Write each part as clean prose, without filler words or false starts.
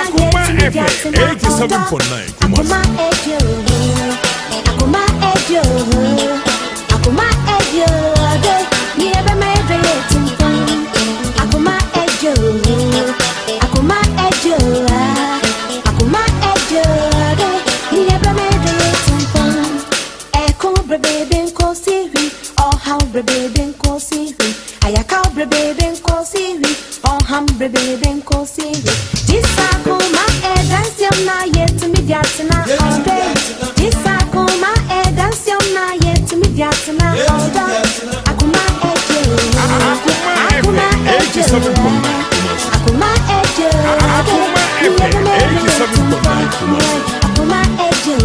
Akoma FM 87.9 Kumasi. Akoma ejo, akoma ejo, ni ebe me ebe yetumpon. Akoma ejo, akoma ejo, akoma ejo, ni ebe me ebe yetumpon. Eko brebebe nko siri, ọhaw brebebe nko siri, ayakaw brebebe nko siri, ọham brebebe nko siri. Jisakuma edansiom na yetumi diatena ọdẹ. Jisakuma edansiom na yetumi diatena ọdọ. Akuma ejo, Akoma akuma FM ejo, 87.9 Kumasi. akuma ejo, Akoma FM 87.9 Kumasi. Akuma ejo,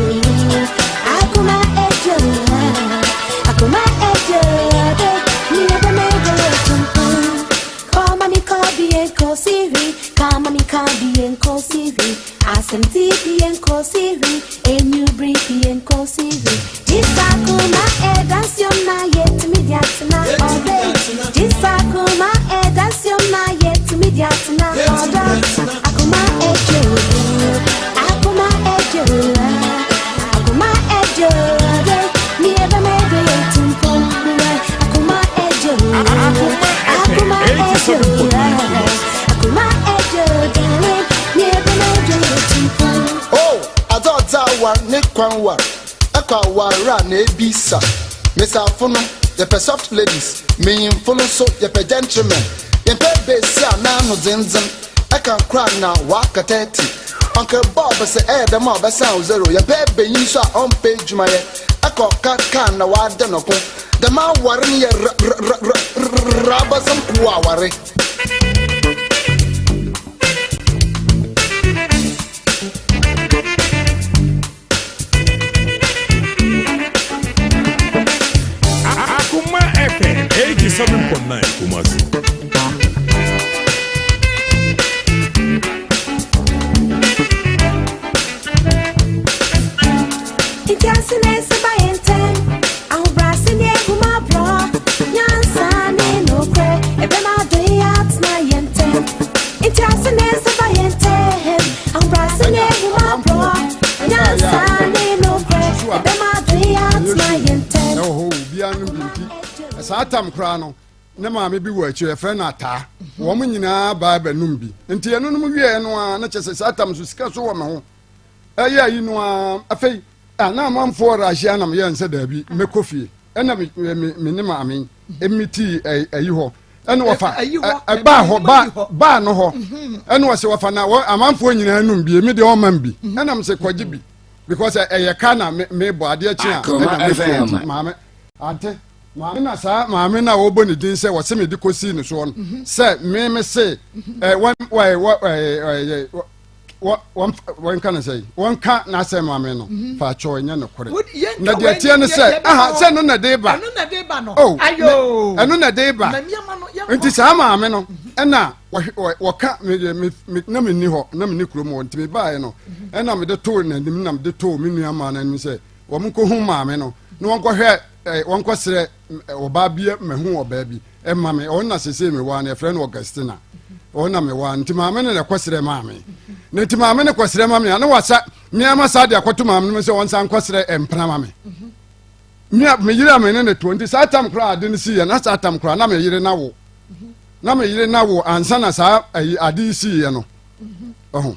akuma ejo, akuma ejo, ni ebe me ebe tumpun. Koma mi kobi enko siri, kama mi kabi enko siri, asem tibi enko siri, enyu bribi enko siri. Jisa kuma e dansiom na yetumi diatena obe. Jisa kuma e dansiom na yetumi diatena odo. Akuma ejo, akuma ejo, akuma ejo, ni ebe me ebe yetumpon. Akuma ejo. Akoma FM 87.9 Kumasi. Akuma ejo, darling, ni ebe me ebe yetumpon. O adze ɔdze awar ne kwan war ɛkɔ aware a na ebisa mesafo no yɛpɛ soft ladies, menyimfo no nso yɛpɛ gentlemen, yɛmpɛ besi a n'ano dzendzen ɛka kora na waka 30. Uncle Bob sɛ ɛyɛ dɛm a ɔbɛsan wo zero. Yɛmpɛ benyin so a ɔmpɛ adwumayɛ ɛkɔ ka kaa na wada no ko dɛm aware no yɛ rabasɛm ko aware. Akoma FM 87.9 Kumasi. Ntiase na ese ba yɛn ntɛm, ahobrɛase ne ahummɔborɔ, nyansa ne nokorɛ, ɛbɛma adɔ yi atena yɛn ntɛm. Ntiase na ese ba yɛn ntɛm, ahobrɛase ne ahummɔborɔ, nyansa ne nokorɛ, ɛbɛma adɔ yi atena yɛn ntɛm. Ɛwɔ hɔ obiara no bi nti saa tam koraa no ne maame bi wɔ akyire, yɛfrɛ no Ataa. Wɔn nyinaa baa bɛnum bi nti ɛno nom wieɛ no a na kyɛ sɛ saa tam so sika so wɔ me ho ɛyɛ ayi no a. Afei a na amanfoɔ rahyia nam yɛn sɛ daabi, mɛkɔ fie. Ɛna me ne maame emitii ayi hɔ ɛna wɔfa ɛbaa hɔ baa no hɔ ɛna wɔsɛ wɔfa na wɔ amanfoɔ nyinaa num bi, emi deɛ ɔman bi ɛna mo sɛ kɔgye bi because ɛyɛ ka na me bɔ adeɛ kye a ɛna me fie. Nti maame ante maame na saa maame na wɔbɔ ne din sɛ wɔsɛ me de kɔsii ne soɔ no sɛ me se ɛ wɔn wɔ wɔ ɛ ɛ wɔ wɔnka no sɛ wɔnka n'asɛm maame no fa kyɛw ɛnyɛ nokorɛ na deɛ teɛ no sɛ aha sɛ no na de ba oh ɛno na de ba. Nti saa maame no ɛna wɔka me na menni hɔ na menni kurom hɔ nti mebaeɛ no ɛna mede too n'anim na mede too me nua maa n'anim sɛ wɔn nkɔhu maame no na wɔnkɔhwɛ wɔnkɔsrɛ ɔbaa bi mahu ɔbaa bi ɛma me. Ɔno na sese me waa no, yɛfrɛ no Augustina. Ɔno na me waa nti maame no na ɛkɔsrɛ maame na nti maame no kɔsrɛ ma me a na wasa mmeama saa de akɔto maame no sɛ wɔnsa nkɔsrɛ mpena ma me. Mea me yere a me ne ne toɔ nti saa tam koraa ade no si yɛ na saa tam koraa na me yere na wo na me yere na wo ansa na saa ayi ade yi si yɛ no ɔho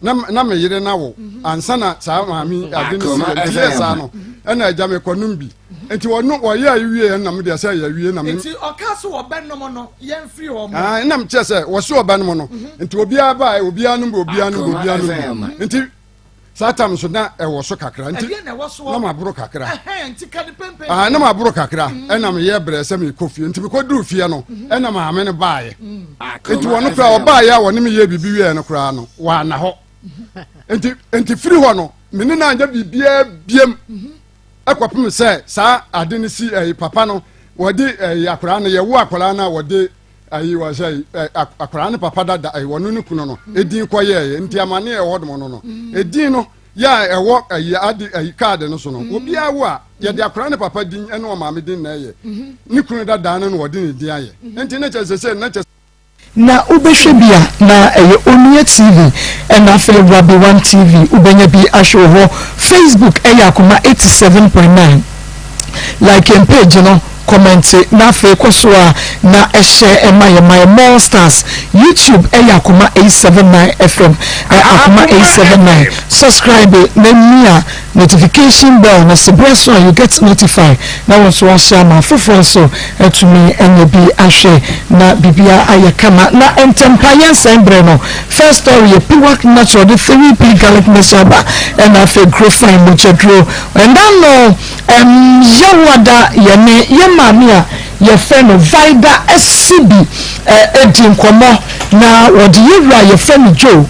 na me yere na wo ansa na saa maame ade no si yɛ nti yɛ saa no ɛna agya me kɔ nom bi nti wɔno wɔyɛ ayi wie yɛ nam deɛ sɛ yɛ wie na me. Nti ɔka so wɔbɛnom no yɛn firi hɔ mo. Ah, nam kyerɛ sɛ wɔso ɔbɛnom no nti obiara baa obiara nom bi, obiara nom bi, obiara nom bi nti saa tam so na ɛwɔ so kakra nti ɛdeɛ na ɛwɔ soɔ na ma boro kakra. Ɛhɛn nti ka ne pɛmpɛn. Ah, na ma boro kakra ɛna meyɛ brɛ sɛ mekɔ fie nti mekɔduru fie no ɛna maame no baeɛ nti wɔno koraa ɔbaeɛ a wɔne meyɛ biribi wieɛ no koraa no wɔana hɔ nti firi hɔ no me ne no anyɛ biribiaa biam ɛkɔpem sɛ saa ade no si ɛyi papa no wɔde ɛyi akwaraa no yɛwo akwaraa no a wɔde ayi wɔ sɛ akwaraa no papa dada ɛyi wɔno ne kunu no edin kɔyɛɛ nti amane ɛwɔ dɔm no edin no yɛ a ɛwɔ ɛyi ade ɛyi kaadi no so no obiara wo a yɛde akwaraa ne papa din ɛne ɔmaame din na ɛyɛ ne kunu dada no na wɔde ne din ayɛ nti ne kyɛ sɛ ne kyɛ. Na wobɛhwɛ bi a na ɛyɛ Onua TV ɛna afei Rabi One TV wobɛnya bi ahwɛ wɔ hɔ. Facebook ɛyɛ Akoma 87.9. Like yɛn page no, kɔmɛnte na afei kɔ so a na hyɛ ɛma yɛn ma yɛn more stars. YouTube ɛyɛ Akoma 879 FM, Akoma 879. Subscribe na mia Notification bell no so berɛ so a you get notify na wo nso wahyɛ ama afoforɔ nso atumi anya bi ahwɛ na biribiara ayɛ kama na ntɛmpa yɛnsɛn berɛ no. First story yɛ Piwak Natural de 3P garlic mixture aba ɛna afei Grofine mogyaduro ɛna no ɛm Yawoada yɛne yɛn maame a yɛfrɛ no Vida Asibi ɛdi nkɔmmɔ na wɔde yɛwura a yɛfrɛ no Joe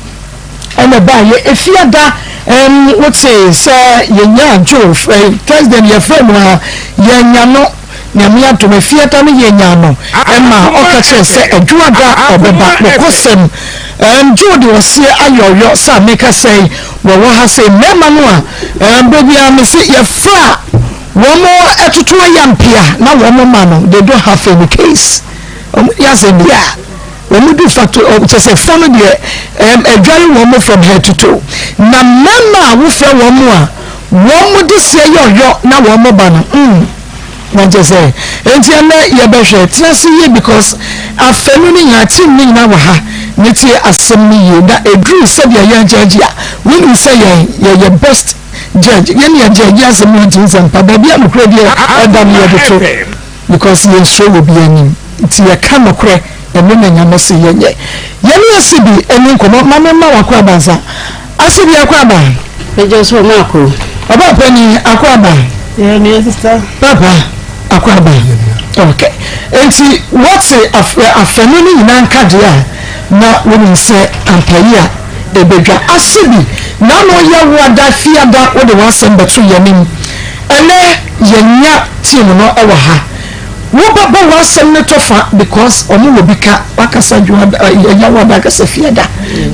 Ɛna ɛbaeɛ Efiada ɛm wotee sɛ yɛnyaa Joe ɛ Thursday no yɛfrɛɛ no a yɛannya no Nyame adom Efiada no yɛnyaa no ɛma ɔka kyerɛɛ sɛ Adwoada ɔbɛba Nokwasɛm ɛm Joe de ɔseɛ ayɛ ɔyɔ sɛ a meka sɛi wɔwɔ ha sei mmarima no a ɛm berɛ biara mese yɛfrɛ a wɔn ɛtoto ayampea na wɔn ma no they don't have any case wɔn nni asɛm biara. Wɔn du fa to kyɛ sɛ fa no deɛ ɛm ɛdware wɔn from head to toe. Na mmarima a wofrɛ wɔn a wɔn de seɛ yɛ ɔyɔ na wɔn ba no mm na kyɛ sɛ enti ɛnɛ yɛbɛhwɛ tena ase yie because afanu no nyinaa team no nyinaa wɔ ha ne tie asɛm no yie na ɛduru sɛdeɛ yɛn judge a wonim sɛ yɛn yɛyɛ best judge yɛn yɛ judge asɛm no nti nsɛmpa baabi a nokorɛ deɛ ɛda no yɛde to. Because yɛnsuro wɔ obiara anim nti yɛka nokorɛ ɛno na Nyame se yɛnyɛ. Yɛne Asibi ɛni nkɔmɔ ma me mma w'akwaaba nsa. Asibi akwaaba. Megye so Maako. Ɔbaa panin akwaaba. Yɛ nua sister. Papa akwaaba. Ok nti wɔte afanu no nyinaa nka deɛ a na wonim sɛ ampa yi a ɛbɛdwa. Asibi n'ano yɛ wo ada fiada wode w'asɛm bɛto yɛn anim. Ɛnɛ yɛnya team no wɔ ha wo bɛ bɔ w'asɛm no tɔ fa because ɔmo wɔ bi ka wakasa dwoada yawada akasa fiada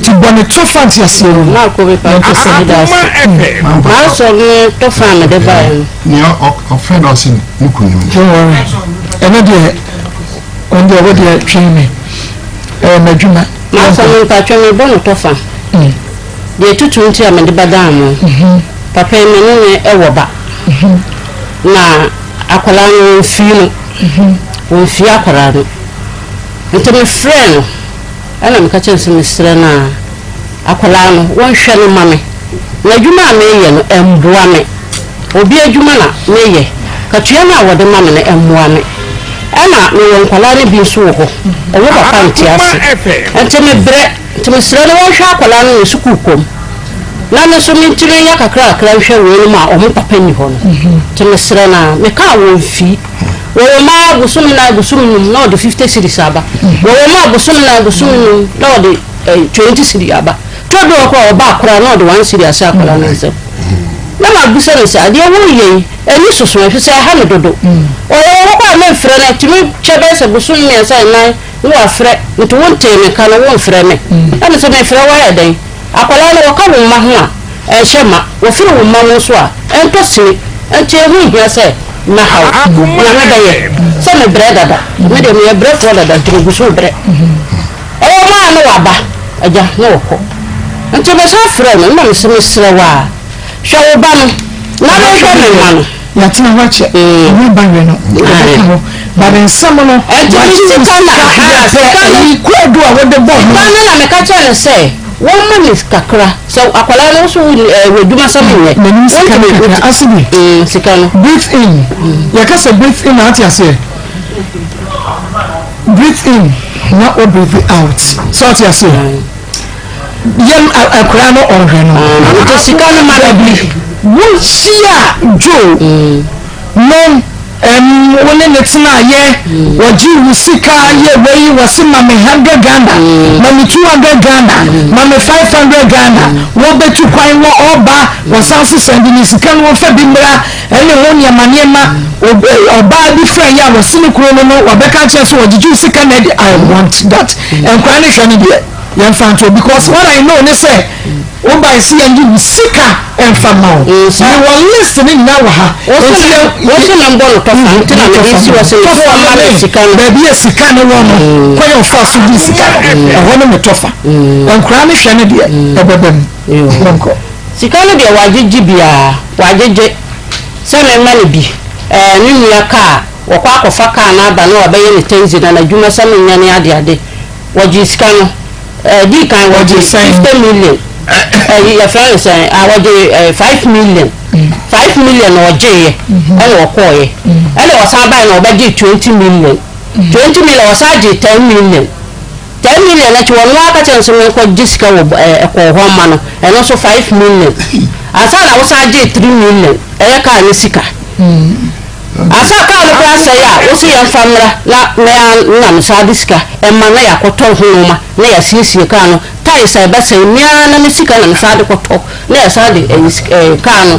ti bɔ ne tɔ fa nteaseɛ wɔ mu. Maako me pa Yɛmpɛ sɛ meda ase. M'asɛm no tɔ fa a mede baeɛ no. Nea ɔfrɛ no ɔse ne kunu no. Don't worry ɛno deɛ ɔno deɛ wo deɛ twɛn me ɛyɛ m'adwuma. M'asɛm no mpatwɔ mebɔ no tɔ fa. Deɛ ɛtutu nti a mede bɛdaa mo. Papa yi me ne no wɔ ba. Na akwadaa no wɔmfii no. Wɔmfii akwadaa no. Nti mefrɛɛ no ɛna meka kyerɛɛ no sɛ mesrɛ no a akwadaa no wɔnhwɛ no ma me. Na adwuma a meyɛ no ɛmmoa me. Obi adwuma na meyɛ. Katua no a wɔde ma me no ɛmmoa me. Ɛna mewɔ nkwadaa no bi nso wɔ hɔ. Wɔn papa nte ase. Nti mebrɛ. Nti mesrɛ no wɔnhwɛ akwadaa no ne sukuu kɔ mu na me nso mentumi nyɛ kakra kakra nhwɛ weinom a wɔn papa nni hɔ no. Nti mesrɛ no ara. Mekaa wɔn fii. Wɔwɔ mu ara bosome nan bosome num na ɔde 50 cedis aba. Wɔwɔ mu a bosome nan bosome num na ɔde 20 cedi aba. Tɔ bi wɔ hɔ koraa a ɔba koraa na ɔde 1 cedi ahyɛ akwadaa no nsam. Na mabisa no sɛ adeɛ woreyɛ yi ani soso ɛfiri sɛ ɛha me dodo. Ɔwɔ hɔ koraa a memfrɛ no ɛtumi kyɛ bɛyɛ sɛ bosome mmiɛnsa nnan Ne wafrɛ, nti wontee me nka no womfrɛ me? Na mese mefrɛ wo ayɛ dɛn? Akwadaa no wɔka wo mma ho a, ɛnhyɛ ma, wɔfiri wo mma mu nso a, ɛntɔ sini, nti ɛho nhia sɛ mɛha wo. Nyame bɛyɛ sɛ mebrɛ dada, me deɛ meyɛ brɛfoɔ dada nti megu so rebrɛ. Ɛwɔ mu a na waba, agya, na wɔkɔ. Nti mesan frɛɛ no na mese mesrɛ wo a, hwɛ wo ba no na menhwɛ me mma no. Yɛatena hɔ akyɛ, ɛnyɛ ba werɛ no yɛbɛka hɔ, but nsɛm no Ɛnti me wagye wo sika na sika ahaa yɛpɛ sika no ayi kwaadu a wode bɔɔ no. Sika no na meka kyerɛɛ no sɛ wɔmma me kakra sɛ akwadaa no wo so wo ɛɛ w'adwuma sɛm nyɛ M'anim sika no wontumi kakra ase bi. Mm sika no. Breathe in yɛka sɛ breathe in a ate aseɛ breathe in na wo breathe out sɛ ɔte aseɛ. Yɛm akwadaa no ɔnhwɛ no. Nti sika no ma no bi. Wohyia Joe no ɛm wo ne ne tenaayɛ wɔgye wo sika yɛ wei wɔse ma me hundred Ghana ma me 200 Ghana ma me 500 Ghana wɔbɛtu kwan wɔ ɔba wɔsan so sɛnde ne sika no wɔmfa bi mmra ɛne ho nneɛma nneɛma ɔbaa bi frɛ yɛ a wɔse ne kuro no no wɔbɛka kyerɛ so wɔgyegye wo sika na ɛde I want that nkwadaa no hwɛ no deɛ. Yɛmfa nto because what I know ne sɛ wobae sɛ yɛnye wo sika mfa ma wo. Mewɔ list no nyinaa wɔ ha. Nti yɛ Wo se memmɔ no tɔfa nti na mede si hɔ sɛ tɔfa ɔmma no me ne sika no. baabi a sika no wɔ no kwan a ɔfaa so gyee sika no ɛhɔ ne me tɔfa. Nkoraa no hwɛ no deɛ ɛbɛba mu. Yɛnkɔ. Sika no deɛ wagyegye biaa wagyegye sɛ memma no bi ɛɛ ne nua kaa wɔkɔ akɔfa kaa no aba na wabɛyɛ ne taxi na n'adwuma sɛ menyɛ ne adeade. Wɔgyee sika no, ɛdii kan wɔgyee 50 million, ɛyi yɛfrɛ no sɛn, a wɔgyee 5 million, 5 million na wɔgyeeɛ ɛna wɔkɔɔeɛ, ɛna wɔsan baeɛ na wɔbɛgyee 20 million, 20 million wɔsan gyee 10 million, 10 million akyi wɔn ara ka kyerɛ no sɛ menkɔgye sika wɔ ɛkɔɔ hɔ mma no, ɛno nso 5 million, ansa na wɔsan gyee 3 million, ɛyɛ kaa ne sika. Ansa kaa no koraa sɛe a, wose yɛmfa mmra na me ara na mesan de sika ma na yɛakɔtɔ ho nnoɔma na yɛasiesie kaa no, tyres a ɛbɛsɛe, me ara na me sika na mesan de kɔtɔ na yɛsan de ɛyi kaa no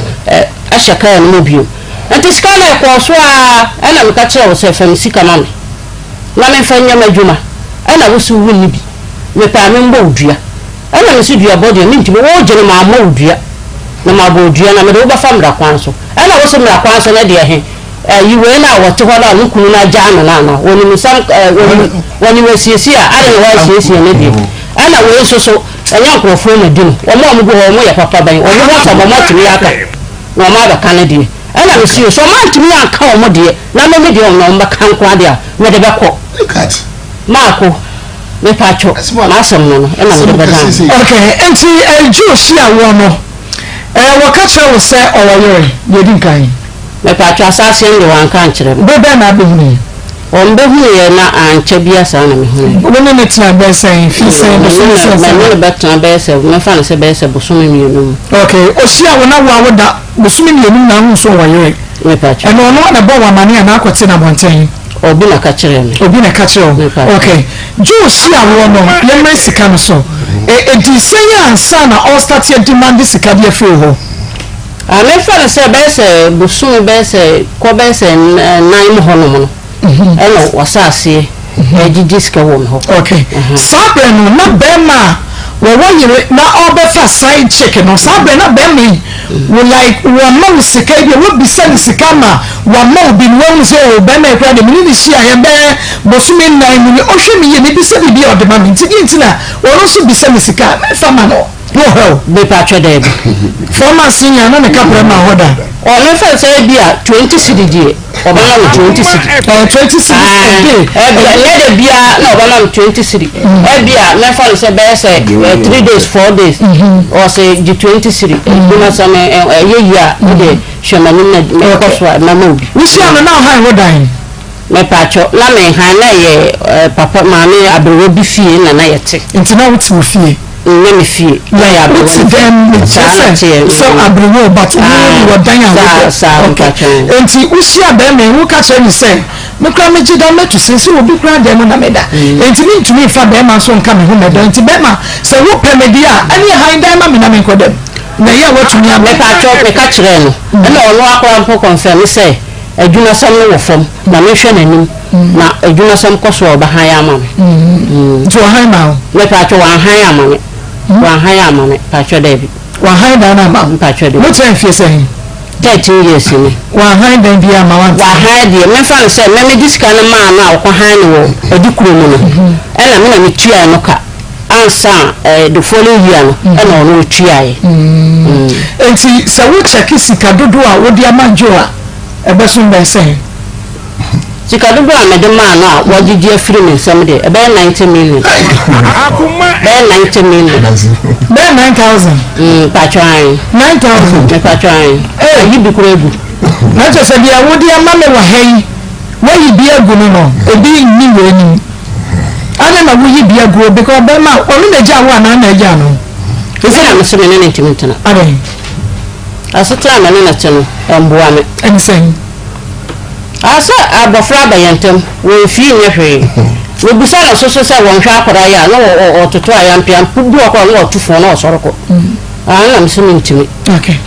ahyɛ kaa no mu bio. Nti sika no ɛkɔɔ so ara ɛna meka kyerɛɛ wo sɛ fa me sika ma me na memfa nyɛ m'adwuma ɛna wose wonni bi, mepɛ a membɔ wo dua. Ɛna mese duabɔ deɛ mentumi, wogye no mammɔ wo dua, na mabɔ wo dua na mede wo bɛfa mmara kwan so. Ɛna wose mmara kwan so no deɛ he? Ayi wei no a wɔte hɔ no a ne kunu no agyaa no no anaa? Wɔnim nsɛm ɛɛ wɔnim wɔnim asiesie a adɛn na wɔansiesie ne deɛ? Ɛna wei nso so ɛnyɛ nkorɔfoɔ na di no, wɔn a wɔgu hɔ wɔn yɛ papa bɛn? Wɔn ho asɛm wɔn atumi aka na wɔn abɛka ne deɛ. Ɛna mese o sɛ wɔn antumi anka wɔn deɛ na me me deɛ wɔn na wɔn bɛka nko ara deɛ a mede bɛkɔ. Look at. Maako. Mepatwo, m'asɛm no no ɛna mede bɛdan mo. Ok, nti Joe hyia woɔ no, wɔka kyerɛ wo sɛ ɔwɔ yere, deɛ ɛdi nkan? Mepatwo, asaseɛ no deɛ wanka ankyerɛ me. Berɛ bɛn na abɛhunuiɛ? Wɔbɛhunuiɛ na ankyɛ biara saa na mehunuiɛ. Wo ne no tenaa bɛyɛ sɛn, mfeɛ sɛn, bosome sɛn sɛn? Me ne no bɛtena bɛyɛ sɛ, mɛfa no sɛ bɛyɛ sɛ bosome mmienu mu. Ok, ɔhyia wo na wo a woda bosome mmienu mu na wohu sɛ ɔwɔ yere? Mepatwo. Ɛna ɔno na ɛbɔɔ wo amaneɛ anaa akɔte no abɔnten? Obi na ka kyerɛɛ me. Obi na ɛka kyerɛɛ wo? Ok. Joe hyia woɔ no, yɛmmrɛ sika no so. Ɛdii sɛn ansa na ɔrestarte ademande sika de afiri wo hɔ? Ah, memfa no sɛ bɛyɛ sɛ bosome bɛyɛ sɛ kɔ bɛyɛ sɛ nnan mu hɔnom no, ɛna wɔhyɛ aseɛ ɛgyegye sika wɔ me hɔ. Ok. Saa berɛ no, na bɛrima a wɔwɔ yere na ɔrebɛfa side chick no, saa berɛ na bɛrima yi wo like wɔma wo sika bi a wobisa no sika ma wama wo bi no woahu sɛ oh bɛrima yi koraa deɛ me ne no hyiaeɛ bɛyɛ bosome nnan mu ni ɔhwɛ me yie mebisa biribi a ɔde ma me nti deɛ nti na ɔno nso bisa me sika a memfa ma no na ɔhwɛ wo. Mepatwɔ daabi. 4 months nyinaa na ne kaprɛ ma hɔ da. Ɔ memfa no sɛ ebi a 20 cedi deɛ ɔbɛma me 20 cedi. Ɛɛ 20 cedis a day. Ɛbi a nyɛ da biara na ɔbɛma me 20 cedi. Ɛbi a mɛfa no sɛ bɛyɛ sɛ 3 days 4 days ɔsɛ gye 20 cedi. Ɛbi na sɛ me ɛyɛ yie a wo deɛ hwɛ m'anim na mekɔ so a mɛma wo bi. Wohyia no na ɔhan wo dan? Mepatwɔ na menhan na ɛyɛ papa maame aberewa bi fie na na yɛte. Nti na wote wo fie? Nyɛ me fie na yɛ aberewa Wote no fie. dɛn mu? Saa Kyerɛ na sɛ teɛ. sɛ aberewa o but wo wɔ dan a Saa wodɔ. saa Okay. mepatwɔ. Nti wohyia bɛrima yi woka kyerɛ no sɛ me koraa megye da mɛto sin sɛ obi koraa dan mu na meda. Nti mentumi mfa bɛrima nso nka me ho mɛda. Nti bɛrima sɛ wopɛ me deɛ a ɛneɛ han dan ma me na menkɔ dam. Na ɛyɛ a woatumi aba. Mepatwɔ meka kyerɛɛ no ɛna ɔno ara koraa mpo confirm sɛ adwumasɛm no wɔ fam na menhwɛ n'anim na adwumasɛm kɔ so a ɔbɛhan ama me. Nti ɔhan maa wo? Mepatwɔ wanhan ama me. Wanhan ama me patwɔ daabi. Wanhan dan no ama wo? Mpatwɔ daabi. Mokyerɛ mfie sɛn? 13 years ni. Wanhan dan biara ama wo ante? Wahan deɛ memfa no sɛ me mede sika no maa no a ɔkɔhan no wɔ Adikuro mu no ɛna me na metuae no ka ansa a the following year no ɛna ɔno ɔtuaeɛ. Nti sɛ wo kyɛke sika dodoɔ a wode ama Joe a ɛbɛsom bɛyɛ sɛn? Sika dodoɔ a mede maa no a wagyegye afiri me nsam deɛ, ɛbɛyɛ 90 million. Bɛyɛ 90 million. Bɛyɛ 9,000. Mpakyɛ ae. 9,000. Mpakyɛ ae. Ayi bi koraa agu. Na kyerɛ sɛ deɛ wode ama me wɔ ha yi, woayi bi agu no no, ebi nni w'anim. Adɛn na woyi bi aguo? Because bɛrima, ɔno na agyaa wo anaa na agyaa no? Ɛsɛ na mese me ne no ntumi ntena. Adɛn? Asetena a me ne no te no, ɛmboa me. Ɛne sɛn? Ah sɛ abɔfra aba yɛn ntam, wɔmfii nyɛ hwee. Mebisa no nso so sɛ wɔnhwɛ akwadaa yi a, na ɔtoto ayampeampe bi wɔ hɔ a na ɔto fon na ɔsɔre kɔ. Ah na mese mentumi. Okay.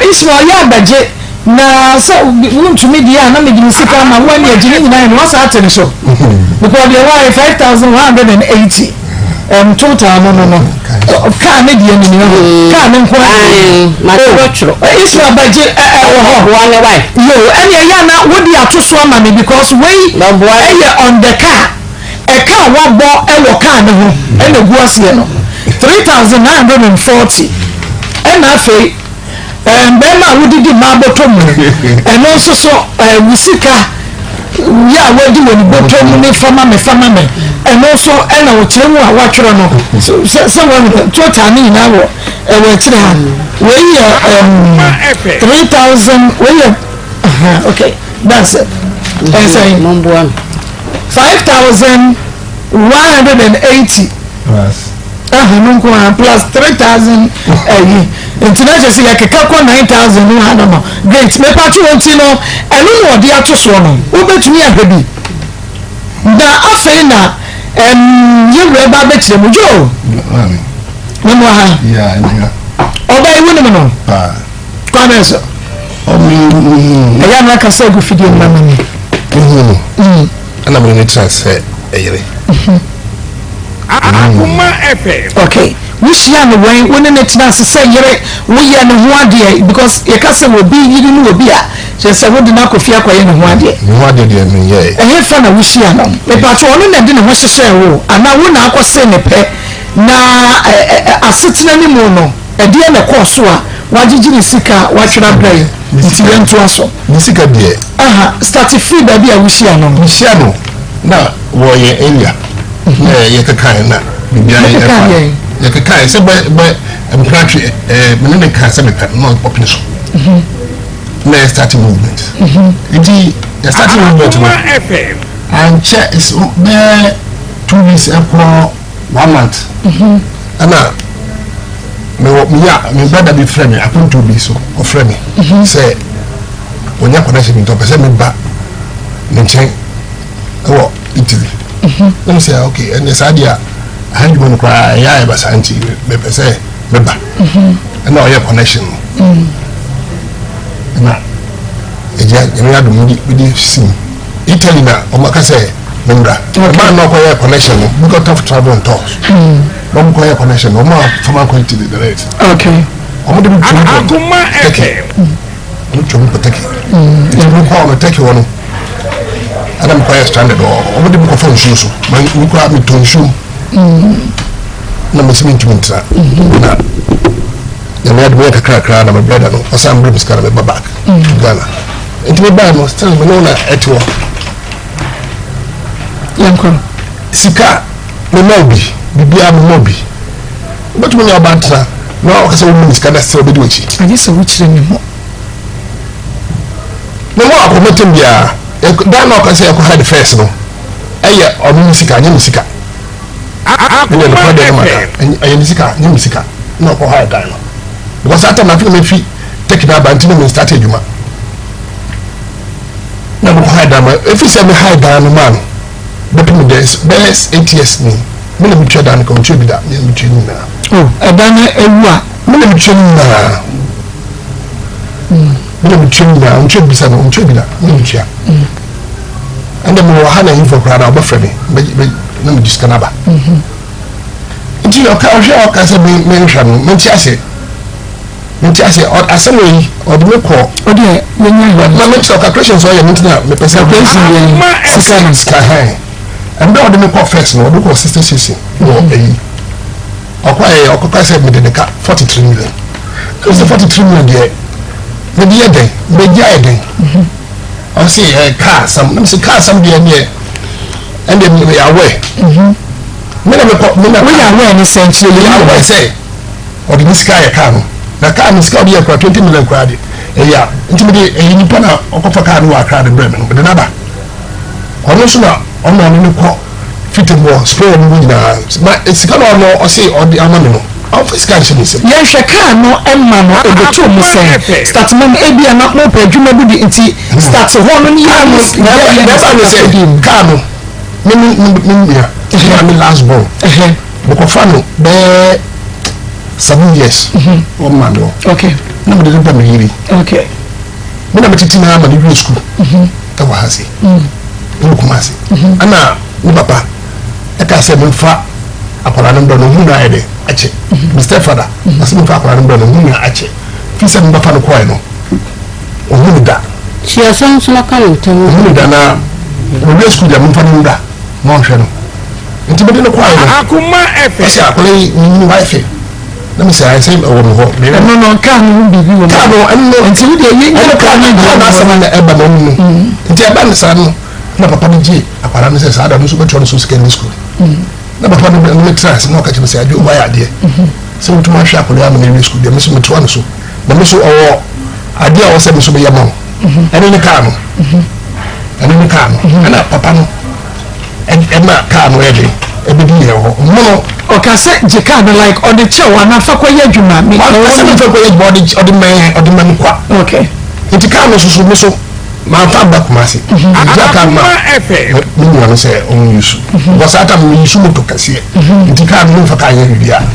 Ismael yɛ abɛgye na sɛ wontumi deɛ a na mede me sika ama wo ani agye ne nyinaa yɛ no wasa ate ne so because deɛ wɔayɛ 5180. Ɛm total no no no. Kaa ne deɛ nim no. Kaa ne nko ara. Matwerɛtwerɛ. Ismail bɛgye ɛwɔ hɔ. Bɔboa ne wife. Yo, ɛne ɛyɛ na wode ato so ama me because wei ɛyɛ on the car. Ɛka a wabɔ ɛwɔ car ne ho ɛna egu aseɛ no. 3,940. Ɛna afei Mmarima a wodidi mmaa bɔtɔ mu no, ɛno nso so wo sika yɛ a wadi wɔ ne bɔtɔ mu ne fama me fama me, ɛno nso ɛna wɔkyerɛ mu a wɔatwerɛ no sɛ sɛ wɔn total ne nyinaa wɔ ɛwɔ akyire ha. Wei yɛ 3,000, wei yɛ okay, that's it. Ɛsɛn 5,180. Ɛha no nko ara plus 3,000 ɛyi nti na kyerɛ sɛ yɛkeka kɔ 9,000 no ha no no great mepatwe wɔn ti no ɛno na ɔde ato soɔ no wobɛtumi ahwɛ bi na afei na ɛm yɛwura ba abɛkyerɛ mu dwo ne mu ha ɔbaa yi wonim no kwame so ɛyɛ anaa kasa agu fidie mu ama me. Ɛna mene no tena sɛ ɛyere. Akoma FM. Okay, wohyia no wɛn, wo ne no tena ase sɛ yere, woyɛ ne ho adeɛ because yɛka sɛ obi yere ne obi a, kyerɛ sɛ wode no akɔ fie akɔyɛ ne ho adeɛ. Ne ho adeɛ deɛ menyɛɛ. Ɛhe fa na wohyia no? Mepatwo ɔno na ɛde ne ho hyehyɛɛ wo anaa wo na akɔse ne pɛ na asetena no mu no ɛdeɛn na ɛkɔɔ so a wagyegye ne sika a watwerɛ abrɛ yɛn nti yɛntoa so. Ne sika deɛ. Aha, starte firi baabi a wohyia no no. Mehyia no na wɔ yɛn area na yɛkekae na biribiara yɛ Mokekae fa deɛn? yɛkekae sɛ bɛ bɛ mpratwe ɛɛ me ne ne kaa sɛ mepɛ no na ɔpene so na yɛ start movement nti yɛ start movement no Akoma FM. ankyɛ is bɛɛ 2 weeks ɛkɔ one month ɛna mewɔ meyɛ me brother bi frɛ me aponto bi so ɔfrɛ me sɛ onya connection bi nti ɔpɛ sɛ meba ne nkyɛn ɛwɔ Italy na mo sɛ ok, ɛnɛ saa deɛ a aha dwuma no koraa ɛyɛ ayɛ basa nti mepɛ sɛ meba. Ɛna ɔyɛ connection no ɛna ɛgya Nyame adom mede sim Italy na ɔmo aka sɛ membra. Ɔmaa na ɔkɔyɛ connection no because of travel and tours na ɔmo kɔyɛ connection no ɔmo a fama akɔ Italy direct. Ɔmo de mi twɛm kɔ Akoma Turkey. FM. Ɔmo twɛm kɔ Turkey nti mo kɔɔ no Turkey hɔ no ɛna mo kɔyɛ stranded hɔ. Ɔmo de mi kɔfa nsuo so ma mi kɔ a mi tɔ nsuo na mo si mi ntumi ntena na Nyame adom yɛ kakrakra na me brother no ɔsan brɛ mi sika na me ba back to Ghana. Nti me baa no still me ne wo na ɛte hɔ. Yɛnkɔ. Sika me ma obi biribiara me ma obi wobɛtumi ne ɔba ntena na ɔka sɛ woma ne sika na sɛ wobɛdi w'akyi. Agye sɛ wokyerɛ me mu. Me mu akɔmɔtɛm biara dan na ɔka sɛ yɛkɔ ha de first no ɛyɛ ɔno ne sika nyɛ me sika. Ɛnyɛ Akoma nokorɛ deɛ no maka FM. ɛyɛ ne sika nyɛ me sika na ɔkɔ ha dan no because that time na afei na mefi Turkey na aba nti na me start adwuma na mekɔ ha dan ma ɛfiri sɛ me ha dan no maa no bɛpem dɛ bɛyɛ 8 years ni me na metua dan no ka ɔntua bi da me na metua ne nyinaa. Oh, ɛdan no awu a. Me na metua ne nyinaa, me na metua ne nyinaa, ɔntua bi sa no ɔntua bi da, me na metua. Ɛnna mewɔ ha na ahemfo koraa na ɔbɛfrɛ me na mede sika no aba. Nti ɔka ɔhwɛ a ɔka sɛ menhwɛ no mente ase mente ase asɛm wɔ yi ɔde me kɔ. Ɔde yɛnya hwɛ na mekyerɛ calculations ɔyɛ no nti na mepɛ sɛ calculation yɛ sika no sika hɛn ɛnbɛ ɔde me kɔ first no ɔde kɔ sister station wɔ ɛyi ɔkɔ ɛyɛ ɔkɔka sɛ mede ne ka 43 million. Ɛna sɛ 43 million deɛ mede yɛ dɛn mede ayɛ dɛn? Ɔsi ɛ kaa asɛm na mesi kaa asɛm deɛ neɛ ɛndeɛ meyɛ aware me na mekɔ me na woyɛ aware ne sɛ nkyerɛ yɛ aware sɛ ɔde ne sika ayɛ kaa no na kaa no sika ɔde yɛ kora 20 million koraa de ɛyɛ a nti mede ɛyɛ nipa na ɔkɔfa kaa no wɔ Akra de brɛ me no mede naba ɔno nso na ɔno ɔno ne kɔ fitim wɔ spray no mu nyinaa ma sika na ɔno ɔse ɔde ama me no ɔmfa sika nhyɛ me nsam. Yɛnhwɛ kaa no ma no ɛbɛtoo mu sɛn start ma no ebia na mopɛ adwuma bi di nti start hɔ no ne yɛ no yɛ yɛ ne sɛ kaa no me me me nua na me last born mekɔfa no bɛɛ 7 years wɔn ma no na mede ne ba me yiri me na metete na ama ne wie sukuu ɛwɔ ha se ɛwɔ Kumase ɛna ne papa ɛka sɛ memfa. akwadaa no mbrɛ no, ohun no ayɛ dɛ akyɛ. Me step father, ɔse memfa akwadaa no mbrɛ no, ohun no akyɛ. Fi sɛ mebɛfa no kɔɛ no, ohun no da. Hyia sɛ nso na ka no ntɛm. Ohun no da na owie sukuu deɛ memfa no mbra na ɔnhwɛ no. Nti mede no kɔɛ no, Akoma FM. ɔse akwadaa yi ne nyini wayɛ fɛ. Na mesɛ ayɛ sɛ ɛwɔ me hɔ. Ɛno no kaa no ho biribi wɔ mu. Kaa no ɛno no. Nti wo deɛ yɛnya ɛno kaa no kaa no asɛm na ɛba n'anim no. Nti ɛba no saa no na papa no gye akwadaa no sɛ saa da no nso bɛtoa no so secondary school. Na papa no ne me tena ase na ɔka kyerɛ me sɛ adwo wayɛ adeɛ sɛ wotumi ahwɛ akwadaa ama no awie sukuu deɛ me nso metoa no so na me nso ɔwɔ adeɛ a ɔwɔ sɛ me nso meyɛ ma wo ɛne ne kaa no ɛne ne kaa no ɛna papa no ɛma kaa no yɛ den ɛbɛdi yɛn hɔ mono. Ɔka sɛ gye kaa no like ɔde kyɛ wo anaa fa kɔyɛ adwuma. Ɔka sɛ memfa kɔyɛ adwuma ɔde ɔde mɛn ɔde mɛn kwa. Okay. Nti kaa no soso me so manfa mba Kumasi. Megya kaa no ma me nua no sɛ ɔmo yusu. Because saa tam me yusu moto kɛseɛ. Nti kaa no memfa kaa nyɛ biribiara.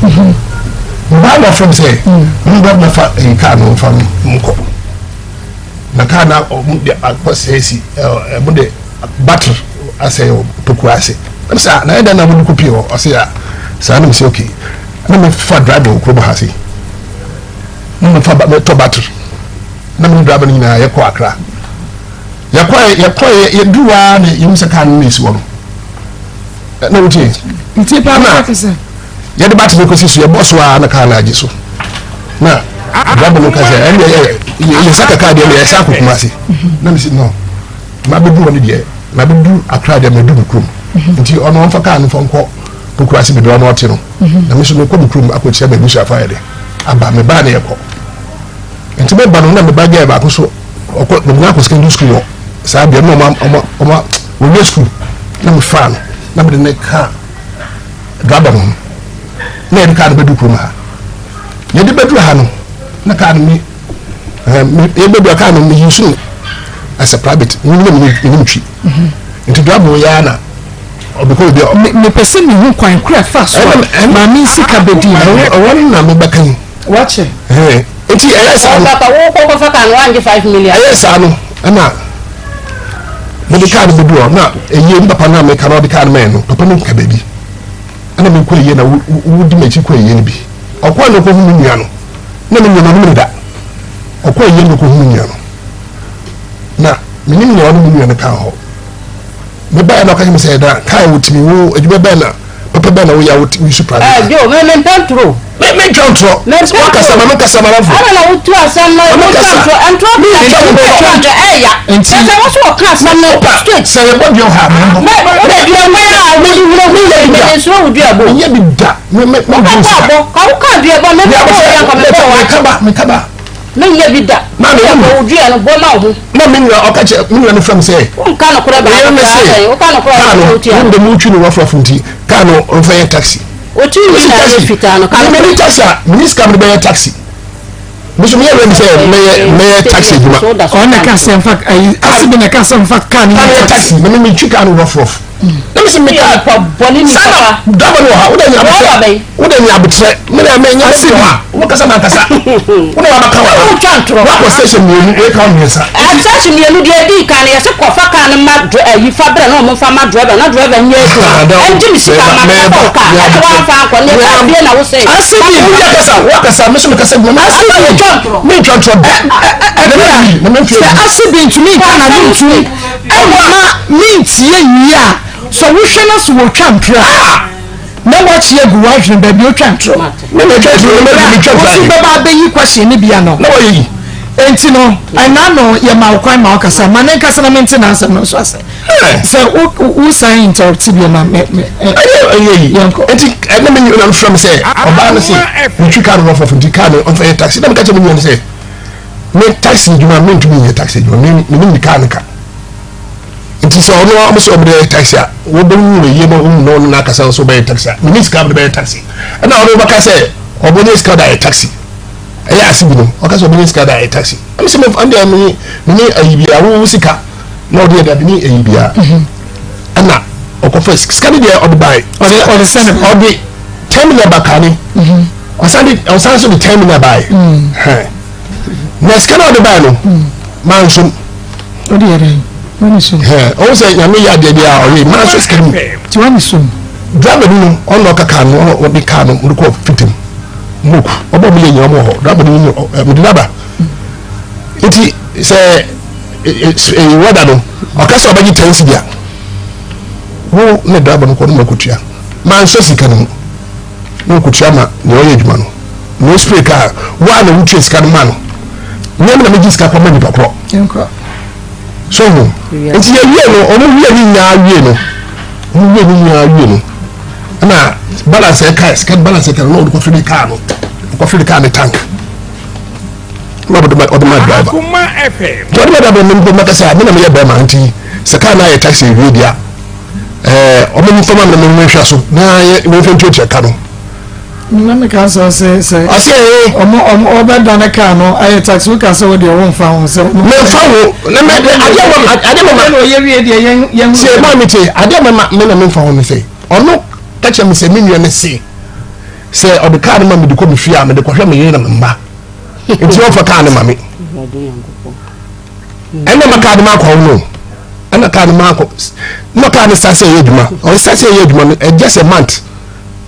Mbaa na ɔfrɛ me sɛ membra mɛfa ɛyi kaa no mfa nkɔ. Na kaa no ɔmo de akɔ sɛɛ si ɛmo de battery asɛe wɔ tokuro ase. Na me sɛ ah na ɛdɛn na mode kɔpie hɔ? Ɔse ah saa na me sɛ okay. Na mefa driver wɔ kurom ha sei. Na mefa metɔ battery. Na me ne driver no nyinaa yɛkɔ Accra. Yɛkɔɛ yɛkɔɛ yɛduru hɔ ara na yɛhu sɛ kaa no na ɛsi hɔ no. Na wotie? Ntie paa Na kasa. yɛde battery no kɔsi so yɛbɔ so ara na kaa no agye so. Na driver no ka sɛ ɛndeɛ yɛ yɛ nsa ka kaa deɛ yɛsan akɔ Kumasi. Na me sɛ no. Mabedu hɔ no deɛ, mabedu Accra deɛ madu me kurom. Nti ɔno ɔmfa kaa no mfa nkɔ Pokuase baabi a ɔno ɔte no. Na me nso mekɔ me kurom akɔkyia m'abusuafo ayɛ dɛ aba. Mebaa na yɛkɔ. Nti meba no na me ba girl baako so ɔkɔ mede no akɔ secondary school wɔ saa bea no na ɔma ɔma ɔma wɔwie school na mefaa no na mede no kaa driver no ho na yɛde kaa no bɛdu kurom ha. Yɛde bɛduru ha no na kaa no me yɛbɛduru kaa no meyi so no as a private menim menim twi nti driver yɛ ara na ɔbɛkɔ baabi a mepɛ sɛ mehu kwan koro ɛfa so a maame sika bɛdi ɛwɔ no na mebɛka yi wakyɛ nti ɛyɛ saa no papa wo kɔ kɔfa kaa no wangye 5 million ɛyɛ saa no ɛna mede kaa no bɛdu hɔ na ɛyie ne papa no a meka na ɔde kaa no mɛɛ no papa no nka baabi ɛna mekɔ ɛyie na wodi m'akyi kɔ ɛyie no bi ɔkɔ na ɔkɔhu me nua no na me nua no ɔnim no da ɔkɔ ɛyie no ɔkɔhu me nua no na menim nea ɔne me nua no kaa hɔ mebaeɛ na ɔka kyerɛ me sɛ na kaa wotumi wo adwuma bɛn na papa bɛn na woyɛ a woyi private car. Joe me me mpɛ ntoro. Me me ntwa ntorɔ. Me mpɛ ntoro. Wakasa ma me nkasa ma lafo. Ana na wotu asɛm na wotwa ntorɔ ntorɔ bi na twa ntorɔ ntorɔ ɛya. Nti sɛ wɔso wɔka asɛm no straight. Sɛ yɛbɔ dua ha me mbɔ. Me wode dua bɔ a wode wura hu yɛ me me nsoro wo dua bɔ. Menyɛ bi da me me me Wokɔ abɔ ka woka dua bɔ me me bɔ yɛ nka me bɔ wa. Me kaba me kaba. Menyɛ bi da. Na me Bɔ wo dua no bɔ ma wo ho. Na me nua ɔka kyerɛ me nua no frɛ me sɛ. Wonka nokorɛ baako Meyere ne koraa se sɛ woka nokorɛ a kaa no wopɛ wotua. wo de mu twi no rɔfrɔfo nti kaa no ɔmfa yɛ taxi. Wo tiri nwi Mesi na ayɛ taxi. fitaa no ka Me nokorɛ. meni taxi a meni sika mede bɛyɛ taxi. Me so meyɛ ready sɛ mɛyɛ mɛyɛ taxi adwuma. Ɔno na ɛka sɛ nfa ayi ase bi na ɛka sɛ nfa kaa no Kaa no yɛ yɛ taxi. taxi na me metwi kaa no rɔfrɔf. Na me se me kaa Bɔne ni saa na papa. driver no wɔ ha wode nya Driver abotrɛ bɛn? wode nya abotrɛ me na me nya Ase wɔ bi. ha wo kasa ma nkasa wo na wabɛka wɔ ha Wotwa ntorɔ. wakɔ station mmienu wei ka mmiɛnsa Station mmienu deɛ edi kan no yɛsɛ kɔfa kaa no ma dr ayi fa brɛ na ɔmo nfa ma driver na driver nyɛ adwuma Ah, da- ɛngye me sika ma mɛba, kɔfa wo kaa mɛba, ɛna wamfa ankɔ ne kaa bie na wosɛ Ase bi. Wo kasa wakasa me so me kasa bi na Ase bi. me ntwa ntorɔ da Ɛbia na me mfie sɛ ase bi ntumi nka na no ntum ɛmma mentie yie a sɛ wohwɛ no so wɔtwa ntorɔ a na wakye agu w'adwene baabi otwa ntorɔ me na twa ntorɔ na me twa ntorɔ wosi bɛba abɛyi question no bia no na wɔyɛ yi enti no ɛna no yɛma wo kwan ma wokasa ma ne nkasa na mente n'asɛm no nso ase sɛ wo san interrupt bi ma me me ɛyɛ ɛyɛ yi yɛnkɔ nti ɛna me nua no frɛ me sɛ ɔbaa no se metwi kaa no rɔfrɔfo nti kaa no ɔmfa yɛ taxi na meka kyerɛ me nua no sɛ me taxi adwuma mentumi nyɛ taxi adwuma me menim ne kaa no ka nti sɛ ɔno ɔmo sɛ ɔmo de yɛ taxi a wɔbɛwu wɔ yie na ɔmo na ɔno n'akasa nso bɛyɛ taxi a mene sika ɔmo de bɛyɛ taxi ɛna ɔno bɛka sɛ ɔmo nye sika de ayɛ taxi ɛyɛ ase bi no ɔka sɛ ɔmo nye sika de ayɛ taxi ɛmo sɛ mo ɛnde ɛmo mene ayi bi a wo sika na ɔde yɛ de mene ayi bi a ɛna ɔkɔfɛ sika ne deɛ ɔde bae ɔde sɛ ne ɔde 10 million ba kane ɔsan de ɔsan so de 10 million bae hɛn na sika na ɔde bae no maa nsom ɔde yɛ dɛn wani som hɛn ɔwɔ sɛ nyame yɛ adeɛ bi a ɔyɛ maa nso sika no mu ti wani som. Driver ni no ɔno na ɔka kaa no ɔno ɔde kaa no ɔde kɔ fitim mok ɔbɔ ɔmo yɛ nyina ɔmo wɔ hɔ driver ni no ɛ mede naba nti sɛ ɛ ɛ wɛda no ɔka sɛ ɔbɛgye ten cedi a wo ne driver no kɔ no ma kɔtua mansɔ sika no mu na ɔkɔtua ma nea ɔyɛ adwuma no na ɔspray kaa wo a na wotua sika no ma no nyɛ me na megye sika kɔ ma nipa korɔ so ho nti yɛwie no ɔmo wie ne nyinaa wie no ɔmo wie ne nyinaa wie no ɛna balance ɛka sika balance ɛka no na ɔde kɔfiri ne kaa no ɔkɔfiri ne kaa ne tank na ɔde ma ɔde ma driver nti ɔde ma driver no mpo mɛka sɛ me na meyɛ bɛrima nti sɛ kaa no ayɛ taxi ewie deɛ ɛɛ ɔmo nfa ma me na me nhwɛ so na yɛ me nfa ntuatua ka no. Na mi ka sɛ ɔsɛ sɛ. Ɔsɛ ee. Ɔmo ɔmo ɔbɛ dane kaa no ayɛ taxi wo ka sɛ wo deɛ wo nfa ho sɛ. Me nfa ho na me adeɛ ma adeɛ ma ma. Ɛna ɔyɛ wie deɛ yɛn yɛn. Sɛ maa mi te adeɛ ma ma me na me nfa ho ne sɛ ɔno kakyɛ mi sɛ me nua ne se sɛ ɔde kaa no ma mi de kɔ mi fie a mi de kɔhwɛ mi yere na mi mma nti ɔnfa kaa no ma mi ɛna ma kaa no ma akɔ no ɛna kaa no ma akɔ na kaa no sa sɛ ɛyɛ adwuma ɔsa sɛ ɛyɛ adwuma no ɛgye sɛ month.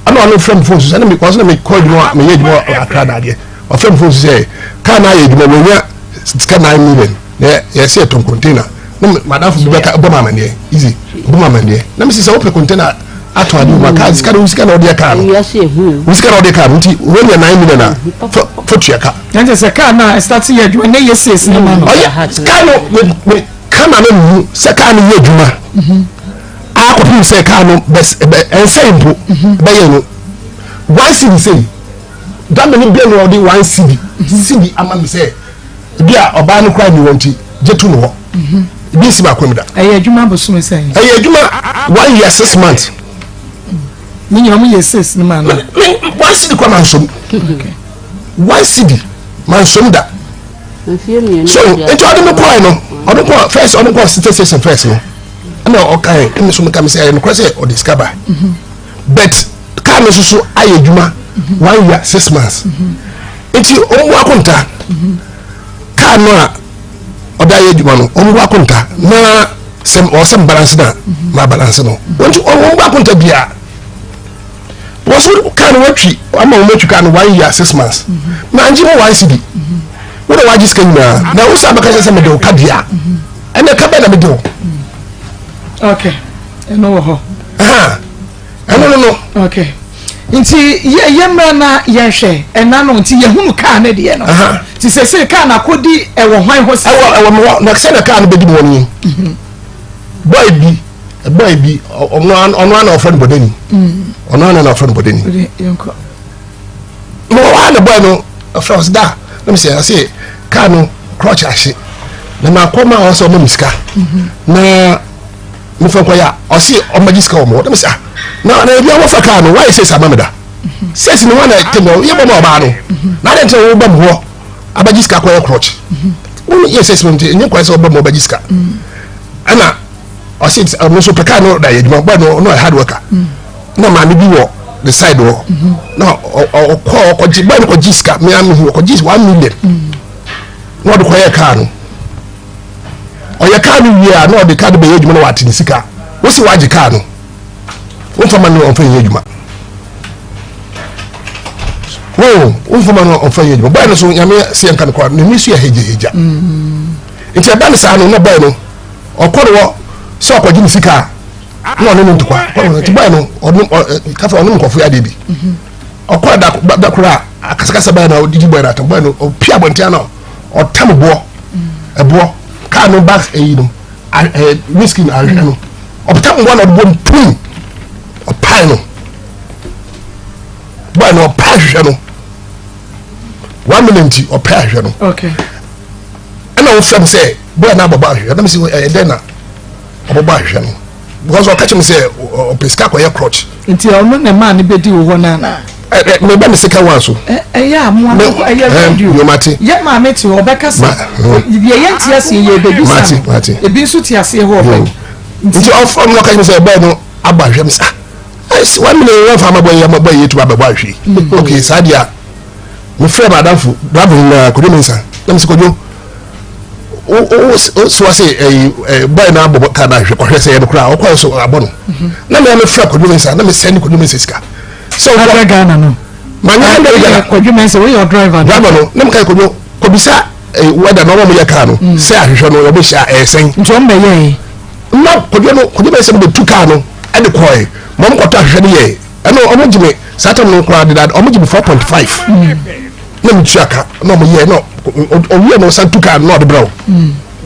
Ɛna ɔno frɛ me phone so sɛ ɛna mekɔ so na mekɔ adwuma meyɛ adwuma wɔ Accra na adeɛ ɔfrɛ me phone so sɛ kaa no ayɛ adwuma wɔnya sika 9 million na yɛsɛ yɛtɔn container na madamfo bi bɛka bɔ ma amaneɛ easy bɔ ma amaneɛ na mesi sɛ wopɛ container atɔn adeɛ ma kaa sika no sika na ɔde kaa no wo sika na ɔde kaa no nti wɔnya 9 million a fa fa tua ka. Na kyerɛ sɛ kaa no a ɛstate yɛ adwuma na ɛyɛ sales no ma no. Ɔyɛ kaa no me me kaa na me mu sɛ kaa no yɛ adwuma. Ara kɔpem sɛ kaa no bɛs bɛ ɛnsɛe mpo bɛyɛ no one cedi sei dame no bia na ɔde one cedi cedi ama me sɛ ebi a ɔbaa no koraa ni wɔn ti gye to no hɔ ebi nsi baako mu da. Ɛyɛ adwuma bosome sɛn? Ɛyɛ adwuma one year 6 months. Ne nyinaa mo yɛ six ne ma no. Me one cedi kora ma nsom one cedi ma nsom da. So nti ɔde me kɔɛ no ɔde kɔ first ɔde kɔ city station first no. Ɛna ɔkae ɛna nso meka me sɛ ɛyɛ nokorɛ sɛ ɔde sika ba but kaa no nso so ayɛ adwuma one year 6 months nti ɔmmu akonta kaa no a ɔde ayɛ adwuma no ɔmmu akonta na sɛ ɔsɛ mbalance no a ma balance no nti ɔmmu akonta biara wɔso kaa no watwi ama wɔn atwi kaa no one year 6 months na angye mu one cedi wo na wagye sika nyinaa na wo sɛ abɛka sɛ sɛ mede wo ka deɛ a ɛnna ɛka bɛn na mede wo. Ok, ɛno wɔ hɔ. Ɛno no no. Ok, nti yɛ yɛ mmra na yɛnhwɛ ɛna no nti yɛhunu kaa ne deɛ no nti sese kaa na akɔdi ɛwɔ hwan hɔ sɛ. Ɛwɔ ɛwɔ me hɔ na sɛ na kaa no bɛdi me hɔ no yi boy bi boy bi ɔno ɔno ana ɔfrɛ no bɔdani ɔno ana na ɔfrɛ no bɔdani mewɔ hɔ a na boy no ɔfrɛ ɔsɛ da na mesɛ ɔsɛ kaa no crotch ahye na makɔ ma ɔsɛ ɔma me sika na mefa nkɔyɛ a ɔse ɔmagye sika wɔ mɔ na mesɛ ah na na ebi a wɔfa kaa no wayɛ sɛsi ama me da sɛsi no wana tɛm yɛ bɔ ma ɔbaa no na adɛn nti na wɔba mu hɔ abɛgye sika kɔyɛ crotch wɔn yɛ sɛsi no nti ɛnyɛ kwan sɛ ɔba mu ɔbɛgye sika ɛna ɔse ɔno nso pɛ kaa no da yɛ adwuma bɔɔ no ɔno yɛ hard worker na maame bi wɔ the side hɔ na ɔkɔ ɔkɔgye bɔɔ no kɔgye sika mmea mi hu ɔkɔgye 1 million na ɔde kɔyɛ kaa no ɔyɛ kaa no wie a na ɔde kaa no bɛyɛ adwuma na wate ne sika wosi wagye kaa no womfa ma no ɔmfa nyɛ adwuma wo womfa ma no ɔmfa nyɛ adwuma bɔyɛ no so nyame sɛ yɛnka no kora n'ani so yɛ hegyahegya nti ɛba no saa no na bɔyɛ no ɔkɔ no wɔ sɛ ɔkɔgye ne sika a na ɔne no ntokwa nti bɔyɛ no ɔnom kafa ɔnom nkɔfo yɛ adeɛ bi ɔkɔ da da koro a akasakasa bɛyɛ na ɔdidi bɔyɛ no atam bɔyɛ no ɔpia abɔnten na ɔtam boɔ ɛboɔ kaa no ba ɛyi no ɛɛ whisky no ahwehwɛ no ɔtam boɔ na ɔde bɔ mpum ɔpae no bɔyɛ no ɔpae ahwehwɛ no 1 million ti ɔpae ahwehwɛ no ɛna wofrɛ mi sɛ bɔyɛ no abɔbɔ ahwehwɛ na mi sɛ ɛyɛ dɛn na ɔbɔbɔ ahwehwɛ no because ɔka kyerɛ mi sɛ ɔpɛ sika kɔyɛ crotch. Nti ɔno na maa ne bɛdi wɔ hɔ no anaa? Ɛ meba ne sika wa so. Ɛyɛ a mo ano ɛyɛ radio. Yomate. Yɛ maame te hɔ ɔbɛka sɛ deɛ yɛn te aseɛ yɛ ebebisa no. Mate. Ebi nso te aseɛ hɔ ɔbɛn. Nti ɔfɔ no ɔka kyerɛ mi sɛ ɛbɛn no abɔ ahwɛ mi sɛ ah ɛsi 1 million wɔn fa ama bɔ yɛ ama bɔ yɛ etu abɛbɔ ahwɛ yi. Ok, saa deɛ a mefrɛ madamfo driver nyinaa Kodwo Mensah na mi sɛ Kodwo. Wo so ase ɛyi ɛ bɔyɛ na abɔ kaa na ahwɛ kɔhwɛ sɛ yɛ no koraa ɔkɔ so abɔ no. Na mɛ mɛ fira Kwadwo Mensah na mɛ sɛn Kwadwo Mensah sika. Sɛ ɔkɔ Ghana no. Ma nyɛ hundred Ghana. Kwadwo Mensah woyɛ driver no. Driver no na mɛ ka Kwadwo kɔbisa ɛ wɛda na ɔmo yɛ kaa no sɛ ahwehwɛ no ɔmo hyɛ ɛyɛ sɛn. Nti ɔmo bɛ yɛ yi. Na Kwadwo no Kwadwo Mensah no bɛ tu kaa no ɛde kɔɛ ma ɔmo kɔtɔ ahwehwɛ no yɛ ɛna ɔmo gye me saa tam no koraa deda ɔmo gye me 4.5. Na me tua ka na ɔmo yɛ na ɔwie na ɔsan tu kaa na ɔde brɛ wo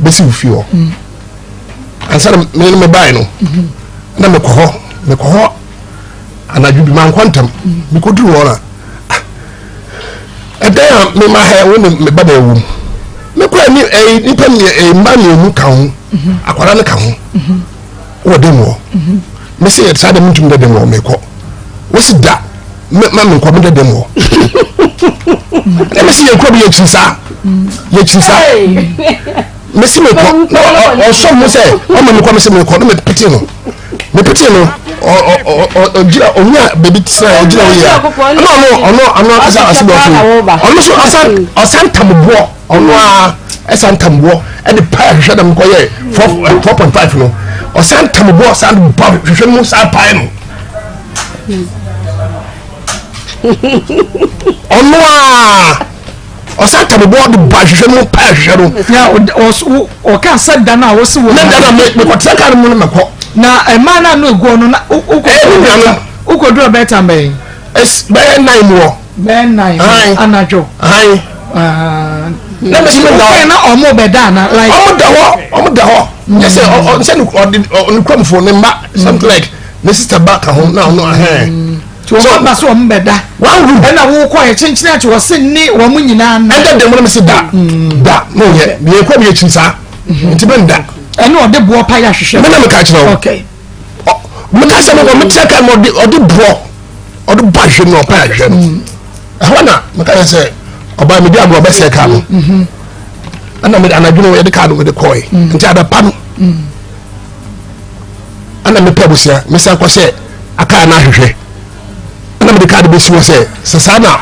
bɛsi wo fie hɔ ansa na me ne me bae no na mekɔ hɔ mekɔ hɔ anadwo bi mankɔ ntɛm mekɔduru hɔ na ɛdan a mema ha wo ne me ba na ɛwɔ mu mekɔ ani ɛyi nipa mmiɛ mma mmienu ka ho akwadaa no ka ho wɔ dɛm hɔ mese yɛ saa dɛm ntumi dɛ dɛm hɔ mekɔ wosi da ma menkɔ medɛ dɛm hɔ na mese yɛn kuro bi yɛkyiri saa yɛkyiri saa mese mekɔ na ɔsɔ mu sɛ ɔma mekɔ mese mekɔ na mepete no mepete no ɔgyina ɔnya baabi tena ɔgyina hɔ yɛ ɛna ɔno ɔno ɔno akasa ase bɔ ɔso ɔno so ɔsan ɔsan tam boɔ ɔno a ɛsan tam boɔ ɛde paa hwehwɛ dɛm kɔ yɛ 4.5 no ɔsan tam boɔ san ba hwehwɛ mu san pae no ɔno a ɔsan tam boɔ de ba hwehwɛ mu pae hwehwɛ no. Ya ɔka sɛ da no a wɔsi wɔ. Ne da no mekɔtena kaa no mu no mɛkɔ. Na mmaa no a no eguo no na wokɔ. Ɛyɛ ne nuanom. Wokɔduru ɔbɛn bɛn. Bɛyɛ 9 mu hɔ. Bɛyɛ 9 anadwo. Na mesi mi da hɔ. Na ɔmo bɛ da ana like. Ɔmo da hɔ ɔmo da hɔ. Nyɛ sɛ ɔ sɛ ɔde ne kuromfo ne mma something like ne sister ba ka ho na ɔno ahɛn. Tí wɔn ba so wɔn bɛ da. One room. Ɛna wokɔ yɛ kyenkyen akyi wɔ se ne wɔn nyinaa na. Ɛda dɛm na mesi da da na ɔyɛ yɛ kurom yɛ kyiri saa nti bɛ nda. Ɛna ɔde boɔ pa yɛ ahwehwɛ. Mɛ na mi ka kyerɛ o. Okay. Mɛ ka sɛ mo mi kyerɛ ka mo ɔde ɔde boɔ ɔde bɔ ahwehwɛ no ɔpa ahwehwɛ no ɛhɔ na mɛ ka yɛ sɛ ɔbaa mi di agorɔ ɔbɛsɛ kaa no ɛna mi anadwo no yɛde kaa no yɛde kɔɛ nti adapa no ɛna mi pɛ abusua mi san kɔ sɛ akaa no ahwehwɛ ɛna mi de kaa no bɛ si hɔ sɛ sɛ saa na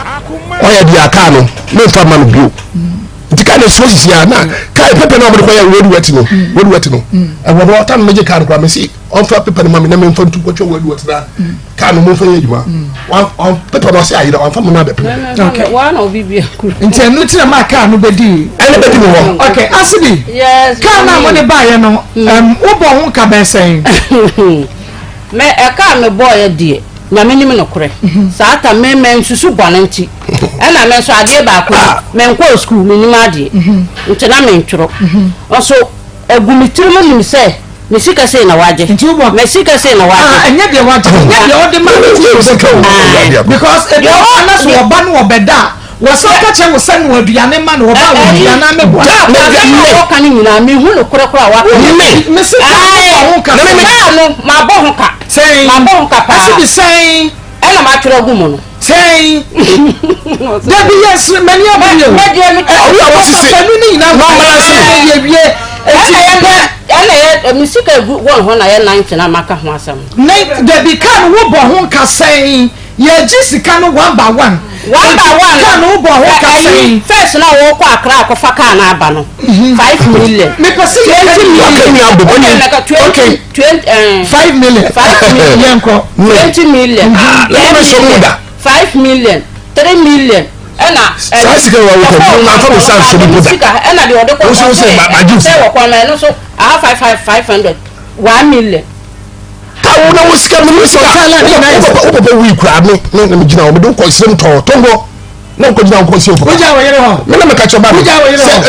ɔyɛ di akaa no mi nfa ma no bio nti kaa no esuo sisi a na kaa pɛpɛ na ɔmo de kɔ yɛ road wet no road wet no ɛwɔ hɔ ɔtan mi gye kaa no kora mi si ɔnfa pɛpɛ no ma mi na mi nfa ntu kɔtwa road wet na kaa no mo nfa yɛ adwuma wɔn pɛpɛ no ɔsɛ ayerɛ ɔnfa mo na abɛpɛ. Nti ɛnu ti na maa kaa no bɛ di. Ɛna bɛ di mi hɔ. Ok Asibi kaa naa mo ne ba yɛ no wobɔ ho ka bɛn sɛn. Mɛ ɛka a me bɔɔ yɛ deɛ Nyame nim nokorɛ saa ta me mɛ nsusu bɔne nti ɛna me nso adeɛ baako ni me nkɔɔ sukuu me nim adeɛ nti na me ntwerɛ nso ɛgu me tiri mu nim sɛ me sika sei na wagye me sika sei na wagye. Ah ɛnyɛ deɛ wagye ɛnyɛ deɛ ɔde ma ne ti sika o because ebi wɔ hɔ na so ɔba no ɔbɛda a wɔsan ka kyerɛ wo sɛ noa aduane ma no ɔba a wɔ aduane ameboa. Da asɛm a wɔka no nyinaa mehu no korɛ korɛ a waka no. Me se kaa no bɔ ho ka sɛn. Kaa no mabɔ ho ka. Sɛn. Mabɔ ho ka paa. Ɛsi bi sɛn. Ɛna matwerɛ agu mu no. Sɛn. Dabi yɛ sere mani abiri o. Ɔwɔ a wɔsisi. Fanu ne nyinaa na ɔmara se. Yɛ wie. Eti pɛ. Ɛna yɛ me sika egu wɔn hɔ na yɛ 90 na maka ho asɛm. Ne dabi kaa no wo bɔ ho ka sɛn. Yɛgye sika no one by one. One by one. Kaa no wobɔ ho ka sɛn? First na wɔkɔ Accra akɔfa kaa no aba no. 5 million. Mepɛ sɛ yɛ 20 million. Okay. 20 5 million. 5 million. Yɛn kɔ. 20 million. 10 million. 5 million. 3 million. Ɛna. Saa sika wa wokɔ mu na nfa mi sa nso mi da. Ɛna deɛ ɔde kɔ ɔsɛ sɛ wɔ kwan na ɛno so aha five five 500 1 million. Wo na wo sika mi sika wo papa wui kura me me na me gyina hɔ me de wo kɔ nsɛm tɔn tɔngɔ na nkɔ gyina nkɔ si o papa. Wogya wɔ yere hɔ. Me na me ka kyerɛ ba mi sɛ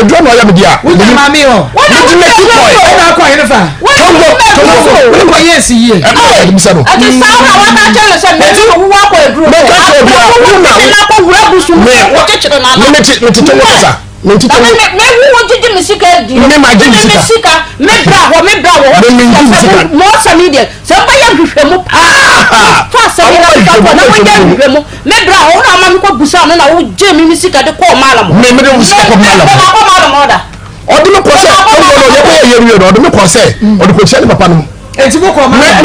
edura na ɔyɛ mi di a. Wogya maame hɔ. Me di n'akyi kɔɛ. Ɛna akɔ ayere fa. Tɔngɔ tɔngɔ. Wokɔ yɛ esi yie. Ɛna ɔyɛ mi sɛ no. Ɛti saa na waka kyerɛ no sɛ mɛ mi wo akɔ eduro. Mɛ ka kyerɛ bi a wo na wo na akɔ wura busu mu kɔ kyekyere na. Me me ti me ti tɔngɔ kasa. Me ti tɔngɔ. Me me wo gyegye me sika di. Me ma gye me sika. Me sika me bra hɔ me bra wɔ hɔ. Me me gye me sika. Mo ɔsɛ mi deɛ sɛ mo bɛ yɛ nhwehwɛmu paa. Fa asɛm yi na fa kɔ na mo yɛ nhwehwɛmu. Me bra hɔ na ama mi kɔ busa no na wo gye mi mi sika de kɔɔ maalam. Me me de wo sika kɔ maalam. Me ma kɔ maalam ɔda. Ɔde me kɔ sɛ ɔno no yɛ kɔ yɛ yɛ wie no ɔde me kɔ sɛ ɔde kɔ kyia ne papa no. Eti mo kɔ maalam.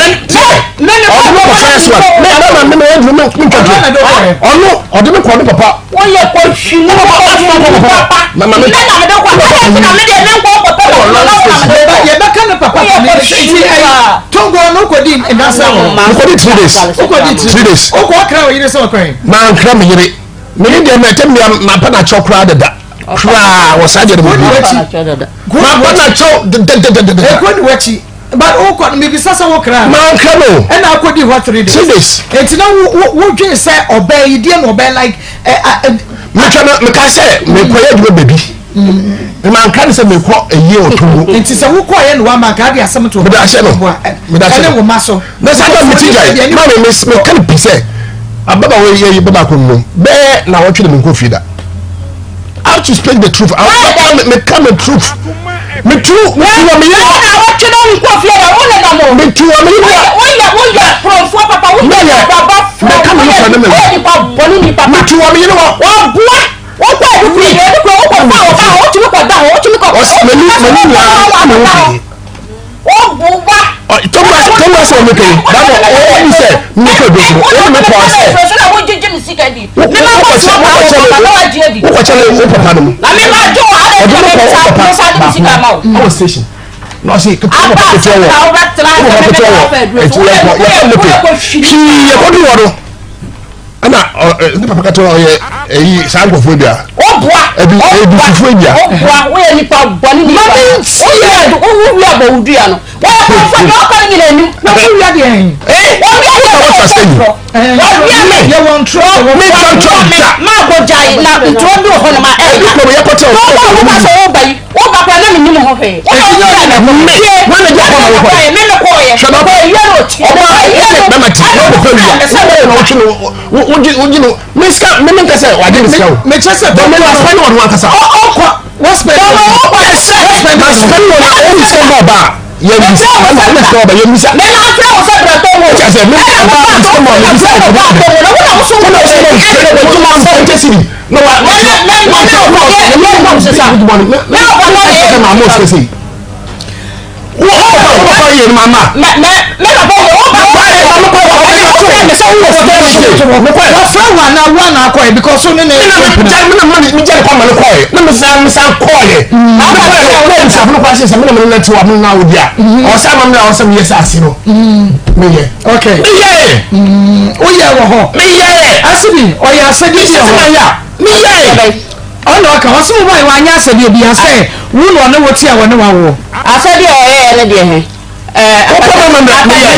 Me me ɔde me kɔ first one. Me me ma me me me me ntwa to. Ɔno ɔde me kɔ ne papa. Woyɛ kɔ hwi mu kɔ hwi mu papa. Ma ma me. Me na me de kɔ. Ɛna ti na me de me nkɔ kɔ. Togo no kɔdi nnasa wɔ hɔ. Mekɔdi 3 days. Wokɔdi 3 days. Wokɔ ɔkra wo yere sɛ ɔkran. Mankra me yere. Me ne deɛ mɛtɛ mmea mapa na kyɛw koraa deda. Koraa wɔ saa deɛ no mu. Mapa na kyɛw dedededede. Ekɔ ni w'akyi. But wokɔ no mebisa sɛ wokra. Mankra no. Ɛna akɔdi hɔ 3 days. 3 days. Eti na wo wo wodwen sɛ ɔbaa yi deɛ na ɔbɛn like ɛ ɛ. Metwa no meka sɛ mekɔyɛ adwuma baabi. Manka ne sɛ mekɔ ɛyie wɔ Togo. Nti sɛ wokɔɔyɛ no wama nka ade asɛm to Mede ahyɛ no. Mede ahyɛ no. Ɛne wo ma so. Na saa da mete gyae. Ma me meka no pi sɛ ababaawa yi yɛ bɛba akɔ mu bɛɛ na wɔtwe ne menkɔ fie da. I have to speak the truth. I meka me truth. Metu metu wɔ me yere. Na wɔtwe ne nkɔ fie da wo ne da mo. Metu wɔ me yere. Woyɛ woyɛ kurɔfoɔ papa woyɛ baba foro. Meka me nufa ne me. Woyɛ nipa bɔne nipa. Metu wɔ me yere wɔ. Wɔboa. Wokɔ adukuro yi, adukuro wokɔ fa wɔ ba hɔ, wotumi kɔ da hɔ, wotumi kɔ. Ɔsi mani mani nyinaa na wo fi. Wobu wa. Tɔmba tɔmba sɛ ɔmo kɛyi, dama ɔwɔ mi sɛ mi kɔ ebi soro, ɔmo mi kɔ asɛ. So na wo gyegye mi sika di. Mi ma kɔ so pa wɔ papa na wa gye di. Wokɔ kyɛlɛ wo papa no mu. Na mi ma gye wɔ ha Ɔde na mo mi kɔ wo sa papa mi sa de mi sika ma wo. baako ɛwɔ station. Na ɔsi ketewa wɔ papa ketewa wɔ. Aba sɛ Wɔ papa ketewa wɔ. Ɛti yɛ kɔ yɛ kɔ moto. Hwii yɛ kɔ du wɔ no. Ɛna ɔ ne papa ketewa ɔyɛ ɛyi saa nkurɔfoɔ bi a. Woboa. Ebi ebi fufuo bi a. Woboa woyɛ nipa bɔne nipa. Mami Woyɛ wowu wia bɔ wo dua no. Wɔyɛ kɔnfɔ deɛ ɔkɔ no nyina anim. Na wo wia deɛ ɛn. Ee Wɔwia deɛ wọ́n wɔyɛ sɛ yi. ntorɔ. Wɔwia me. Yɛ wɔn ntorɔ sɛ wɔn. Mi tɔ ntɔ me da. maa bɔ gyae na ntorɔ bi wɔ hɔ nom a ɛnka. Ebi kɔm yɛ kɔtɛ Na ɔba wo ba sɛ woba yi woba koraa na mennim ho hwee. Wo na Eti wofrɛ me. me wɔn na gye kɔ na wokɔ. Me me kɔɔyɛ. Hwɛ na Kɔɔyɛ no ɔtie. ɔba Kɔɔyɛ no. bɛma ti na ɔkɔ wia na ɔna ɔtwe no wogye wogye no me sika me me nkasa wagye me sika o. Me kyɛ sɛ Bɔn me na spend wɔn ankasa. Ɔkɔ wɔ spend. Ɔkɔ Ɛsɛ na spend wɔn a ɔmu sika ma ɔba yɛ bisa ɛna ɔmu sika ɔba yɛ bisa. Me na afrɛ wo sɛ brɛtɔ wo. Kyɛ sɛ me ɔba sika ma ɔba bisa ɛkɔ bɛ. Na wo na wo so wo na wo sɛ wo wo wo spend siri na wa wa wa wa wa wa sisa Me na wo sɛ sɛ maa mo sika sei. Wo wo wo papa yɛ no ma ma. Me me me papa yɛ wo ba Wa yɛ ma mo kɔ wɔ Ɛna wo frɛ me sɛ wo wɔ sika. Mo kɔ yɛ. Wɔfrɛ wo anaa wo anaa akɔɛ because wo ne ne. Me na me gya me na me me gya ne kɔ ma ne kɔɛ na me san me san kɔɛ. Me kɔɛ no na ebusafo no kɔ ahyɛ sɛ me na me nante wa me na wo di a. Ɔsɛ ama me na ɔsɛ me yɛ sɛ ase no. Me yɛ. Okay. Me yɛ. Woyɛ wɔ hɔ. Me yɛ. Asibi ɔyɛ asɛdeɛ bi Sɛ wɔ ma hɔ. yɛ a me yɛ. Ɔna ɔka ɔsɛ wo bae wanyɛ asɛdeɛ bi asɛ wo na ɔne wo te a wɔne wawoɔ. Asɛdeɛ ɔyɛɛ no deɛ he Wokɔ ma ma me yɛ.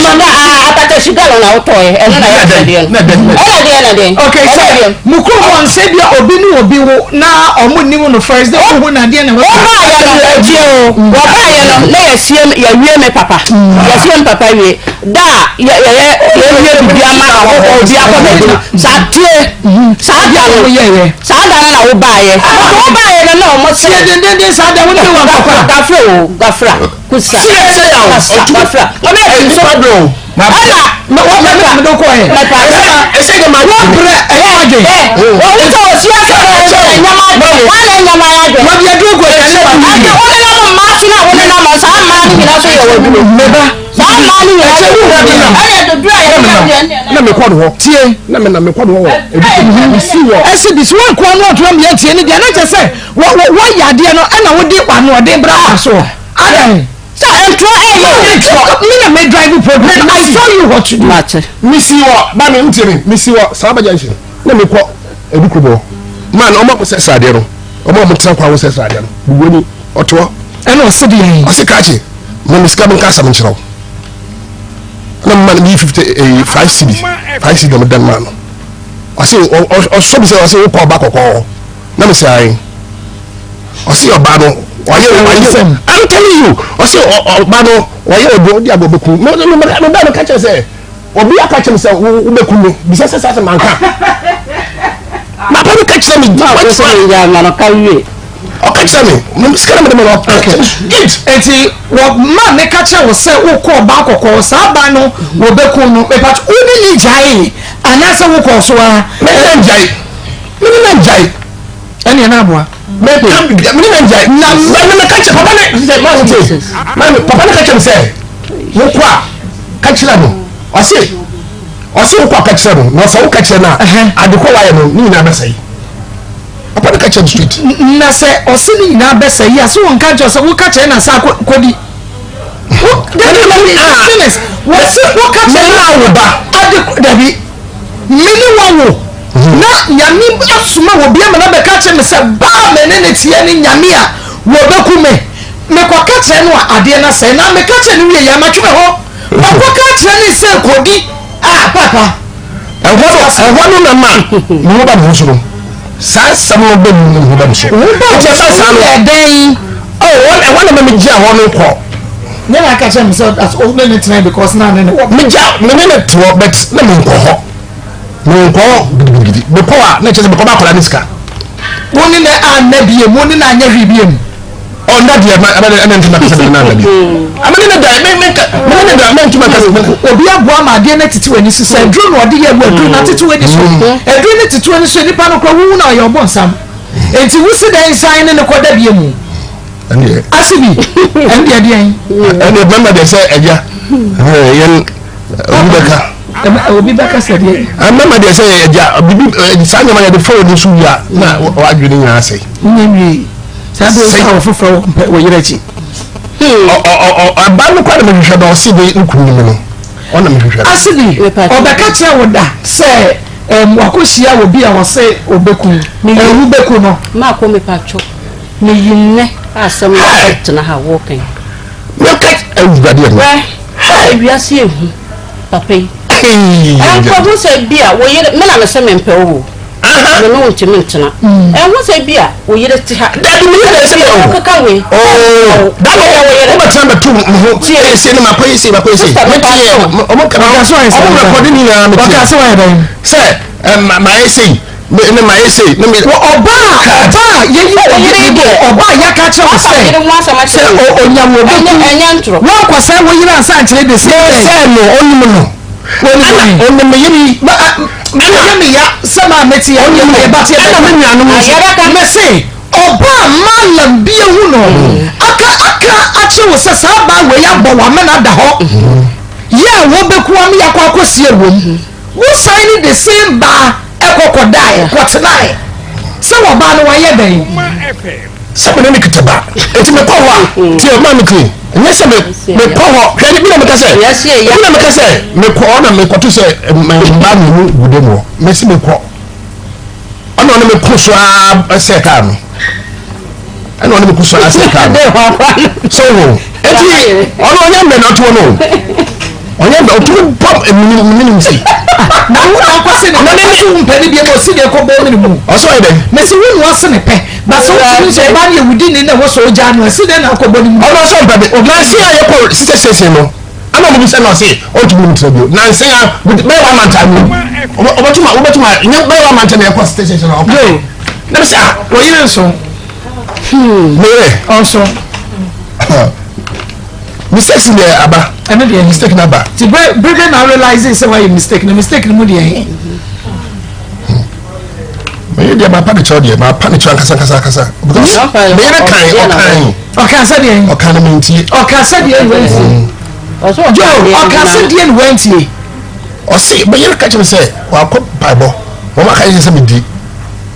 Apatashi gallon na wotɔɔɛ ɛno na yɛ asɛdeɛ no. Na dɛn na dɛn. Ɛna deɛ na deɛ. Okay Ɛna sɛ deɛ. mo kurom hɔ nsɛ bia obi ne obi wo na ɔmo nim no first dɛ wohu na adeɛ na ɛwɔ Wɔbaayɛ no tie o wɔbaayɛ no na yɛsie yɛwie me papa yɛsie me papa wie da a yɛ yɛyɛ yɛwie biribi ama ahɔhoɔ obi akɔ baabi no saa tie saa da no yɛyɛ. saa da no na wobaayɛ wobaayɛ no na ɔmo sɛ Tie dendenden saa da wo ne wa nkɔkɔ a. gafra o gafra kusa Tie sɛ yaw. kasa gafra ɔno yɛ Nipa nso brɛ o. Ma brɛ. ɛna Ma wɔn bɛ na mede kɔɛ. mɛpa Ɛsɛ kɛ ma Wɔbrɛ ɛyɛ adwen. Wɔn sɛ wɔsi asɛ ɛnyɛma adwene wɔn na ɛnyɛma adwene. Wɔde aduro gu aduane ma Ati wo. wɔn nenam mmaa so na wɔn nenam saa mmaa no nyinaa so yɛ wɔ aduro. Meba. Saa mmaa no nyinaa so yɛ wɔ aduro. Ɛna dodo a yɛde nam deɛ Na me kɔ no hɔ. Tie. Na me na me kɔ no hɔ wɔ. Ebi me si wɔ. Ɛsi bi so wɔn nkoa no ɔtena mu yɛ tie ne deɛ na kyerɛ sɛ wɔ wɔ wɔyɛ adeɛ no ɛna wode anoɔden bra wa so. Adan. Sɛ ntorɔ ɛyɛ o. Me na me drive program. I saw you what to do. Mate. Me si wɔ ba me ntie me me si wɔ saa ba junction na me kɔ ebi kurubɔ man ɔmo a mo sɛ sradeɛ no ɔmo a mo tena kwan ho sɛ sradeɛ no bubu ni ɔte hɔ Ɛna ɔsi deɛ yɛn. ɔsi krakye mo me sika mo nka asɛm nkyerɛ wo na mo ma no mi yi 50 ɛyi 5 cedi 5 cedi na mo dan maa no ɔsi ɔsɔ bi sɛ ɔsi wokɔ ɔba kɔkɔɔ hɔ na me sɛ ayi ɔsi ɔba no ɔyɛ ɔyɛ I'm telling you ɔsi ɔba no ɔyɛ ɔdo ɔdi agbo bɛku me me me me ba no ka kyerɛ sɛ obi aka kyerɛ me sɛ wo wobɛku me bisa sɛ saa sɛ manka mapa no ka kyerɛ me Maa ko sɛ mi gya ma no ka wie. ɔka kyerɛ me me sika na mede ma no ɔka kyerɛ me straight Eti wɔ ma ne ka kyerɛ wo sɛ wokɔ ɔbaa kɔkɔɔ saa ba no wɔbɛku no mepat wo ne ne gyae anaasɛ wokɔɔ so ara. Me ne no ngyae me ne no ngyae Ɛne ɛna aboa. Me ka me ne no ngyae na me me ka kyerɛ papa ne sɛ maa me maa me papa ne ka kyerɛ me sɛ wokɔ a ka kyerɛ no ɔse ɔse wokɔ a ka kyerɛ no na ɔsɛ woka kyerɛ no a adekɔ wayɛ no ne nyinaa bɛsɛe papa ne ka kyerɛ no straight. Na sɛ ɔse ne nyinaa bɛsɛe yi a sɛ wɔnka nkyerɛ sɛ woka kyerɛ na sa kɔdi. Dabi dabi finish. Wɔsi woka kyerɛ Me na wo ba. Ade dabi. Me ne wawo. Na nyame asoma wɔ bi ama na bɛka kyerɛ me sɛ baa me ne ne teɛ ne nyame a wɔbɛku me. Mekɔka kyerɛ no a adeɛ no asɛe na meka kyerɛ no wie yɛ matwe me ho. Makɔka kyerɛ ne sɛ kɔdi a papa. Ɛhɔ no ɛhɔ no na ma me ho ba me ho so no. Saa asɛm no bɛ mu me ho ba me so. Wo ba Nti wo ɛba so saa no. yɛ dɛn? Oh, ɛhɔ ɛhɔ na ma me gya hɔ no kɔ. Ne na aka kyerɛ me sɛ as o ne ne tena because na ne ne wɔ. Me gya me ne ne toɔ but na me nkɔ hɔ. Me nkɔ hɔ gidigidi. Me kɔ a na kyerɛ sɛ me kɔ ba akɔla ne sika. Wo ne ne anna biem, wo ne ne anyɛ hwee biem. Ɔnda deɛ ma ɛbɛ ɛna ntoma kasa me ne na bi. Ama ne ne da me me nka me ne ne da me ntoma kasa me. Obi aboa ma adeɛ no atete w'ani so sɛ aduro na ɔde yɛ wo aduro no atete w'ani so. Aduro no tete w'ani so nipa no kora wohu na ɔyɛ ɔbɔnsam. Enti wosi dɛn san ne ne kɔda bie mu? Ɛndeɛ. Ase bi ɛndeɛ deɛn? Ɛndeɛ bɛma deɛ sɛ ɛgya yɛn obi bɛka. Obi bɛka sɛ deɛ. Mɛma deɛ sɛ ɛgya bibi saa nneɛma yɛde fɔ w'ani so wia na wadwene nyinaa sɛe. Nyɛ nwie. Saa bere nso a wɔfoforɔ wɔ mpɛ wɔ yerɛ akyi. Ɔba no kora na mehwehwɛ no ɔse de nkunu no mu no ɔna mehwehwɛ no. Ase bi ɔbɛka kyerɛ wo da sɛ wakɔhyia wɔ bi a ɔse ɔbɛku ɛwu bɛku no. Maako mepatwo meyi nnɛ asɛm no tena ha wɔkɛn. Meka awurade ɛma. Hwɛ ewiase ehu papa yi. Ɛnkɔ ho sɛ bi a wo yere me na me sɛ mempɛ wo. Me ne wo ntumi ntena. Ɛho sɛ bi a wo yere te ha. Dabi me yere sɛ wo. Ɔkeka wei. Oh, dabi wo yere. Wo bɛtena bɛto me ho. Tie. Ese ne makɔ ese makɔ ese. Me tie. Ɔmo ka. Ɔmo rekɔdi ni nyinaa me tie. Ɔka sɛ wayɛ dɛn? Sɛ ma yɛ sei. Me ne ma yɛ sei. Ne me. Ɔbaa ɔbaa yɛyi wɔ yere deɛ ɔbaa yɛaka kyerɛ wo sɛ sɛ ɔnya wɔ bɛku woankɔ sɛ wo yere ansa nkyerɛ de sɛ sɛ no ɔnim no ɛna ɔnim me yere yi ɛna me ya sɛ maa me te ɔnim yɛ ba te ɛna me nuanom nso me se ɔbaa malam bi ehu no aka aka akyerɛ wo sɛ saa baa wei abɔ wamena da hɔ yɛ a wɔbɛku ame yɛakɔ akɔsie wom wo san ne the same baa ɛkɔ kɔdae kɔtenae sɛ wɔbaa no wayɛ dɛn. Sɛ me ne ne kita ba eti mekɔ hɔ a tie maa me tie nyɛ sɛ me mekɔ hɔ hwɛ bi na meka sɛ bi na meka sɛ mekɔ hɔ na mekɔto sɛ mmaa mmienu gu dɛm hɔ mesi mekɔ ɔna ɔne mekɔ so ara sɛ kaa no ɛna ɔne mekɔ so ara sɛ kaa no so ho eti ɔno ɔnyɛ mbɛ na ɔtoɔ no ɔnyɛ mbɛ ɔtumi bɔ mminim si. Na wo na akɔ se ne na ne so mpɛ ne bia ma ɔsi deɛ kɔ bɔ mene mu. Ɔsɔ yɛ dɛ. Mesi wo nua se ne pɛ. Ba sɛ wotumi sɛ ɔbaa no yɛ wudi ne na ɛwɔ sɛ ɔgyaa no ɛsi dɛn na akɔ bɔ ne mu. Ɔno ɔsɔ mpɛ bi. Nansi a yɛkɔ sisɛ station no ɛna ɔmo bisa na ɔse ɔntumi ne mu tena bio. Nansi a bɛyɛ wa manta mu. Ɔbɛtuma wobɛtuma nyɛ bɛyɛ wa manta na yɛkɔ sisɛ station no ɔka. Na mi sɛ ah. Ɔyere nso. Meyere. Ɔnso. Mistakes deɛ aba. Ɛno deɛ mistake na aba. Ti bere bere na realize sɛ wayɛ mistake na mistake no mu deɛ he. Meyɛ deɛ mapa ne kyɛw deɛ mapa ne kyɛw ankasa ankasa ankasa because meyere kan ɔkan. Ɔkan sɛ deɛ. Ɔkan no mentie. Ɔkan sɛ deɛ ne wantie. Joe ɔkan sɛ deɛ ne wantie. Ɔse meyere ka kyerɛ me sɛ wakɔ mpaebɔ wɔn aka kyerɛ sɛ medi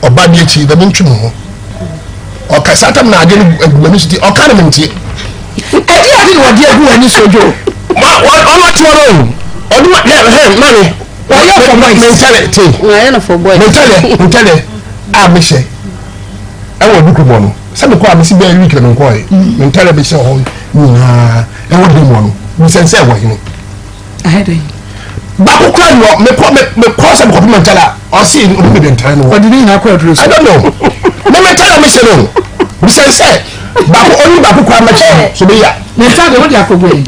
ɔba bi akyi na mentwe me ho. Ɔka saa tam na ade no agu m'ani so ti ɔka no mentie. Ɛde ade na wɔde agu w'ani so dwo. Ma ɔno ɔte hɔ no ɔde ma hɛ hɛ maame. Wɔyɛ for boys. Mentale te. Wɔyɛ no for boys. Mentale mentale a mehyɛ ɛwɔ duku bɔ no sɛ mekɔ a mesi bɛyɛ week na menkɔɛ mentale mehyɛ hɔ nyinaa ɛwɔ dɛm hɔ no bisɛn sɛ ɛwɔ hene. Baako kura ni hɔ mekɔ mekɔ sɛ mekɔpem mentale a ɔse ɔmo bɛbi ntare no wɔ. Ɔde ne nyinaa kɔ aduro so. I don't know. Me mentale a mehyɛ no bisɛn sɛ baako ɔnyi baako kura mɛkyɛ so bɛyɛ a. Ne ntaade wo de akɔgu yi.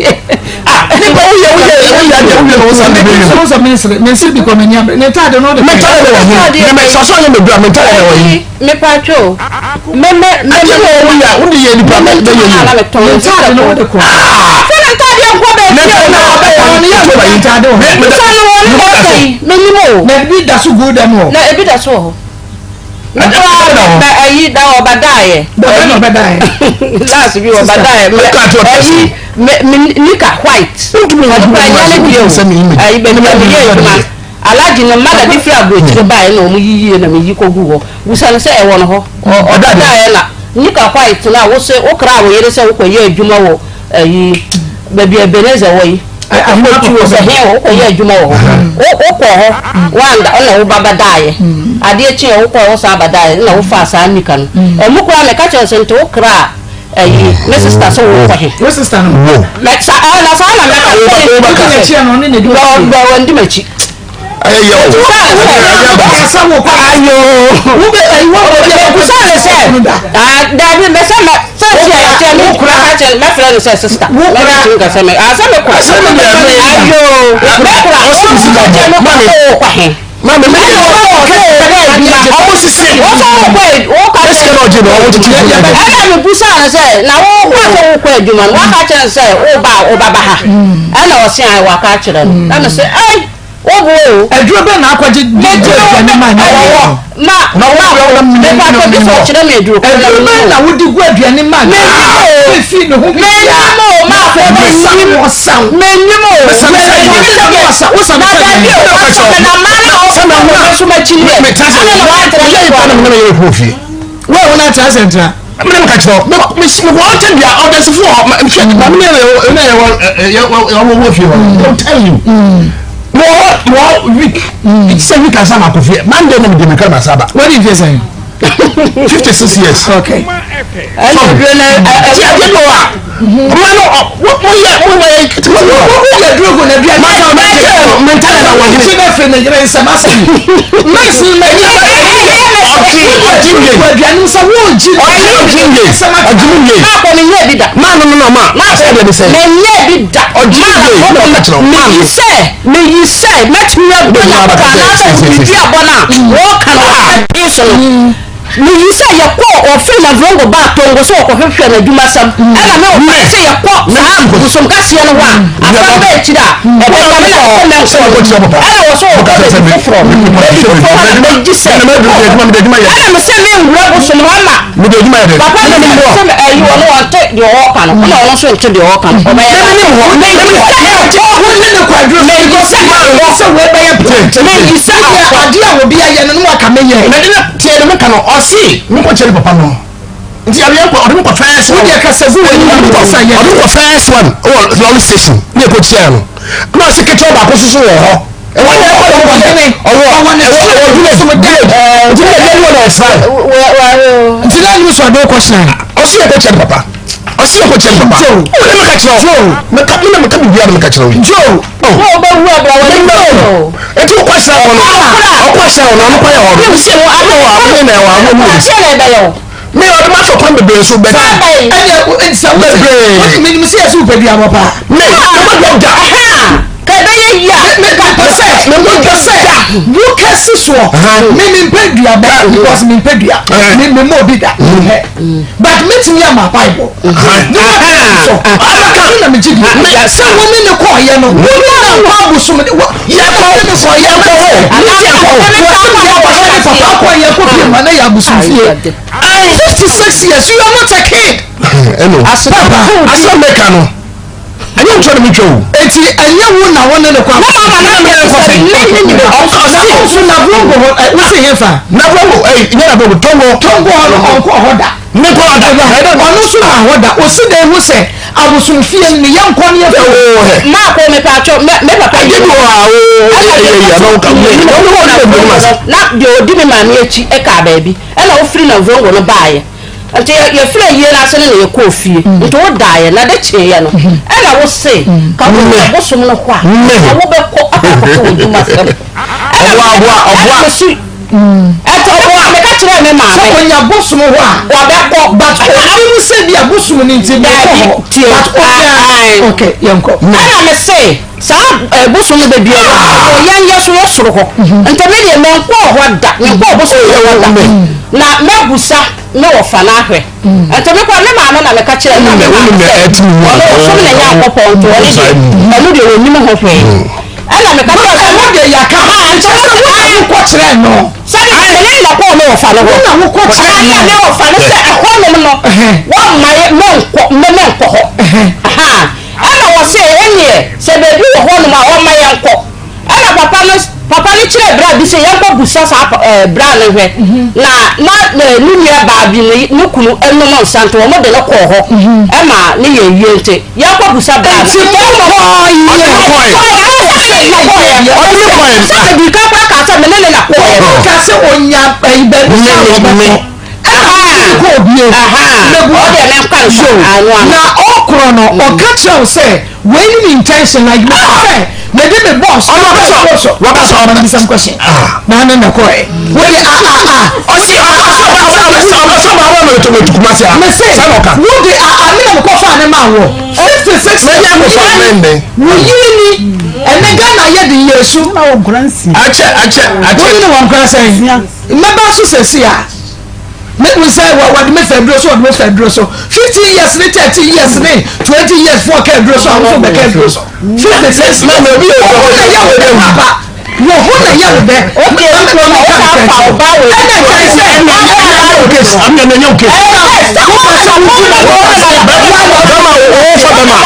Ah nipa woyɛ woyɛ woyɛ adeɛ woyɛ na wosan de bɛyɛ. Sɛ sɛ mensere mensere bi kɔ m'ani abere ne ntaade no de. Me ntaade no wɔ he me me sɔsɔ yɛ mɛdura me ntaade no wɔ he. Mepa two me me me. Adeɛ wɔ woyɛ a wode yɛ nipa bɛyɛ yi. Ne ntaade no wode kɔ. Sɛ ne ntaade nkɔ baabi o. Na ɔbɛtɔn no yɛ wɔ ntaade wɔ hɔ. Sɛ no wɔ ne bɛsɛ yi menim o. Na ebi da so gu dɛm hɔ. Na ebi da so wɔ hɔ. Mekura ayi da ɔbadaeɛ. Dɔbɛ na ɔbɛdaeɛ. Last bi ɔbadaeɛ. Ayi me me nika white. Ɔde kura nya ne deɛ o. Ayi baabi a meyɛ adwuma. Alhaji ne mma dade firi aburokyire baeɛ na wɔn yiyie na meyi kɔ gu hɔ. Busa no sɛ ɛwɔ no hɔ. Ɔbɛdaeɛ na nika white na wose wokra wo yere sɛ wokɔ yɛ adwuma wɔ ayi. Baabi a Ebenezer wɔ yi, wokɔtu wɔ sɛ he wokɔyɛ adwuma wɔ hɔ. Wokɔɔ hɔ, woanda, ɛna wo ba bɛdaeɛ. Adeɛ kyeeɛ wokɔɔ hɔ saa bɛdaeɛ, ɛna wofaa saa nika no. Ɛmu koraa meka kyerɛ wo sɛ nti wo kra ayi, me sista sɛ wokɔ he. Wo sista no? Mɛ sa, ɛɛ, na saa na mɛka sɛ. Wodi n'akyi anaa ɔne na di w'akyi? Ɔ, ɔ, ɔndi m'akyi. Ɛyɛ yɛ o. Sɛ wo kɔ ayo. Wo bɛ ayi wo bɛ bi a Kusa ne sɛ dabi mɛ sɛ mɛ sɛ ti a yɛkyɛ ne kura ka kyɛ mɛ fɛ ne sɛ sista mɛ bɛ ti nka sɛ mɛ a sɛ mɛ kura ayo mɛ kura Ɔsɛ mi sika kyɛ mɛ kura sɛ o kɔ he. Maame mi Ɛna ɔsɛ wɔ kɛ ɔbɛ adwuma ɔmo sisi. Wɔsɛ wɔ kɔ wɔ ka Ɛsɛ na ɔgye na ɔmo titi fún mi. Ɛna mi busa ne sɛ na wo kɔ sɛ wo kɔ adwuma no waka kyerɛ ne sɛ wo ba wo ba ba ha ɛna ɔsɛ ayi waka kyerɛ no na mi sɛ ɛy wo bo o. Aduro bɛn na akɔgye de gu aduane ma nyɛ wɔ hɔ? Ma Na wo ma wo mepa na tɔ bi sɛ ɔkyerɛ me aduro. Aduro bɛn na wode gu aduane ma nyɛ Menim o. Fifi ne ho biribiara. Menim o, ma Na afɔ ɔsa menim. ɔsa wo. Menim o. Mesa me sɛ Menim yie. sɛ deɛ- Wosa wosa Na me sɛ dabi o, yie. wasa me na mmaa na Sɛ ɔkɔ na ɔkɔ wo- so m'akyi deɛ. Me ta sɛ Ana na woatrɛ yɛ me nipa na kɔ. me na yɛ kɔ fie. Wo a wo na atra sɛ ntra. Me na me ka kyerɛ wo. Me me me wɔ ɔtɛ bia ɔdɛsifo wɔ hɔ. Hwɛ maame ne yɛ ne yɛ wɔ yɛ wɔ wɔ wɔ fie hɔ. They will tell you. Me wɔ hɔ me wɔ hɔ week. Sɛ week ansa ma kɔ fie. Monday na me de me kra ma sa ba. Wadi mfie sɛn? 56 years. Okay. Ɛna aduro no ɛ- Ti adeɛ bi wɔ a. Ɔma no ɔ mo mo yɛ mo yɛ kete mo wɔ. Woyɛ aduro gu n'aduane. Mata ɔbɛ kyerɛ no mentale na wɔ hene. Kyi na firi ne yere nsɛm asɛm. Nurse no na ɛnyɛ Ɔgye ɔgye wie. Gu aduane mu sɛ wogye. Ɔgye ɔgye wie. Ɔgye mu wie. Maakɔ menyɛ bi da. Maa no no na ɔma. Maakɔ Asɛ deɛ de sɛ. menyɛ bi da. Ɔgye Maakɔ wie. Na ɔka kyerɛ wo. Maa meyi no. sɛ meyi sɛ mɛtumi abɔ Nyankopɔn anaasɛ biribi abɔ no a wɔka no wɔpee so no. Meyi sɛ yɛkɔɔ ɔfiri Navrongo baa Tongo sɛ wɔkɔhwehwɛ n'adwumasɛm ɛna me wɔfa sɛ yɛkɔ saa bosom kaseɛ no hɔ a asɛm bɛɛ akyiri a ɛbɛka me na sɛ mɛnkɔ ɛna wɔ sɛ wɔkɔ baabi foforɔ baabi foforɔ hɔ na mɛgye sɛ ɛna me sɛ menwura bosom hɔ ama Mede adwuma yɛ dɛ. papa no sɛ sɛ ɛyi ɔno ɔnte deɛ ɔɔka no ɛna ɔno nso nte deɛ ɔɔka no ɔbɛyɛ Mede nim hɔ. meyi sɛ ɛkɔ Wone ne kɔ aduro so meyi sɛ akɔ sɛ wei bɛyɛ plant. meyi sɛ akɔ Adeɛ a obi ayɛ no no waka meyɛ. Mede ne tiɛ ne meka no ɔse mekɔ kyerɛ ne papa no. Nti adeɛ nkɔ ɔde mekɔ first one. Wodeɛ kasa gu w'anim Ɔde mekɔ kasa yɛ. ɔde mekɔ first one ɛwɔ lorry station ne ɛkɔ kyia no. Na ɔse ketewa baako soso wɔ hɔ. Ɛwɔ ne ɛkɔ ne kɔ ɔwɔ Ɔwɔ ne ɛwɔ ɛwɔ village village. Nti ne ɛyɛ ne wɔ shrine. Nti na anim so ade wokɔ shrine. Ɔse yɛkɔ kyerɛ ne papa. Ɔse yɛkɔ kyerɛ ne papa. Joe. Wo ne meka kyerɛ wo. Meka me na meka biribiara na meka kyerɛ wo yi. Joe. Oh. na ɔbɛwu abra wɔ ne No. Eti wokɔ shrine hɔ no. Ɔkɔ shrine hɔ no ɔno kɔ yɛ hɔ no. Sɛ wo Ɔwɔ ɔmo na ɛwɔ ɔmo mu. adeɛ na ɛbɛyɛ wo Me ɔde ma fɔ kwan bebree so bɛtɛ. Ɛnna sɛ wo Bebree. sɛ menim sɛ yɛ sɛ wopɛ duabɔ paa. Me mama dɔ da. ka ɛbɛyɛ yie a Mepɛ sɛ mepɛ sɛ wo kɛse soɔ me mempɛ duabɔ because mempɛ dua me me mɔ obi da but metumi ama bible ne wa kɛse so ɔbɛka na megye di sɛ wo ne ne kɔɔyɛ no wo ne na nkɔ abosom ne wɔ Yɛkɔ ne ne kɔɔyɛ yɛkɔ hɔ. ne ti akɔ wɔsɛ ne yɛ kɔhyɛ ne papa akɔ yɛ kɔ pie ma ne yɛ abosom fie 56 years you are not a kid. Ɛno. Papa Asɛm meka no. Ɛnyɛ ntwa na metwa o. eti ɛnyɛ wo na wo ne ne kɔ na mama na Me yɛ nkɔ sɛ sɛ. me ne ne na ɔnso Navrongo hɔ ɛ wosi he fa. Navrongo ɛyi nyɛ Navrongo Tongo. Tongo hɔ no ɔnkɔ hɔ da. Ne kɔ ɔda. Ɔno nso na hɔ da osi dan ho sɛ abosomfie no ne yɛ nkɔ ne yɛ fɛ. Ɛwɔ hɛ. maakɔ mepatwɔ me me papa Ɛdeɛ bi wɔ hɔ a oo ɛna yɛ yɛ yɛ na woka wo deɛ wo wo wo wo wo na deɛ ɔdi me maame akyi ɛkaa baabi ɛna wofiri Navrongo no baeɛ nti yɛfiri ayie no ase no na yɛkɔɔ fie nti wodaeɛ na de kyeeɛ no ɛna wo se ka wowura bosom no hɔ a na wobɛkɔ akɔ akɔpɛ wɔ dwuma sɛm ɛna Ɔboa, ɔboa, ɔboa. ɛna mesi ɛnti ɔboa meka kyerɛɛ me Sɛ maame onya bosom hɔ a. wɔbɛkɔ But onim sɛ bi a bosom no nti mekɔ Daabi, hɔ. tie. But onya Ae. okay yɛnkɔ. ɛna me se saa bosom no baabi a wɔ yɛn yɛ so yɛ soro hɔ nti me deɛ menkɔɔ hɔ da menkɔɔ bosom no hɔ da na mɛbusa me wɔfa no ahwɛ nti mekɔ me maame na meka kyerɛ na me maame sɛ ɔno ɔsom ne Nyankopɔn nti ɔno deɛ ɔno deɛ ɔnim ho hwee ɛna meka kyerɛ sɛ Ɛno deɛ yɛaka. Ah, nti Sɛ wo wo na wokɔ kyerɛ no. sɛde mene na kɔɔ me wɔfa no hɔ Wo na wokɔ kyerɛ Aha, no. na me wɔfa no sɛ ɛhɔnom no wɔmma yɛ menkɔ me menkɔ hɔ Aha. ɛna wɔ se ɛneɛ sɛ baabi wɔ hɔnom a ɔmma yɛnkɔ ɛna papa no papa no kyerɛɛ bra bi sɛ yɛnkɔ busa saa bra no nhwɛ. Na na ne nua baa bi ne ne kunu nom nsa nti wɔn de no kɔɔ hɔ ma ne yɛ yie nti yɛnkɔ busa bra no. Nti mo kɔɔ yɛ. Ɔde me kɔɛ. Sɛ mede kan koraa kaa sɛ me ne ne na kɔɔɛ. Ɔka sɛ ɔnya baabi sɛ wɔbɛkɔ. Ɛna ɔde kɔ obie. Mɛbu ɔdeɛ mɛnkwa nsa ano ano. Na ɔkorɔ no ɔka kyerɛ wo sɛ wei ne me intention like mepɛ sɛ mede me boss. Ɔno ɔka sɛ waka sɛ ɔma bisa me question. Na ne na kɔɛ. Wode a a a. Ɔsi ɔka sɛ ɔka sɛ ɔka sɛ ɔka sɛ ɔba ma to to Kumasi a. Mese wode a a me na mekɔ fa ne ma wɔ. 56 Mɛnyɛ akɔfa ne nnɛ. Wo yere ni ɛnɛ Ghana yɛ de yɛ su. Akyɛ akyɛ akyɛ. Wo ne wɔn kora sɛn. Mmɛba so sɛsi a. Me hu sɛ wɔde me fɛ duro so wɔde me fɛ duro so 15 years ne 13 years ne 20 years fo ɔka duro so a wɔn bɛka duro so 56 na na obi yɛ wɔn na yɛ wo dɛ papa wɔn ho na yɛ wo dɛ Okay, ɛna na ɛna wo ka afa wo ba wei. ɛna kyerɛ sɛ ɛna ɛna wo case am na ɛnyɛ wo case. Ɛna wopɛ sɛ wotu na Bɛma wɔfa bɛma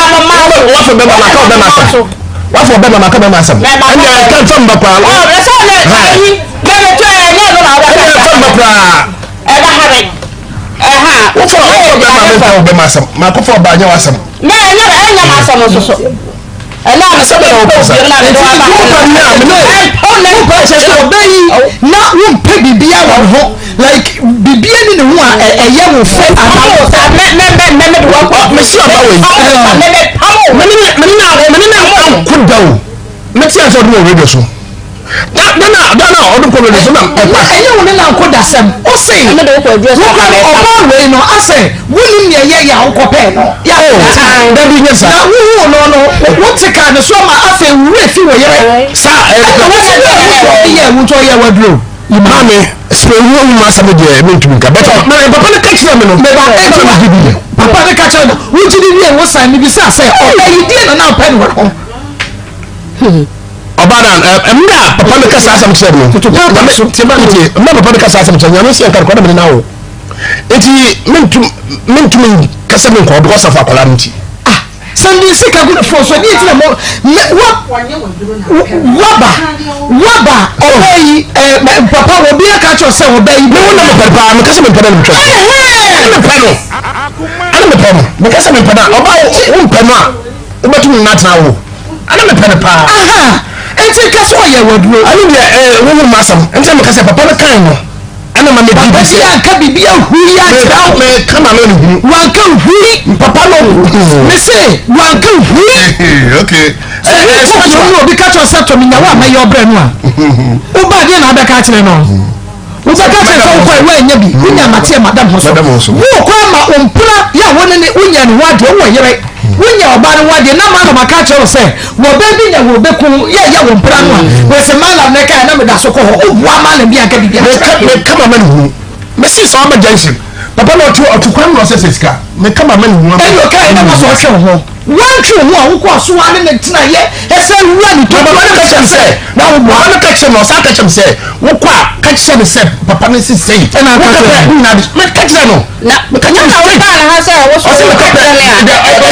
wɔfa bɛma maka ɔbɛma asɛm wafɔ bɛma maka bɛma asɛm ɛnna ɛka nfa mba koraa. Ɔ ɛsɛ ɔnɛ ayi bɛbɛ tó ɛ ɛnyɛ ɔno na ɔbɛka ɛnna ɛfa mba koraa. Ɛbɛ ha mi ɛha. Wofɔ wofɔ bɛma meka ɔbɛma asɛm makɔfɔ ɔba anyɛ w'asɛm. Mɛ ɛnyɛ ɛnyɛ m'asɛm nso so. Ɛnna mi sɛ bɛn o bi na mi de wa ba. Wopɛ kyerɛ sɛ ɔbɛ yi na wompɛ biribiara wɔ ne ho like biribiara ni ne ho a ɛyɛ wo fɛ anaa wo sa mɛ mɛ mɛ mɛ mɛ de wa kɔ. Mesi ɔba wɔ yi. Mɛ mɛ pam o. Mɛ ne ne mɛ ne ne anko da o. Mɛ ti asɛ ɔde wɔ radio so. Da da na da na ɔde kɔ radio so na ɛpa. Ɛnyɛ wo ne na nko da sɛm. O se. Ɛmɛ de wo kɔ aduro so. Wokura no ɔbaa wei no asɛ wonim nea ɛyɛ yɛ a wokɔ pɛɛ no. Yɛ a Dabi nyɛ saa. Na wohuu no no wote kaa ne so ama afei wo werɛ fi wo yere. Saa ɛyɛ. Ɛna wo se wo sɛ ɔde yɛ wo nti ɔyɛ w'aduro. Maame sɛ owu owu ma asɛm deɛ mentumi nka bɛtɛ ma papa no ka kyerɛ me no. Meba ɛna megye di yɛ. Papa no ka kyerɛ no wogye di wie wo san mebisa sɛ ɔbaa yi deɛ na na ɔpɛ no wɔ ne ho. Ɔbaa na mmerɛ a papa no ka saa asɛm kyerɛ me no nyame mmerɛ papa no ka saa asɛm kyerɛ nyame sɛ nka nokora na mene no awo nti mentum mentumi nkasa menkɔ because of akwadaa no nti. Ah sɛ mede sika gu ne fon so ɛdeɛ nti na mo me wa waba waba ɔbaa yi ɛɛ papa obi aka kyerɛ sɛ ɔbaa yi. Me wo na mepɛ paa meka sɛ mempɛ no na metwa ɛne mepɛ no ɛne mepɛ no meka sɛ mempɛ no a ɔbaa wo mpɛ no a wobɛtumi natena wo. Ɛna mepɛ no paa. Aha! Enti nka sɛ ɔyɛ waduro. Ɛno deɛ ɛɛ wohu m'asɛm. Nti na meka sɛ papa no kan no ɛna ma medi Papa bi bi sɛ. anka biribi ahui ankyerɛ wo. Meka ma me nhunu. Wanka hui. Papa no. Me se wanka hui. Okay. Sɛ wokɔ kurom na obi ka kyerɛ wo sɛ tɔ me nyawa a mɛyɛ ɔbrɛ no a, woba adeɛ na wobɛka akyerɛ no? Wobɛka kyerɛ sɛ wokɔe woannya bi, wonya mateɛ madam ho so. Wokɔ ama wo mpena yɛ a wo ne ne wonya ne ho adeɛ, wowɔ yere, wonya ɔbaa no ho adeɛ na malam aka akyerɛ wo sɛ wɔbaa bi nya wɔ bɛku yɛ yɛ wo mpena no a, wɔsɛ malam na ɛkae na meda so kɔ hɔ, woboa malam bi anka biribi akyerɛ. Meka mama ne hunu. Mesi sɛ ɔma junction. Papa na ɔte ɔte kwan na ɔsɛ sɛ sika. Meka mama ne hunu. Ɛyɛ ɔkae na wɔsɛ ɔhwɛ wo ho. Woantwe wo ho a wokɔɔ so ara ne no tenaeɛ sɛ wura ne tokuro. Na papa no ka kyerɛ me sɛ, na papa no ka kyerɛ me, ɔsan ka kyerɛ me sɛ, wokɔ a, ka kyerɛ no sɛ papa no si sei. Ɛna aka Woka kyerɛ pɛ, no. nyinaa de, meka kyerɛ no. Na Meka kyerɛ no na straight. wobaa ne ha sɛ wo so Ɔsɛ meka woka pɛ, kyerɛ me a. ɛdɛ, ɛdɛ,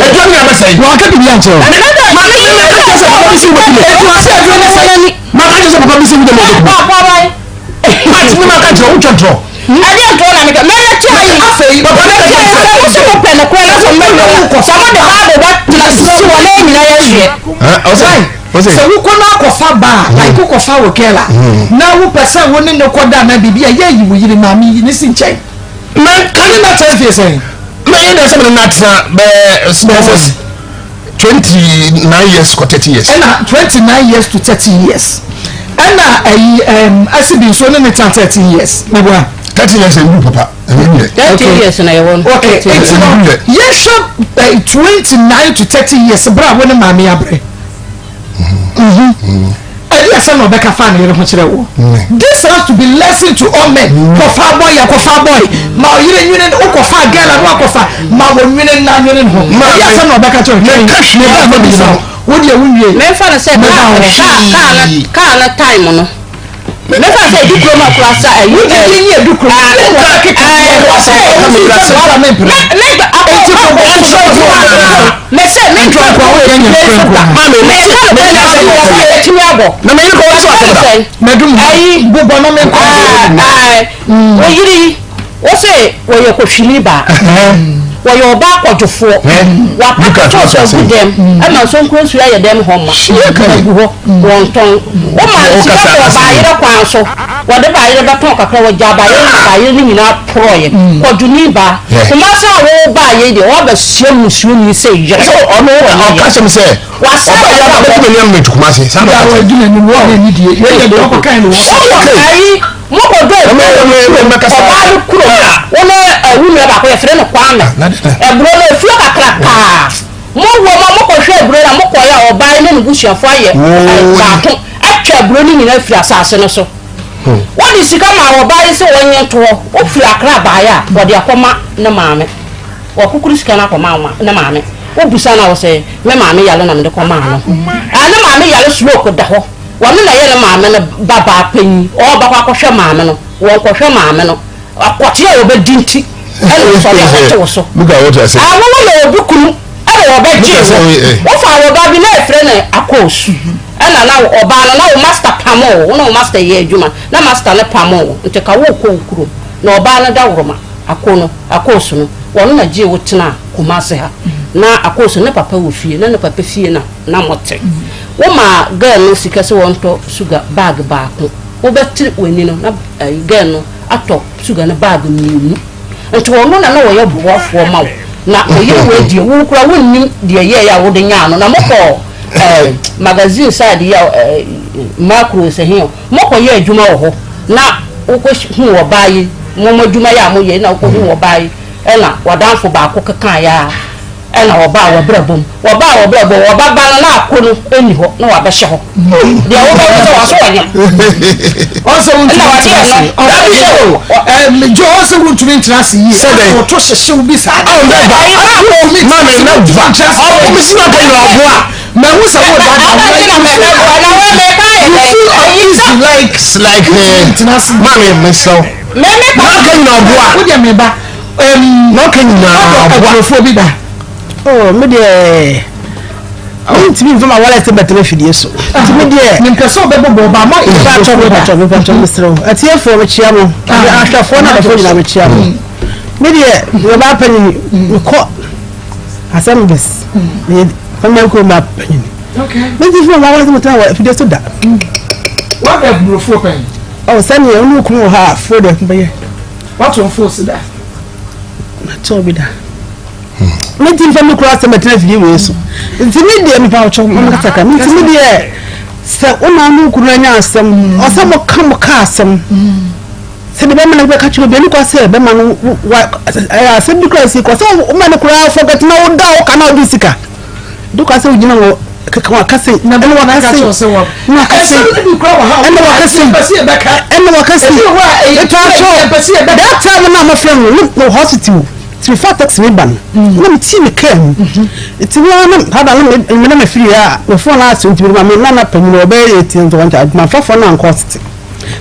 ɛduro nyinaa bɛsɛe. Wanka biribi ankyerɛ wo. Maame sɛ meka kyerɛ sɛ papa bi si wobɛku me. Enti ɔsɛ aduro no sɛe. Maka kyerɛ sɛ papa bi si wobɛku me. Papa bɛn? But me maka kyerɛ wo, wotwa ntorɔ. Ɛdeɛ ntorɔ na meka, mɛmɛ tua yi. Afei, Papa no ka kyerɛ Sɛ sɛ. mo se mo pɛ nokorɛ na sɛ mo bɛ sɛ mo de Bible bɛ tena sisi wɔ na yɛn nyinaa yɛhwɛ. Ɔsɛ, ɔsɛ. Sɛ wokɔ na akɔfa ba a, like wokɔfa wo girl a, na wopɛ sɛ wo ne no kɔda anaa biribi a, yɛ yi wo yere maame yi ne si nkyɛn. Mɛ Ka ne na tena fie sɛn? Mɛ yɛ dɛ sɛ mene na tena bɛɛ almost 29 years kɔ 30 years. Ɛna 29 years to 30 years. Ɛna ɛyi ɛm asibi nso ne ne tena 13 years. Mɛboa. 30 years ɛndu papa ɛnyɛ yɛ. 30 years na yɛwɔ no. Okay, nti no yɛhwɛ ɛ 29 to 30 years bere a wo ne maame abrɛ. Ɛde asɛm na ɔbɛka fa ne yere ho kyerɛ wo. This has to be lesson to all men. Kɔfa boy yɛ kɔfa boy. Ma ɔyere nwene no wokɔfa girl a na wakɔfa ma wɔnwene na nwene ne ho. Ɛde asɛm na ɔbɛka kyerɛ wo. Meka hwee Ne ba afa ma ne bisa yere wo. ho. Wo deɛ wo nwie. Memfa no sɛ Meba kaa wo kaa hwee. kaa no kaa no time no. Mɛfa sɛ edu kurom akora sa ɛyi. Wogye di ne edu kurom. Ɛɛ Ɛna ɛɛ keka ɛɛ wɔsɛ wɔsɛ wɔsɛ wɔsɛ me mpere. Me me akɔ Eti akɔ bɔ nso mɛ sɛ me ntwa Nkoa nkɔ woyɛ nyɛ nso da. Maame, Mɛ mese- ka mese no asɛm sɛ wɔ wɔsɛ yɛtumi abɔ. Na meyere kɔ wɔte asɛm da. Mɛdum Ayi. bobɔ na me nkɔ. Ɛɛ oyiri yi wɔsɛ wɔyɛ kɔhwini baa. Wɔyɛ ɔbaa kɔdwofoɔ. Wapa Look at tɔɔ what you are sɛ gu saying. dɛm ɛma nsonkuro nsuo ayɛ dɛm hɔ ma. Agu hɔ wɔntɔn. Woma Wo sika kasa kɔɔ asɛm. baayerɛ kwan so. Wɔde baayerɛ bɛtɔn kakra wɔgya baayerɛ na baayerɛ no nyinaa porɔeɛ. Kɔdwoni baa. Kumase a wo baayɛ yi deɛ wɔabɛhyia musuoni sɛ yere. Sɛ ɔno ɔka kyerɛ me sɛ Wasa ɔba yɛ aba bɛdi m'ani ama metu Kumase. Saa na Yà ɔka wɔ kyerɛ me. adi n'anim wɔ n'ani die. Yɛ yɛ deɛ ɔkɔ kan no wɔ. Ayi mokɔdɔ ɔbaa no kurom wo ne wo nua baako yɛfrɛ no Kwame. Aburo no efie kakrakaa. Mowɔ ma mokɔhwɛ aburo no a mokɔeɛ a ɔbaa yi ne ne busuafoɔ ayɛ baako atwa aburo no nyinaa afiri asase no so. Wode sika maa ɔbaa yi sɛ ɔnyɛ nto hɔ. Wofiri Accra baeɛ a wɔde akɔma ne maame. Wakukuru sika no akɔma wo ne maame. Wobisa no a ɔsɛ me maame yare na mede kɔmaa no. Ah, ne maame yare stroke da hɔ. Wɔno na ɛyɛ ne maame no ba baa panyin. Ɔɔbɛkɔ akɔhwɛ maame no. Wɔnkɔhwɛ maame no. Akɔte a wɔbɛdi nti ɛna ɔsɔre a wɔte wo so. Look at what you are saying. Ah, wo woyɛ obi kunu ɛna wɔbɛgyee Look at wo. say, eh. Wofaa wɔ ba bi na ɛfrɛ no Akos. Ɛna na ɔbaa no na wo master pamoo wo na wo master yɛ adwuma na master no pamoo wo nti ka wokɔ wo kurom na ɔbaa no dawuroma Ako no Akos no wɔno na gyee wo tenaa Kumasi ha na Akos ne papa wɔ fie na ne papa fie na na mote. Womaa girl no sika sɛ wɔntɔ sugar bag baako wobɛte w'ani no na girl no atɔ sugar no bag mmienu nti ɔno na na ɔyɛ boafoɔ ma wo na ɔyere wei deɛ wo koraa wonnim deɛ ɛyɛeɛ a wode nyaa no na mokɔ eh, magazine side yi a eh, macro sɛ he mokɔ yɛ adwuma wɔ hɔ na wokɔ hu ɔbaa yi mo mo adwuma yɛ a moyɛ na wokɔ hu ɔbaa yi ɛna wadanfo baako kekaeɛ a Ɛna wɔbaa w'abrabɔ mu. Wɔbaa w'abrabɔ mu, wɔbɛba no na ako no nni hɔ na wɔabɛhyɛ hɔ. Deɛ wobɛwo sɛ wɔaso wɔnyam. Ɔsɛ wontumi ntena ase. Dabi o, ɛɛ Joe ɔsɛ wontumi ntena ase yie. Sɛ dɛn? Ɔto hyehyew bi saa. Ɔn dɛ ba. Wontumi ntena Maame ase. na Wontumi ba. ntena ase. Ɔmo mi si na ɔka nyina ɔboa. Mɛhu sɛ wo da da. You feel uneasy like. Like Wontumi ntena ase. Maame mesrɛ wo. Mɛmɛ Na ɔka nyina ɔboa. Wo deɛ meba. Na ɔka nyinaa ɔboa. Akurofo bi da. Oh, me deɛ mentumi mfa ma wallet bɛtena afidie so nti me deɛ mempɛ sɛ wobɛbobɔ ɔba ma mepatwɔ mepatwɔ mepatwɔ mesrɛ wo atiefoɔ mekyia mo ahwɛfoɔ no adɔfoɔ nyinaa mekyia mo me deɛ mebaa panyin mekɔ assemblies meyɛ fama kuo ma panyin mentumi mfa ma wallet bɛtena wɔ afidie so da. Wabɛ aburofoɔ pɛn. Oh, sɛdeɛ wo ne wo kunu wɔ hɔ a fo deɛ bɛyɛ. Wato mfo si da. Mato bi da. Me ti nfa mi kura asɛm ɛtena fie wei so. Nti mi deɛ mepa ɔkyɛw mo kasa ka. Nti mi deɛ sɛ wo na wo kunu anya asɛm ɔsɛ mo ka mo ka asɛm. Sɛ de bɛma no bɛka kyerɛ obi ɛne kɔ sɛ bɛma no wa ɛyɛ asɛm bi kura si kɔ sɛ wo ma no kura forget na wo da wo ka na ɔde sika. De kɔ sɛ wogyina hɔ keka wakase ɛna wakase ɛna wakase ɛna wakase ɛna wakase ɛtɔ that time na amafra no no hospital ti fa taxi mi ba no na mi ti mi kaa mu nti wɔn na hada na mi na mi firi a mi fon na ase nti mi ma mi nana panyin ɔbɛyɛ yɛ ti nti wɔn kyɛ ma fa fon na nkɔ hospital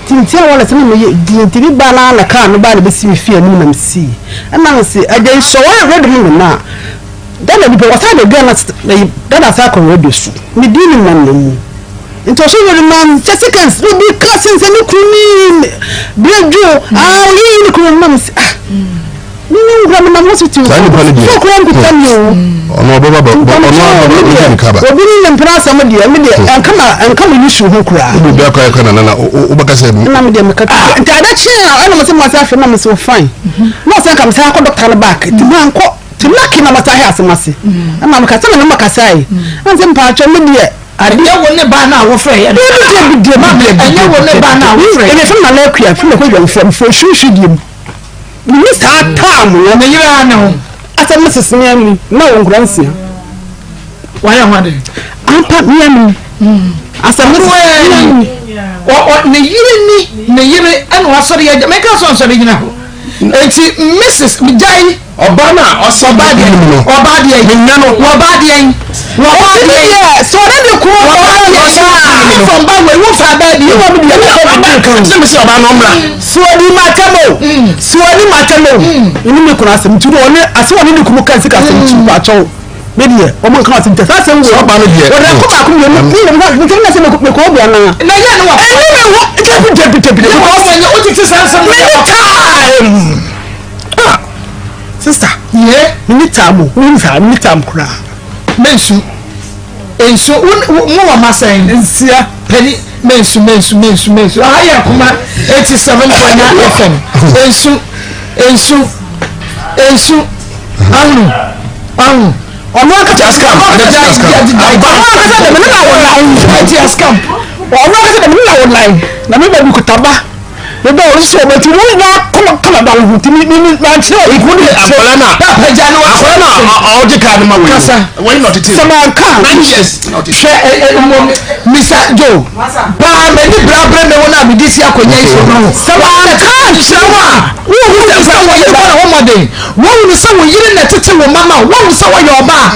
ti mi ti a wɔlɛ sɛ na mi yɛ di nti mi ba na na kaa no ba na bɛ si mi fie anim na mi si ɛna mi si ɛgye nsɔ wɔn ready mu na. Ghana nipa wɔsan de Ghana ɛyi Ghana san kɔ radio so ne din ne nam na mu nti ɔso radio nam kyɛ seconds na obi ka sen sɛ ne kunu ni bere dwo ah oyi yi ne kunu nam si ah ne ne nkura me nam hospital Saa nipa no deɛ fo kura nkuta mi o ɔno ɔbɛba bɛ ɔno ɔbɛba bɛ ne kaba obi ne ne mpena asɛm deɛ me deɛ ɛnka ma ɛnka ma issue ho koraa wode obi akɔ akɔ nana na wobɛka sɛ na me deɛ meka nti ade kye a ɛna mo sɛ mo ase afei na mo sɛ fine na ɔsɛ nka me sɛ akɔ doctor no back nti mo ankɔ Nti lucky na masa ahwɛ asɛm ase. Ɛma meka sɛ me ne mo kasae. Ɛna sɛ mpaatwɔ me deɛ ade. Ɛnyɛ wo ne ba no a wofrɛ yɛ no. Dabi dabi dabi dabi. Ɛnyɛ wo ne ba no a wofrɛ yɛ. Ɛyɛ fɛn na lɛkua fɛn na kɔ dwamfo mfo hwihwi deɛ mu. Me ni saa taam no. Ne yere a ne ho. Asɛ me sese me ami na wɔ nkura nsia. Wayɛ ho ade. Ampa me ami. Asɛ me sese me ami. Ne yere ni ne yere ɛna wasɔre yɛ meka sɛ ɔnsɔre gyina hɔ. Enti Mrs. Gyae. Ɔbaa no a ɔsɛ Ɔbaa deɛ no. Ɔbaa deɛ. Menya no. Ɔbaa deɛ. Ɔbaa deɛ. Sɛ ɔne ne kunu Ɔbaa deɛ. ɔbaa Fam ba wei wofa baa bi. Ɛwɔ mi deɛ ɛwɔ mi kan. Sɛ mesi ɔbaa no ɔmmra. Sɛ ɔdi ma tɛm o. Sɛ ɔdi ma tɛm o. Ɛne mi kunu asɛm nti ɔne asɛm ɔne ne kunu kan sika asɛm nti pa kyɛw. Me deɛ wɔn nka asɛm nti saa asɛm wɔ. Ɔbaa no deɛ. Wɔde akɔ baako mmienu ne nyina mi sɛ mi sɛ mi kɔ obi anaa. Na yɛ ne wa. Ɛne mi ho dabi dabi dabi dabi. Because wɔnyɛ o titi saa nsɛm. Me ne time. Ah sister. Yɛ. Me ne time o. Wo saa me ne time koraa. Mensu. Nsu wo mo wɔ ma sɛn. Nsia. Pɛni mensu mensu mensu mensu. Aha yɛ akoma 87.9 FM. Nsu nsu nsu ahunu ahunu. Ɔno ankasa Askam. Ɔno ankasa dɛm ne na wɔ nan. Ɛti askam. Ɔno ankasa dɛm ne na wɔ nan. Na me ba bi kuta ba. Me ba ɔno nso ɔbɛ ti wɔn nyinaa kɔma kɔma ba ho ti mi mi mi na nkyerɛ Iku de akwadaa na Papa gya no akwadaa na ɔgye kaa no ma wei. Kasa. Wei na ɔtete. Sɛ maa nka. 9 years. na ɔtete. Hwɛ ɛ ɛ mmom Mr. Joe paa m'ani brabere me wo na mede si akonnwa yi so no. Sɛ maa nka nkyerɛ wo a wohu sɛ sɛ wo yere bɔ ne ho mmɔden wohunu sɛ wo yere na tete wo mama wo wohu sɛ wɔyɛ ɔbaa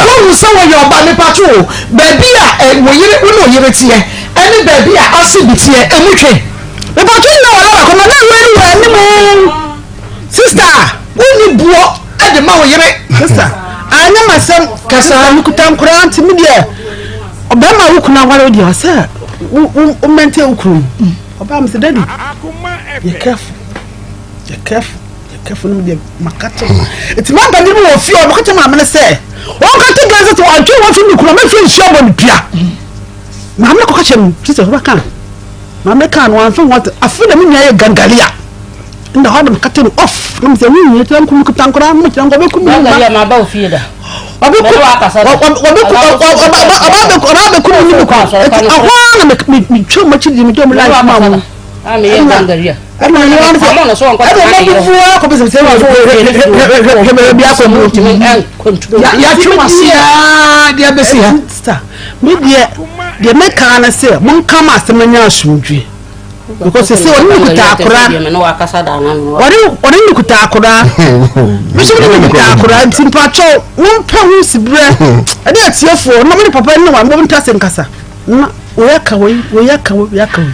wohu sɛ wɔyɛ ɔbaa mepatwo o baabi a ɛ, wo yere wo ne wo yere teɛ ɛne baabi a ase bi teɛ ɛmu twe. Mepatwo nyina wɔ lɔra kɔma na wei wɔ anim sister. Wonni buo de ma wo yere. Sister anyɛ masɛm Kasa. mekuta nkoraa nti me deɛ ɔbɛrima wo kunu aware wo deɛ ɔsɛ wo wo maintain wo kunu ɔbaa mi sɛ daddy yɛ careful yɛ careful yɛ careful no mi deɛ maka kyɛ eti maa mpanyin mi wɔ fie ɔmo kyɛ maame no sɛ wɔn ka te gɛn sɛ sɛ wɔntwe wɔn fi mi kunu ɔmo efi nsuo bɔ ne dua maame no kɔkɔ kyɛ no sister ɔba kan maame kan no wɔn afɛ wɔn afe na mi nua yɛ gangalia nna hɔ de meka no off na mesɛ wo nyɛ kyerɛ nkum kuta nkora mo kyerɛ nkɔ bɛku mi Gangalia ma ba ofie da. ɔbɛku ɔba bɛku mi ne me kunu eti ɛhɔ ara na metwa mu akyi di metwa mu life ma mo Ah me yɛ gangalia. ɛna yɛ wɔn sɛ Ɔmo no so wɔnkɔ ɛna ɔmo fufuo akɔ pɛsɛ sɛ hwɛ hwɛ bi akɔ mu Ntumi ɛnkontrol. Yɛatwe wase aa de abɛsi ha. Sister, me deɛ deɛ mɛka ne sɛ monka ma asɛm no nyɛ asomdwe because sɛ ɔne ne kuta akora ɔne ɔne ne kuta akora nso ne ne kuta akora nti mpakyɛw mompɛ ho siberɛ ɛne atiefoɔ na mo ne papa ne wɔn mo nta se nkasa na wei aka wei wei aka wei wei aka wei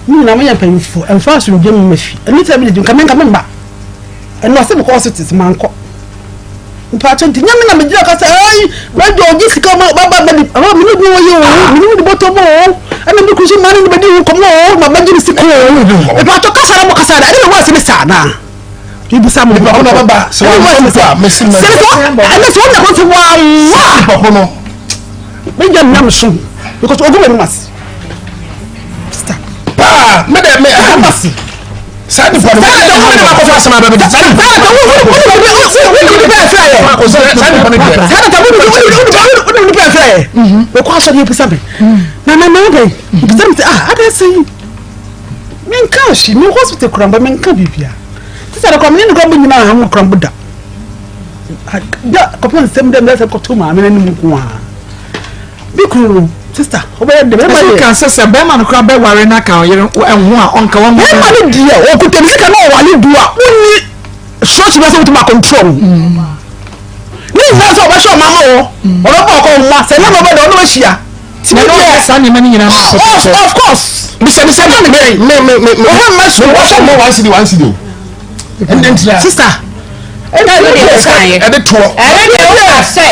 mo nyinaa moyɛ mpanyinfoɔ ɛmfa asomdwe mu ma fi ɛne sɛ mede nka menka memba ɛno ɔsɛ mekɔ hospital sɛ mankɔ mpakyɛ nti nyame na megyina ka sɛ ai mɛdwa ɔgye sika ma baba bɛde ɔba mene bi wɔyɛ o mene wode bɔtɔ bɔ o ɛna me kuru so ma ne ne bɛdi ho nkɔmmɔ o ma bɛgye ne sika o mpakyɛ kasa na mo kasa da ɛne na wɔase ne saa naa ibisa mo Nipa ko na bɛba sɛ wɔn mpo a mesi mɛ. sɛ ɛne sɛ wɔn na kɔnti wawa Nipa ko no. mɛgya me nyame so because ogu m'anim ase sister Paa me dɛ me ɛha m'anim ase saa nipa no. Saa na wo ne ma kɔfɔ asɛm abɛbɛ saa nipa saa na wo wo wo wo wo nipa ɛfɛ yɛ saa nipa no deɛ. saa na wo wo wo nipa ɛfɛ yɛ okɔ asɔre yɛ bisa mi na na na wo bɛ bisa mi sɛ ah adɛ sɛ yi mi nka ɔsi mi hospital kura mbɔ mi nka bibia sisan de kura mi ne ne kura mbɔ nyinaa ha mo kura mbɔ da da kɔpɛ nsɛm dɛ mbɛ sɛ kɔtɔ maame n'anim nko ara bi kuru no sister ɔbɛyɛ dɛ bɛrima Ɛsɛ deɛ ka sɛ sɛ bɛrima no koraa bɛware no aka ɔyere ho a ɔnka wɔn bɛrima no deɛ ɔkuta ne sika na ɔwale du a wonni sɔɔkye bɛ sɛ wotumi akɔntrol ne nyinaa sɛ ɔbɛhyɛ ɔma ama wɔ ɔbɛbɔ ɔkɔ ɔma sɛ ɛna ɔbɛda ɔno ahyia Na ɛna ɔyɛ saa nneɛma no nyinaa ma Oh, of course Bisa bisa me me me me me. Ɔhɔ mma sukuu. Me wɔsɔ mo 1 cedi 1 cedi o. Ɛnɛ ntira. Sister. Ɛna ɛno deɛ wokaeɛ. Ɛde toɔ. Ɛno deɛ woka sɛ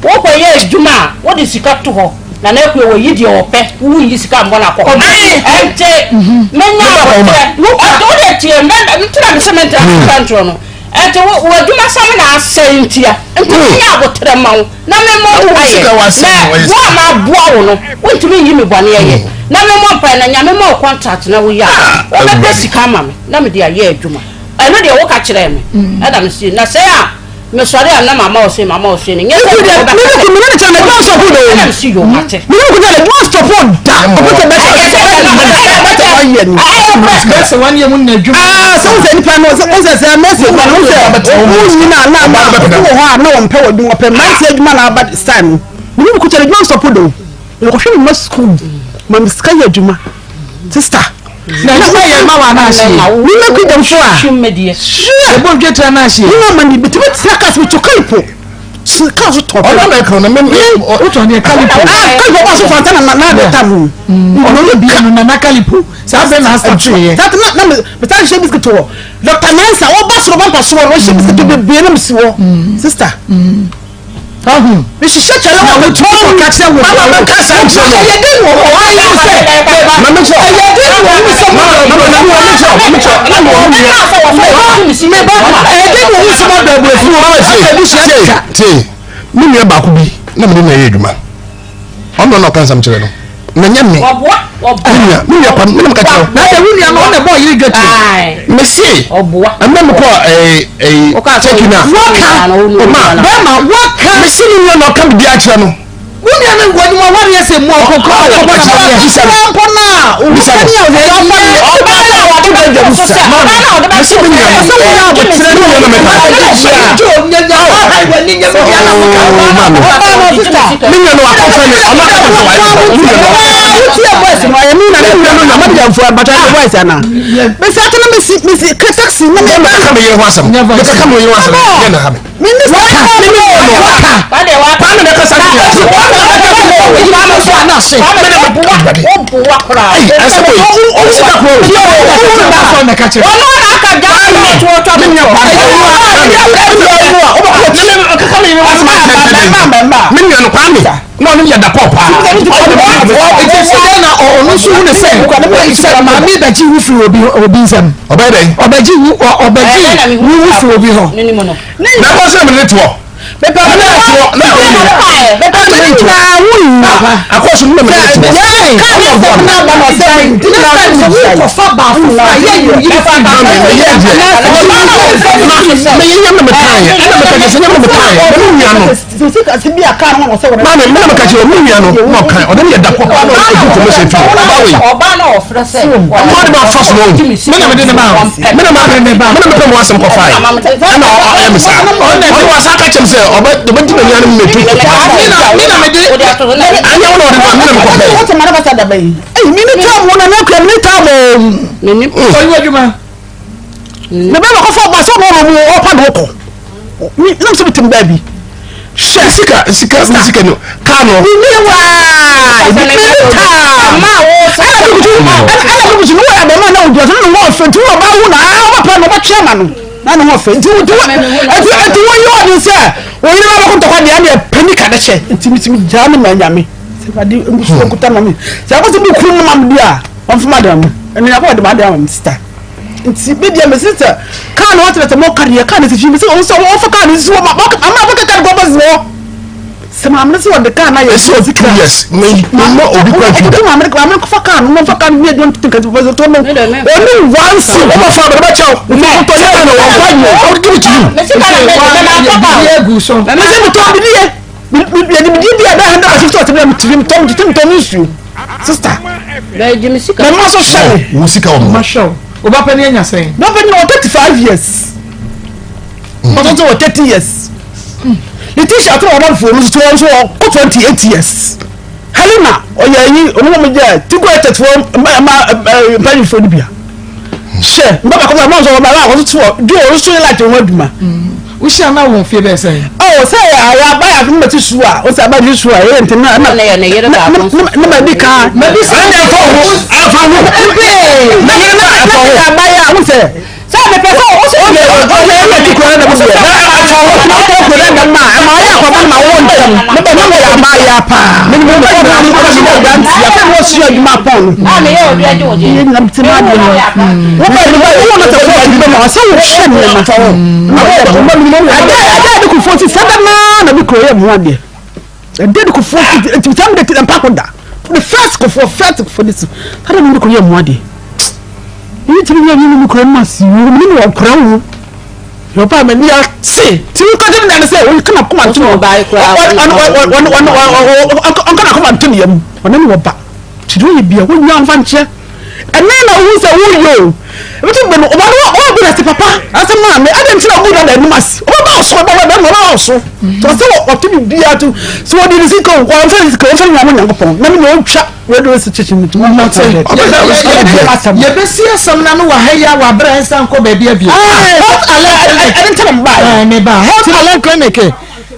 wokɔyɛ adwuma a wode sika to hɔ na na akua wɔyi deɛ ɔpɛ wonyi sika mbɔ no akɔ ɛnte menya abɔkyerɛ ɛnte wode tie ntina me sɛ mentra sika ntorɔ no ɛnte w'adwuma sɛm na asɛe ntia nti menya abotrɛ ma wo na memmɔ mpaeɛ na wo a maboa wo no wontumi nyi me bɔne ɛyɛ na memmɔ mpaeɛ na Nyame ma wo contract na woyɛ a wobɛpɛ sika ama me na mede ayɛ adwuma ɛno deɛ woka kyerɛɛ me ɛna mese na sɛ a mesɔre a na mama wo sei mama wo sei no nyɛ sɛ Mene wobɛka ne sɛ mene ne kyerɛ na stop do. ɛna mese yo mate Mene ne kyerɛ na stop da. Ɔpɛ sɛ bɛkyɛ bɛkyɛ bɛkyɛ wɔn yɛ ni. Bɛsɛ wɔn yɛ mu na adwuma. Aa sɛ wosɛ nipa no sɛ wosɛ sɛ mɛsi nipa no wosɛ wo nyina na ama obi wɔ hɔ a na wɔn pɛ wɔ adwuma pɛ mmeranteɛ adwuma na aba style no. Mene ne kyerɛ adwuma stop do. Mekɔhwɛ me ma school ma me sika yɛ adwuma. Sister. Na adwuma yɛ ma wa na ahye. Mi ma kwi dɛm fo a. Ɛbɔ dwetire na ahye. Mi ma ma ni bitumi tena kaa so mi to kalipo. Kaa so tɔ. Ɔno na ɛka no mi. Wotɔ ne kalipo. Ah kalipo ba so fanta na na de tam. Ɔno ne bia no nana kalipo. Saa bɛ na asa twe yɛ. Tata na na mi ta hyɛ bisikiti wɔ. Dr. Mensa ɔba soro ba mpa so wɔ ɔhyɛ bisikiti bebree na mi si wɔ. Sister. Ɔhun. Mehyehyɛ kyɛlɛ wɔ Na wotumi kɔ ka kyerɛ wo. Mama mi ka sa nkyerɛ no. Ɛyɛ den wɔ hɔ. Ɔyɛ sɛ. Na mi kyerɛ. Ɛyɛ den wɔ hɔ sɛ mo. Na mi na mi kyerɛ mi kyerɛ na mi wɔ mi nua. Meba ɛyɛ den wɔ hɔ sɛ mo adɔ aburofu. Mama tie tie tie mi nua baako bi na mi ne na yɛ adwuma ɔno na ɔka nsɛm kyerɛ no na nyɛ me me nua me nua kwa me na meka kyerɛ Na sɛ wo nua no ɔna bɔ ɔyere dwa tiri. me se ɛmɛ me kɔ ɛɛ ɛɛ turkey na Wɔka ɔma bɛrima wɔka. me se me nua na ɔka bibi akyerɛ no Wo nua no wɔ ne wɔre yɛ sɛ mu ɔkɔkɔ ɔkɔbɔ na wɔyɛ. Bisa no. Mpo na Bisa no. ɔba na wɔde bɛ dwa mu sa. Me se me nua no Sɛ wo na abotire me nua na meka me nua no wakɔfɛ me ɔno aka kyerɛ sɛ wayɛ me nua no Wotie voice no ɛyɛ me na ne nua no na madi jamfo abata ne voice ana. Mesi atena mesi mesi ka taxi na me me ba. ka me yere ho asɛm me ka me yere ho asɛm yɛ na ha me Me ne sa me nua no kwame na kasa kyerɛ Ei, asɛm wei ɔwo sika korɔ o me nua kwame me nua no kwame na ɔno yɛ da pɔ paa Nti sɛ na ɔno nso hu ne sɛ sɛ maame bɛgye wo firi obi obi nsam. ɔbɛyɛ dɛn Ɔbɛgye wo ɔbɛgye wo wo firi obi hɔ. na ɛkɔ sɛ mene te hɔ Bɛpɛ mene te hɔ na bɛpɛ ne nyinaa wo nyi. akɔ so mene te hɔ Kaa ne sɛm na aba na ɔsɛ me Next time sɛ wokɔfa baa foforɔ a yɛ yɛ yiri firi na meyɛ deɛ meyɛ na mekaeɛ ɛna meka kyerɛ sɛ nyɛ na mekaeɛ na me nua no maame me na meka kyerɛ me nua no na ɔkae ɔde ne yɛ da pɔ paa na ɔdi nkɔmmɔ sɛ fie ɔba wei ɔma de ma fa so no Me na mede ne ba o. me na ma me na mepɛ mo asɛm kɔfae ɛna ɔyɛ me saa ɔne wasa aka kyɛm sɛ ɔbɛgye m'ani ano mɛtu Me na me na mede anyɛ wo na ɔde ma me na mekɔpɛe Wote ma ne kasa daba yi. Ei, me ne tam wo na na kura me ne tam o. ɔyɛ adwuma. Me bɛ makɔfa ɔba sɛ ɔno ɔno mu ɔpa ne ho kɔ. Me nam sɛ metem baabi. Hwɛ sika sika ne sika no kaa no. Me ne waa me ne taa. Ɛna me kutu ɛna me kutu no wɔ abɛma na ogyina so na ne ho ɔfɛ nti wɔ ɔbaa hu na ɔba pa na ɔba twɛ ma no na ne ho ɔfɛ nti nti nti nti wɔn yɛ ɔde sɛ wɔn yere ba bɛko ntɔkwa deɛ ɛna pɛni ka de hyɛ nti mi ti mi gyaa mi ma nyame sɛ ɛde nkusu nkuta ma mi sɛ ɛkɔ sɛ mi kuru no ma mi di a wɔn fama de ma mi ɛna yakɔ ɔde ma de ama mi sista nti mi deɛ mi sista kaa na wɔtena sɛ mo ka deɛ kaa na sisi mi sɛ wɔn sɛ wɔn fa kaa na sisi wɔ ma ama bɛ keka de kɔ bɔ si wɔ sɛ maame no sɛ wɔde kaa na yɛ ɛsɛ obi 2 years me ma obi kura twi da ɔmo maame no maame no kɔfa kaa no ɔmo fa kaa no bi edu ntete nkasi pɔpɔ to no ɔne wansi ɔmo fa abɛrɛ bɛkyɛw ntɔ sika na wɔn fa yi I will give it to you. Biribi agu so. mɛ sɛ metɔ bidie yɛde bidie bi a bɛyɛ 150 ɔtɛ bi a metiri metɔ metete metɔ ne nsuo sista mɛ mma so hyɛ me wo sika wɔ mo Ma hwɛ o. Oba pɛ ne anya sɛn. dɔbɛ ni wɔ 35 years ɔtɔ sɛ wɔ 30 years Letitia ato wɔn afuo no so wɔn nso wɔ kɔ 28 years Helena ɔyɛ ayi ɔmo wɔn gye tigo ɛtɛt fo mma mma ɛɛ mpanyinfoɔ no bia hyɛ mba baako sɛ ɔmo nso wɔn ba baako nso wɔ di wɔn nso yɛ light wɔn adwuma. Wohyia na wɔn fie bɛyɛ sɛn. Ɔ sɛ ayɛ aba yɛ afei mɛti su a o sɛ aba ti su a yɛ nti na na na ma di kan Ma di ɛna ɛfa ho ɛfa ho na na yere na ɛfa ho na aba yɛ a o sɛ sɛ mepɛ sɛ wo sɛ o sɛ ɛna ti kura na mo yɛ na ɛfa ho na ɔkɔ kura na ma ɛma ayɛ akɔba ma wo ntɛm ne bɛ na mo yɛ aba yɛ paa ne mo bɛ na mo bɛ na mo nti afei mo sua adwuma pɔn no a meyɛ obi agye wo yɛ gye nyina ti ma de no wo bɛ ne bɛ wo na sɛ fɔ ti bɛ ma sɛ wo hyɛ nneɛma ɛdɛ ɛdɛ de kufuo si sɛ dɛ naa na bi kuro yɛ mu adeɛ ɛdɛ de kufuo si nti sɛ mi de ti mpa ko da the first kufuo first kufuo de si sɛ dɛ mi de kuro yɛ mu adeɛ yi ti mi yɛ mi kuro mu asi wo mi ni wɔ kura wo yɛ ɔba mi ni ate ti mi kɔjɛ mi na sɛ o kana kuma ntum ɔnkana kuma ntum yɛ mu ɔne ni wɔ ba ti do yɛ bia wo nya nfa nkyɛn ɛnɛ na wohu sɛ woyɛ o ebi to gbɛnu ɔba no ɔba bi na se papa ase maame adi nti na ɔbu dada anim ase ɔba ba ɔsɔ ɔba ba bɛrima ɔba wo so. Ɔsɛ ɔto biribiara to sɛ wɔde ne sika o wɔmfa ne sika wɔmfa ne nyame Nyankopɔn na me na ɔntwa radio station no to. Yɛbɛsi asɛm no ano wɔ ha yi a wɔ aberɛ a ɛnsa nkɔ baabi abio. Health Alert Clinic. Ɛne nkyɛn na mbaeɛ. Meba Health Alert Clinic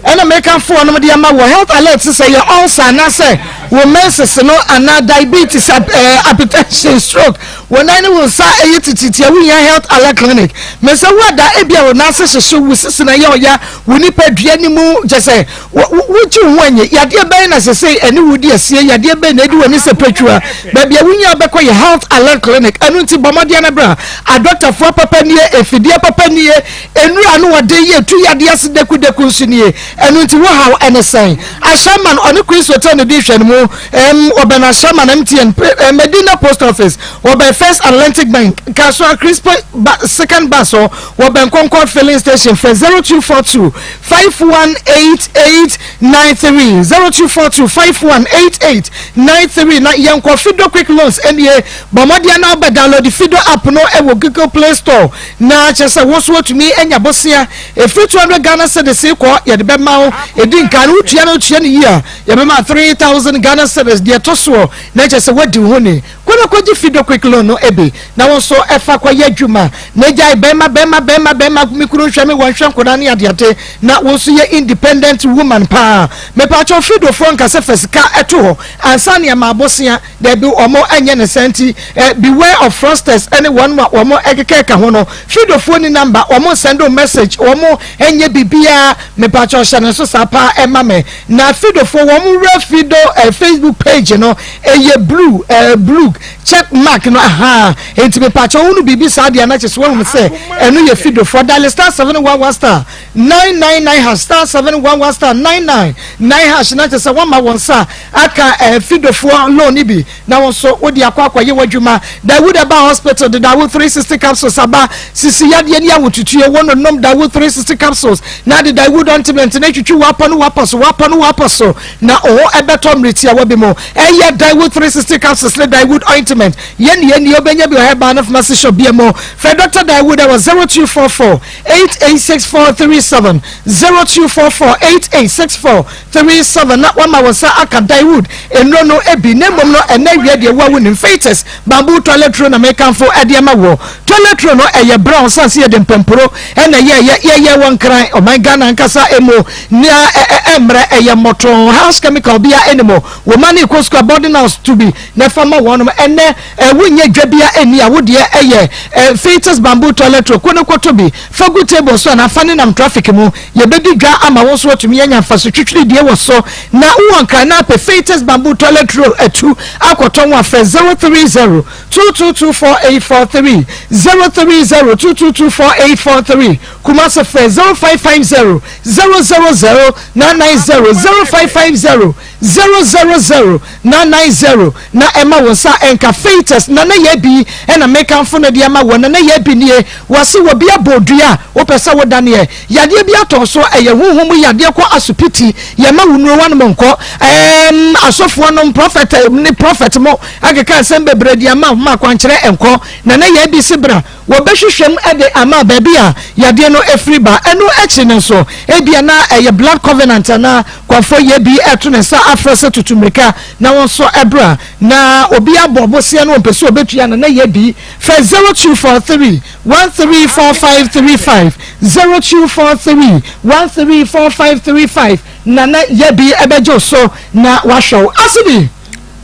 ɛna meka foɔ nom de ama wɔ Health Alert sɛ yɛ ulcer anaasɛ wo menses no anaa diabetes, hypertension, stroke, wo nan ne wo nsa ɛyɛ tititi a wohia Health Alert Clinic. Mesɛ wo ada ebi a wo nan ase hyehye wo sisi na ɛyɛ ɔya wo nipadua ne mu kyɛ sɛ wogye wo ho anyi. Yadeɛ bɛn na sesei ɛne wo di asie? Yadeɛ bɛn na ɛdi w'ani sɛ pɛtwua? Baabi a wonya bɛkɔ yɛ Health Alert Clinic. Ɛno nti bɔ mmɔden na bra. Adɔktafoɔ papa nie, afidie papa nie, nnura ano ɔden yɛ tu yadeɛ ase dekudeku nso nie. Ɛno nti wo haw ɛne sɛn? Ashaiman ɔne Queens Hotel na ɛdi nhwɛanimu. Ɛm, wɔbɛn Ashaiman MTN, Medina Post Office, wɔbɛn First Atlantic Bank, Kasoa Crispo ba, Second Bus hɔ, wɔbɛn Concord Filling Station. Frɛ 0242 518893, 0242 518893 na yɛnkɔ Fido Quick Loans nie. Bɔ mmɔden na wobɛ download Fido app no wɔ Google Play Store na kyerɛ sɛ wo nso woatumi anya bosea ɛfiri 200 Ghana cedis kɔ yɛde bɛma wo. Ɛdi nkan no wotua no wotua no yie a yɛbɛma 3000 Ghana cedis. Deɛ ɛtɔ soɔ na kyerɛ sɛ woadi wo ho ni. Kɔ na kɔgye Fido Quick Loan no bi na wo nso fa kɔyɛ adwuma na gyae bɛrima bɛrima bɛrima bɛrima me kunu nhwɛ me wɔnhwɛ nkwadaa ne adeade na wo nso yɛ independent woman paa. Mepaakyɛw Fidofoɔ nka sɛ fa sika to hɔ ansa ne ama abosea. Dabi wɔn nyɛ ne saa nti beware of fraudsters ne wɔn a wɔn kekeka ho no. Fidofoɔ ni number wɔn nsɛnde wo message wɔn nyɛ biribiara. Mepaakyɛw hyɛ ne nso saa paa ɛma me. Na Fidofoɔ wɔn wura Fido Facebook page no ɛyɛ blue blue check mark no ahaa nti mepaakyɛw wo no biribi saa deɛ na kyɛ sɛ woahunu sɛ ɛno yɛ Fidofoɔ. Dial star 711 star 999 hash star 711 star 999 hash na kyɛ sɛ woama wɔn nsa aka Fidofoɔ loan no bi na wo nso wode akɔ akɔyɛ w'adwuma. Dawood Herbal Hospital de Dawood 360 capsules aba. Sisi yadeɛ ne ahotutuo, wo no nom Dawood 360 capsules na de Dawood ointment no atwitwi w'apɔ ne w'apɔ so, w'apɔ ne w'apɔ so na wo ho ɛbɛtɔ mmerɛ tiawa bi mu. Ɛyɛ Dawood 360 capsules ne Dawood ointment. Yɛn nie nie wobɛnya bi wɔ herbal ne pharmacy shop bia mu. Frɛ Dr. Dawood ɛwɔ 0244 886437, 0244 8864 37 na wama wo nsa aka Daewood nnuro no bi na mmom no ɛnɛ awia deɛ wo a wonim Fetus bamboo toilet roll na mekamfo de ama woɔ. Toilet roll no ɛyɛ brown sane sɛ yɛde mpampuro na ɛyɛɛyɛ, yɛyɛ wɔ Nkran ɔman Ghana ankasa mu nea ɛmmerɛ ɛyɛ mmɔtoo house chemical bia ɛni mu. Wo ma no rekɔ sukuu a boarding house to bi na ɛfa ma wɔnom. Ɛnɛ wonyɛ dwa bia ɛnni a wo deɛ ɛyɛ Fetus bamboo toilet roll ko no kɔtɔ bi fa gu table so anaa fa nenam traffic mu. Yɛbɛdi dwa ama wo nso woatumi anya mfaso twitwiridie wɔ so. Na wowɔ Nkran na apɛ Fatus Bamboo Toilet Roll atu akɔtɔn a, frɛ 030 2224843, 030 2224843. Kumasi frɛ 0550 000 990, 0550 000 990 na ɛma wo nsa nka Fatus. Nana Yabi na mekamfo no de ama wo. Nana Yabi nie, wɔse obi abɔ dua a wopɛ sɛ wodaneɛ. Yadeɛ bi atɔ so, ɛyɛ honhom mu yadeɛ kɔ asopiti, yɛma wo nnuro woanom nkɔ. Ɛɛm, asɔfoɔ nom, prɔfɛt ne prɔfɛt mo akeka nsɛm bebree de ama wo ma akwankyerɛ nkɔ. Nana Yabi se bra. Wɔbɛhwehwɛ mu de ama baabi a yadeɛ no firi ba. Ɛno akyi no nso, ebia na ɛyɛ blood covenant anaa kɔmfoɔ yɛ bi reto ne nsa afrɛ sɛ tutu mmirika na wo nso bra. Na obi abɔ bosea na ɔmpɛ sɛ ɔbɛtua no, na yɛ bi. Frɛ 0243 134535, 0243 134535 na na yɛ bi bɛgye wo so na wahwɛ wo. Asibi,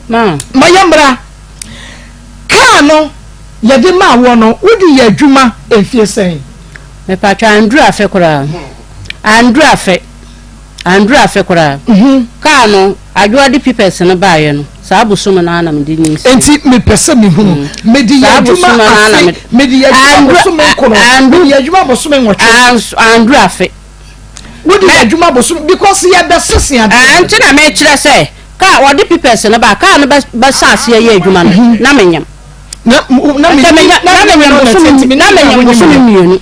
ma yɛmmra. Kaa no yɛde maa woɔ no wode yɛ adwuma mfie sɛn? Mepatwɔ anduru afe koraa. Anduru afe. Anduru afe koraa. Kaa no Adwoa de pipɛs no baeɛ no saa bosome no ara na mede nyinsɛn. Enti mepɛ sɛ mehunu. Mede yɛ adwuma afe, mede yɛ adwuma bosome nkono, mede yɛ adwuma bosome nwɔtwe. Anduru afe. Wode yɛ adwuma bosome because yɛbɛsese adeɛ. Ɛɛ nti na mekyerɛ sɛ kaa wɔde pipɛs no ba kaa no bɛhyɛ aseɛ yɛ adwuma no na menyam. Na na menyam bosome na menyam bosome mmienu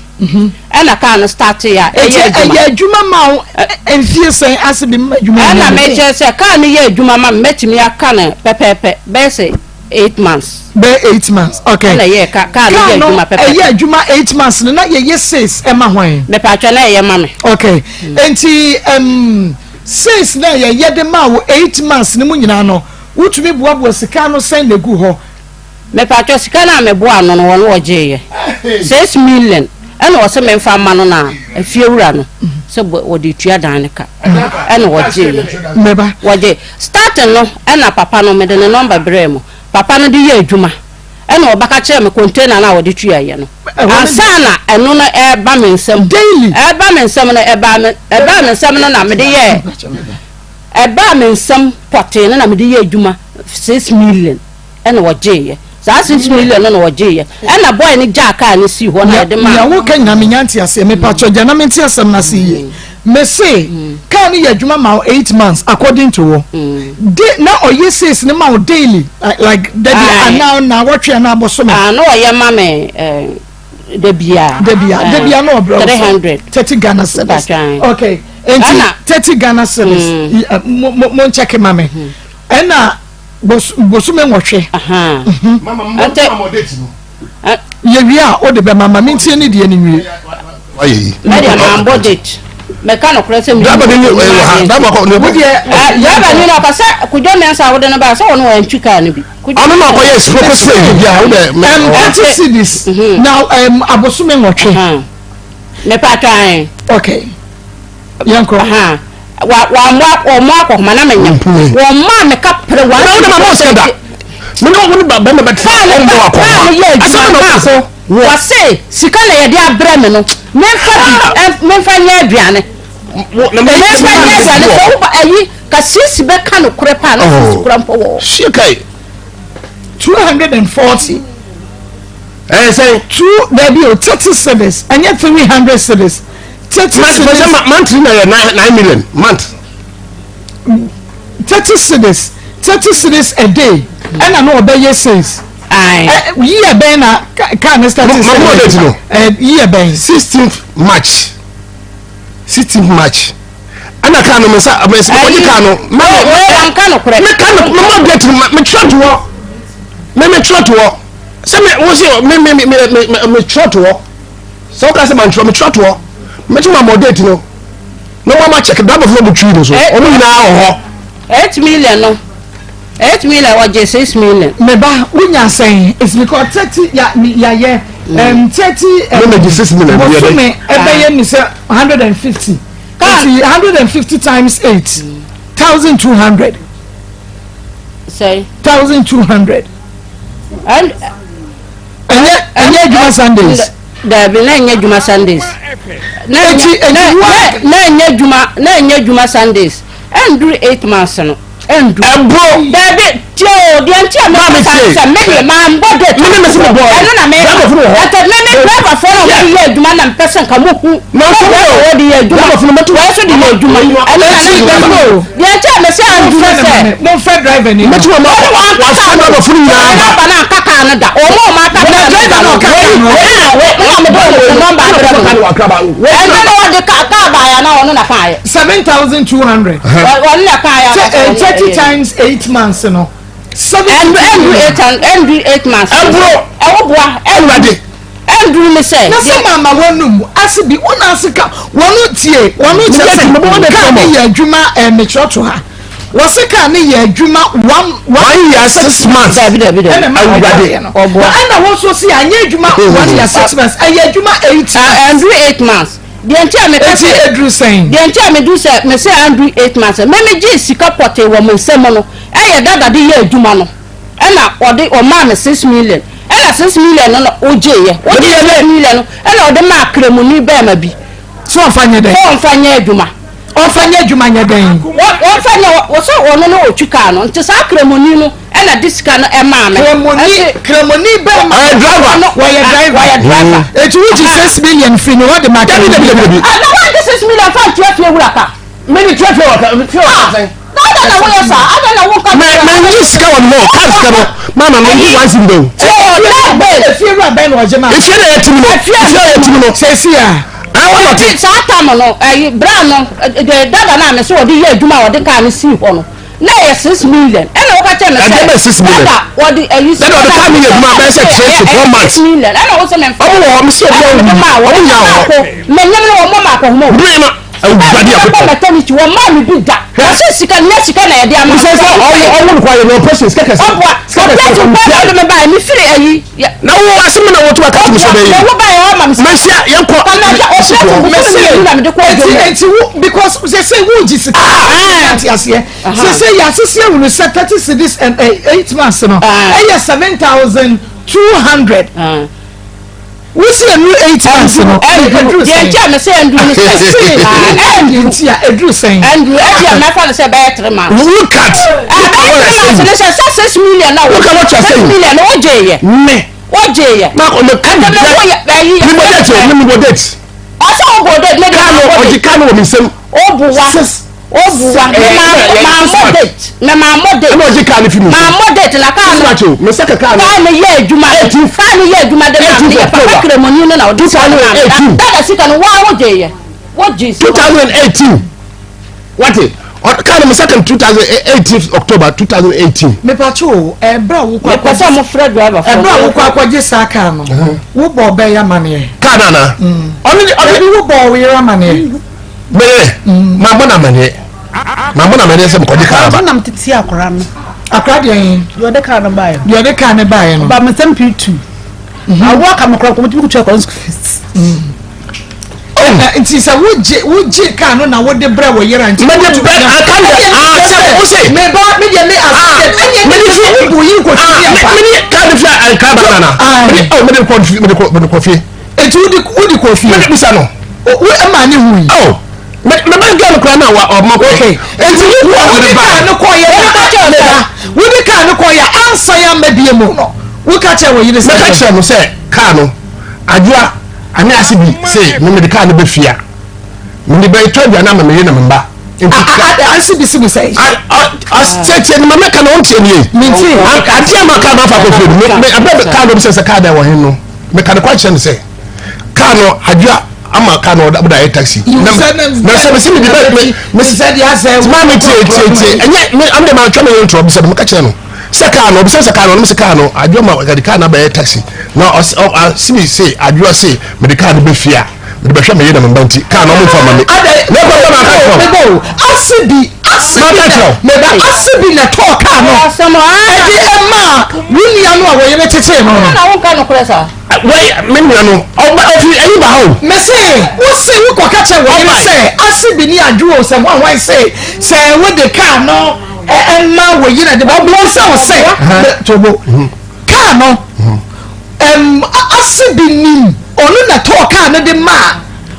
ɛna kaa no start yɛ a ɛyɛ adwuma. Ɛyɛ adwuma ma wo mfie sɛn ase bi ma adwuma. Ɛna mekyerɛ sɛ kaa no yɛ adwuma ma me mɛtumi aka no pɛpɛɛpɛ bɛyɛ sɛ. 8 months. Bɛyɛ 8 months, okay. Ɛna ɛyɛ ka kaa no yɛ adwuma pɛpɛ. Ɛyɛ adwuma 8 months no, na yɛyɛ sales ɛma hwan? Mepatwa, na ɛyɛ ma me. Okay, nti sales na yɛyɛ de ma wo 8 months no mu nyinaa no, wotumi boaboa sika no sɛn na egu hɔ? Mepatwa, sika no a meboa ano no, wɔn wɔgyeeyɛ 6 million, ɛna wɔsɛ memfa ma no, na afiewura no sɛ wɔde tua dan ne ka, ɛna wɔgyeeyɛ. Mɛba. Wɔgye starting no, ɛna papa no mede ne number brɛɛ mu, papa no de yɛ adwuma, ɛna ɔbɛka kyerɛ me container no a wɔde tuaeɛ no ansa na ɛno no ɛba me nsam. Daily. Ɛba me nsam no, ɛbaa me nsam no na mede yɛ, ɛbaa me nsam pɔtee no na mede yɛ adwuma 6 million, ɛna wɔgyeeɛ saa 6 million no na wɔgyeeɛ, ɛna boy no gyaa kaa no sii hɔ na yɛde maa. Nea woka nyina menya nte aseɛ. Mepatwɔ gya na mente asɛm no ase yie. Mese kaa no yɛ adwuma ma wo 8 months according to wo de, na ɔyɛ sales no ma wo daily, like dabi anaa na wɔtwe anaa bɔsome? Ah, na ɔyɛ ma me da bia. Dabia, dabia na ɔbrɛ wo 300. 30 Ghana cedis. Okay, nti 30 Ghana cedis, mo mo nkyɛke ma me, ɛna bosome 8. Yɛwie a, wode bɛma ma mentie ne deɛ no nwie. Wayɛ yi. Mɛdeɛ mambɔ date, mɛka nokorɛ sɛ driver ni wɔ ha, driver kɔ ne. Wodeɛ driver ni na ɔka sɛ Kudwo Mɛnsa a wode no baa sɛ ɔno wantwi kaa no bi. Ɔno na ɔkɔyɛ kɔkɔ spray bi a wode. 30 cedis na abosome 8. Mepatwan. Okay, yɛnkɔ. Wa wa mo wɔn akɔhoma na menya wɔn maa meka pere wɔn. Na wode ma mo sika da mene wo ne ba bɛma bɛtena ɔmbɔ akɔhoma. Kaa no yɛ adwuma baako, wɔse sika na yɛde abrɛ me no, memfa bi memfa nyɛ aduane, memfa nyɛ aduane sɛ woba ayi ka sisi bɛka no korɛ paa na sisi kora mpo wɔ. Sie kai. 240. Ɛyɛ sɛn? Two, dabi o, 30 cedis, ɛnyɛ 300 cedis, 30 cedis. Monthly na yɛ 9 million month. 30 cedis, 30 cedis a day, ɛna na ɔbɛyɛ sales. Yíyẹ bɛn na kaa ne start? Ma mo date no. Yíyẹ bɛn? 16th March, 16th March ɛna kaa no, mesa mesa ɔgye kaa no. Ma me nka no korɛ. Me ka no, me ma date no, me twerɛ to hɔ, me twerɛ to hɔ sɛ me wo se me me me me me twerɛ to hɔ sɛ woka sɛ ma ntwerɛ, me twerɛ to hɔ, me twerɛ ma mo date no na mo ama check driver fo mo twi no so, ɔmo nyinaa wɔ hɔ. 8 million no, 8 million, ɔgye 6 million. Meba, wonya sɛn? It's because 30 ya yayɛ 30. Ne ma gye 6 million. Bosome ɛbɛyɛ ni sɛ 150, nti 150 times 8, 1,200. Sɛn? 1,200. Ɛnyɛ adwuma Sundays? Dabi, na ɛnyɛ adwuma Sundays. Na ɛnyɛ adwuma, na ɛnyɛ adwuma Sundays. Ɛnduru 8 months no, ɛndu. Ɛburo. Dabi, tie o, deɛ nti a mɛka sa sɛ me deɛ maa mbɔ date. Mímí mi si mi bɔ. Ɛno na mɛka. Ɛtɛ mímí driver fo na wɔde yɛ adwuma na mpɛ sɛ nka mo hu. Na nso mo wɔde yɛ adwuma. Driver fo no mɛtu. Wɔn nso de yɛ adwuma. Ɛno na ne deɛ nti a mɛsɛ andu no sɛ. Mo nfɛ driver ni. Mɛtu wɔn ma wɔafɛ driver fo no nyinaa ba. Driver na nka kaa no da. Wɔn a wɔn aka kaa no da no. Wei na mo de wɔn nɔmba abrɛ mo. Ɛno na wɔde kaa baayɛ na ɔno na kaa yɛ. 7,200. Ɔno na kaa yɛ. 30 times 8 months no. Seven. Ɛndu eight, ɛndu 8 months. Ɛburo. Ɛwɔ boa. Ɛwurade. Ɛnduru mi sɛ. Na sɛ maama wɔnum ase bi wɔn ase ka wɔn tie wɔn kyerɛ sɛ kaa ne yɛ adwuma. Ɛmɛkyerɛ to ha, wɔsi kaa ne yɛ adwuma one one year 6 months. Dabi, dabi, dabi. Ɛna maa Awurade. wɔn ɔboa, ɛna wɔn nso si anyɛ adwuma 1 year 6 months, ɛyɛ adwuma 8 months. Ɛnduru 8 months. Deɛ nti a meka Eti sɛ eduru sɛn? Deɛ nti a medu sɛ mese anduru 8 months, meme gye sika pɔtee wɔ mo nsam no, ɛyɛ dada de yɛ adwuma no, ɛna ɔde ɔmaa me 6 million, ɛna 6 million no na ogyeeɛ, ogye 6 million no, ɛna ɔde maa kremoni bɛrima bi. So ɔfa nyɛ dɛn? Sɛ ɔmfa nyɛ adwuma. Ɔfa nyɛ adwuma nyɛ dɛn? Wɔmfa nyɛ, wɔsɛ ɔno no ɔtwi kaa no, nti saa kremoni no ɛna de sika no ɛmaa me. Kremoni, kremoni bɛrima. Ɔyɛ driver. Wɔyɛ driver. Wɔyɛ driver. Eti wogye 6 million firi ne hɔ de ma Dabi, dabi, dabi, dabi. Ah, na wɔn 6 million fa ntua fie wura ka? Mene tua fie wɔ ka, fie wɔ ka sɛn? Na ada na woyɛ saa, ada na wo nka. Mɛ mɛ nyi sika wɔ ne hɔ, kaa sika no, mama mɛ nyi one cedi dɛw. Efie wura bɛn na ɔgye ma? Efie na yɛ tim no, efie na yɛ tim no. Sɛsi a. Awɔ nɔte. Saa tam no, ɛyi bra no, de dada na me so ɔde yɛ adwuma a ɔde kaa no sii hɔ no. Na ɛyɛ 6 million ɛna wɔka kyerɛ me sɛ. Ɛdeɛ bɛ 6 million? Dada wɔde ayi. Dada ɔde kaa mi yɛ adwuma bɛyɛ sɛ 3 to 4 months. 6 million ɛna wɔsɛ mɛ nfa. Ɔmo wɔ hɔ mesi obi Ɛna mede maa ɔmo wɔn nya wɔ hɔ. Mɛ nyɛm no wɔn mɔ maa kɔ homa o. Bere no awurade Ɛna akokɔ. maternity wɔn maa mi bi da. Wɔsɛ sika nyɛ sika na yɛde ama. Sɛ sɛ ɔwɔ ɔwɔ no kɔ ayɛ no operation sika kɛse. Ɔboa Sika kɛse operation ɔmo kɔ tua. ɔde mi ba mi firi ayi. Na wo asɛm na wɔto aka to so bɛyi. Ɔboa wo ba yɛ ɔma mi sika. Mɛhyia yɛn kɔ. Kɔmɛ operation kɔ mi na mi de kɔ Eti dwom. eti wo because sɛ sɛ wo gye sika ati aseɛ sɛ sɛ yasisi ehunu sɛ 30 cedis and 8 months no ɛyɛ 7,200. Wosi enu 8 months no ɛnduru ɛduru deɛ sɛn? nti a mɛ sɛ ɛnduru ni sɛ Ɛnduru nti a ɛduru sɛn? Ɛnduru ɛdi a mɛfa no sɛ bɛyɛ 3 months. Look at. Ɛbɛyɛ 3 months ne sɛ sɛ 6 million na Look at what you are six saying. million na o gye yɛ. Me. O gye yɛ. Ma ko me ka Ɛnna mɛ wo yɛ ɛyi. Mi bɔ date o mi bɔ date. Ɔsɛ o bɔ date ne de Kaa no ma bɔ ɔgye date. kaa no wɔ mi nsam. O bu wa. Six. O bu wa. Mɛ maa maa mɔ date. Mɛ maa mɔ date. Ɛna ɔgye kaa no fi mi Maa nsam. mɔ date na kaa Six no. march o me nsa ka kaa no. Kaa no yɛ adwuma. Kaa no yɛ adwuma de maa mi yɛ papa October. kremoni no na ɔde sika no maa mi. 2018. Dada sika no waa o gye yɛ. O gye sika. 2018 wate kaa no me nsa ka 2018 October 2018. Mepatwo o, ɛbrɛ a wokɔ Mepɛ sɛ mo frɛ driver fo. ɛbrɛ a wokɔ akɔgye saa kaa no, wobɔ ɔbɛ yɛ amaneɛ? Kaa no ana ɔno de ɔde. Ebi wobɔ wo yere amaneɛ? Meyɛ maa bɔ na amaneɛ maa bɔ na amaneɛ sɛ mekɔgye kaa aba. Nam tete akora no. Akora deɛ yɛn. Deɛ ɔde kaa no baeɛ no. Deɛ ɔde kaa no baeɛ no. Ɔba me nsɛm pii tu. Awo aka me korɔ kɔmɔtumi kutu akora no school fees. Nti sɛ wogye wogye kaa no na wode brɛ wɔ yere a nti. Mede brɛ aka deɛ ah sɛ wo se. Meba me deɛ me ase deɛ ɛnyɛ mede fi wo bu yi nkotwi ah yɛ fa. mede kaa no fi a kaa ba nana. Mede oh mede kɔ mede kɔ mede kɔ fie. Eti wode wode kɔ fie. Mede bisa no. Wo ɛma ne hu yi. Oh me me bɛ gɛn kura na wa ɔma kɔ. Okay. Eti wo wode kaa no kɔ yɛ na meba wode kaa no kɔ yɛ ansa yɛ ama bie mu no woka kyerɛ wɔ yere sɛ. Mɛka kyerɛ no sɛ kaa no adwoa ane ase bi se me mede kaa no bɛ fie a mede bɛ tɔ aduane ama me yere na me mba. Ase bi si mu sɛ. Tietie no ma mɛka na ɔntie nie. Mintie. Adeɛ ma kaa no afa kɔ fie no me me abɛ kaa no bi sɛ sɛ kaa da wɔ hen no meka no kɔ kyerɛ no sɛ kaa no adwoa ama kaa no ɔda ayɛ taxi. Na na sɛ mesi mede bɛ me me sɛ deɛ asɛ. Maa mi tie tie tie ɛnyɛ me am de ma twɛ me yɛ ntorɔ bisɛ meka kyerɛ no sɛ kaa no ɔbisɛ sɛ kaa no ɔno sɛ kaa no adwoa ma ɔde kaa no abɛyɛ taxi na ɔs ɔ asibi se adwoa se mede kaa no bɛ fie a mede bɛhwɛ me yere na me mba nti kaa no ɔmo nfa ma me. Adɛ Ne kɔ sɛ maka kyerɛ wo. meba o ase bi ase bi Maka na kyerɛ wo. meba ase bi na tɔɔ kaa no ɛde ɛmaa wo nua no a wɔyere tetee no no. Na wo nka nokorɛ saa. Wei me nua no ɔba ɔfi ayi ba ha o. Mese wo se wokɔ ka kyerɛ wɔ yere sɛ ase bi ne adwo o sɛ hwan hwan se sɛ wode kaa no ɛma wɔ yere de bɔ sɛ wo sɛ tobo kaa no ɛm ase bi nim ɔno na tɔɔ kaa no de maa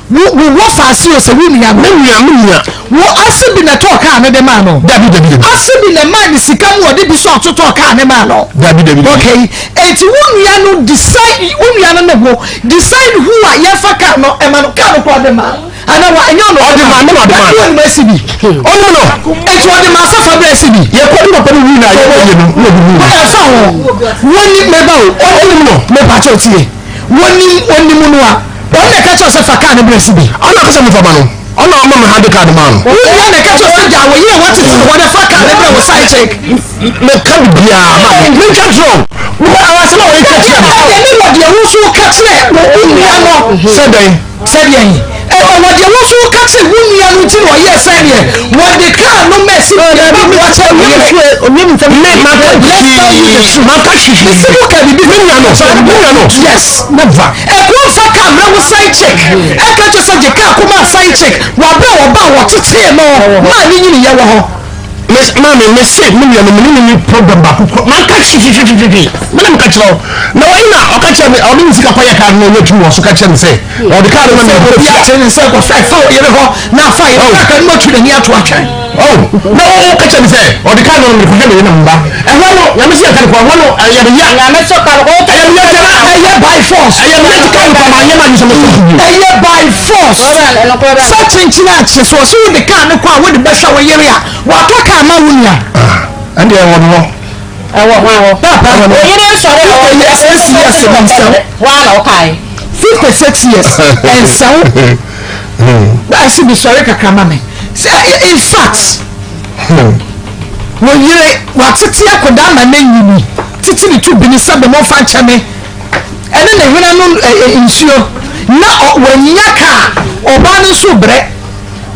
wo wo wɔ faase o sɛ wo nua no. Me nua me nua. Wo ase bi na tɔɔ kaa no de maa no. Dabi dabi dabi. Ase bi na maa ne sika mu ɔde bi so atotɔ kaa ne maa no. Dabi dabi dabi. Okay, eti wo nua no decide wo nua no ne wo decide who a yɛfa kaa no ɛma no kaa no kɔ ɔde maa ana wa ɛnyɛ ɔno Ɔde maa me na ɔde maa no. Ɔde maa esi bi. Ɔno no. Eti ɔde maa sɛ fa brɛ esi bi. Yɛ kɔ ne papa no wui na yɛ kɔ yɛ no na ɔde wui. Ɛfa ho wɔni meba o Ɔnim no. Mepa kyɛw tie wɔnim onim no a ɔno na ɛka kyerɛ sɛ fa kaa no brɛ si bi. Ɔno akasɛ mi fa ma no ɔno ɔma mi hande kaa no maa no. Wo nua na ɛka kyerɛ sɛ gya wo yere a wɔtete no hɔ na fa kaa no brɛ wo side chick. Meka biribiara ma me menka kyerɛ wo because awɔ asɛm a wɔyɛ ka kyerɛ me. Ɛdeɛ ne wɔ deɛ wo nso woka kyerɛ wo nua no. Sɛ dɛn? Sɛ deɛn? Ɛwɔ wɔ deɛ wo nso woka kyerɛ wo nua no nti na ɔyɛɛ sɛ deɛ wɔde kaa no ma ɛsi deɛ ma boa kyerɛ wo yere. Me maka hwee maka hwee. Mesi wo ka biribi. Me nua no me nua no. Yes. Never. Ɛkɔ nfa kaa mmerɛ wo side chick ɛka kyerɛ sɛ gye kaa kɔma side chick wɔ aberɛ a wɔba a wɔtetee no maa ne nyini yɛ wɔ hɔ. Me maame me se me nua no me ne ne ni problem baako kɔ manka hwehwehwehwehwe me na meka kyerɛ wo na wɔyi na ɔka kyerɛ me ɔde ne sika kɔyɛ kaa no na ɔnyɛ tumi wɔ so ka kyerɛ me sɛ ɔde kaa no ma me Sɛ obi akyerɛ ne sɛ kɔfa ɛfa wo yere hɔ na afa yere Oh. kaa no atu n'ani ato atwɛn. Oh, na wo ka kyerɛ me sɛ ɔde kaa no ma me kɔhwɛ me yere na me ba ɛhɔ no nyame sɛ yɛka no kɔ ɛhɔ no ɛyɛ me ya Nyame so ka no kɔ ɛyɛ me ya kyɛ Ɛyɛ by force. ɛyɛ me ya kyɛ kaa no kɔ ma nyɛ ma nyɛ sɛ mɛsɛ bio Ɛyɛ by force. Sɛ kyenkyen akye so ɔsɛ wode kaa no kɔ a wode bɛhwɛ wo yere a watɔ kaa ma wo nua. Ɛnde ɛwɔ no hɔ. Ɛwɔ hwan hɔ? Papa, Oyere nsɔre a ɔyɛ 60 years na nsɛw. Hwan na ɔkae? 56 years ɛnsɛw. Ɛsi bi sɔre kakra ma me. Sɛ in fact. Wo yere, watete akwadaa ma no anyini, tete ne to bini sɛ bɛ momfa nkyɛ me, ɛne ne hwene ano nsuo, na wannya kaa, ɔbaa no nso brɛ.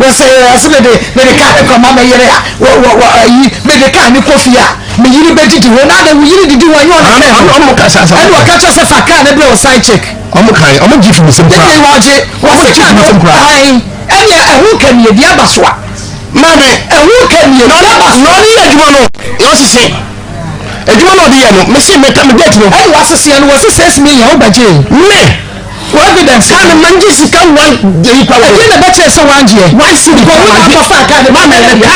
Wɔsɛ ɔsɛ mede mede kaa ne kɔma me yere a wɔ wɔ wɔ ayi mede kaa ne kɔ fie a me yere bɛdidi hɔ na adɛ wo yere didi hɔ ɛnyɛ ɔne kaa no ɔmo kasa asa ɛne ɔka kyerɛ sɛ fa kaa ne brɛ wo side chick. Ɔmo kan ɔmo gye fi mi nsam koraa. Ɛne wɔgye wɔse kaa no ae ɛne ɛho ka nie deɛ aba so a. Maame ɛho ka nie deɛ aba so a. Na ɔne yɛ adwuma no na ɔsese adwuma na ɔde yɛ no mese meka me date no. Ɛne waseseɛ no wɔse 6 million wobɛgye. Me. Wo evidence. Kaa no mangye sika one deyi kwa. Ɛdeɛ na ɛbɛkyerɛ sɛ wangyeɛ. One cedi. Kɔ wo na akɔfa kaa no. Maame ɛka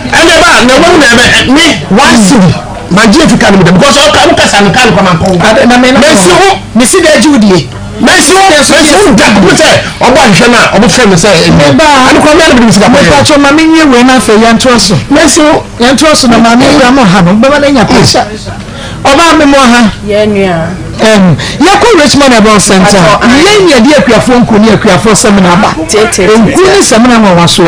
ɛnɛ ba na wɔn na ɛbɛ me one cedi mangye efi kaa no mu dɛ because ɔka wo kasa no kaa no kɔ mankɔ wo. Na me na mɛnsi ho. Mesi dɛ agye wo die. Mɛnsi ho mɛnsi ho da kɔpem sɛ ɔbɔ ahwehwɛ no a ɔmo frɛ me sɛ ɛnɛ. Ɛno kora mea na mede me sika kɔyɛ. Mepatwɔ ma menwie wei na afei yɛntoa so. Mɛnsi ho. Yɛntoa so na maame awura mo ha no bɛma no anya pressure. Ɔbaa me mo ha. Yɛn nua. Ɛm, yɛkɔ Richmond Herbal Center. Yɛn yɛde akuafoɔ nku ne akuafoɔ sɛmina aba. Nku ne sɛmina nwanwasoɔ.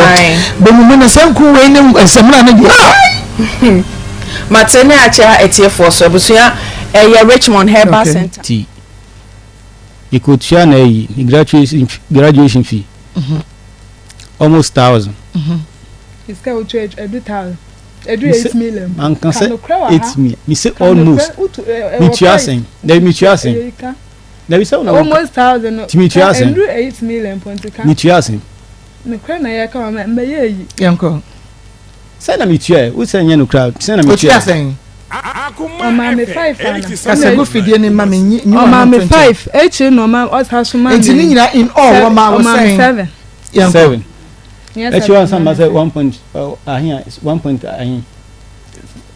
Bɛmumu no sɛ nku wei ne sɛmina no deɛ. Mate ne akyɛ atiefoɔ so abusua ɛyɛ Richmond Herbal Center. Ti yɛkɔtua na ayi ne graduation graduation fee almost thousand. Sika wotua edu thousand. Edu 8 million. Manka sɛ 8 million. Me se almost. Metua sɛn? Dabi metua sɛn? Dabi sɛ wona almost thousand. Ti metua sɛn? Edu 8 million pɔnti ka. Metua sɛn? Nokorɛ na yɛka ma mɛyɛ eyi. Yɛnkɔ. Sɛ na metua ɛ, wo sɛ nyɛ nokorɛ a, sɛ na metua. Otua sɛn? Ɔmaa me five ana. Kasa gu fidie ne ma me nyi nyi Ɔmaa me five ekyir na ɔmaa ɔsa so maa me. Nti ne nyinaa in all wɔmaa wo sɛn? Ɔmaa me seven. Yɛnkɔ. Seven. Ɛkyi wa nsa ma sɛ one point ahe a one point ahe.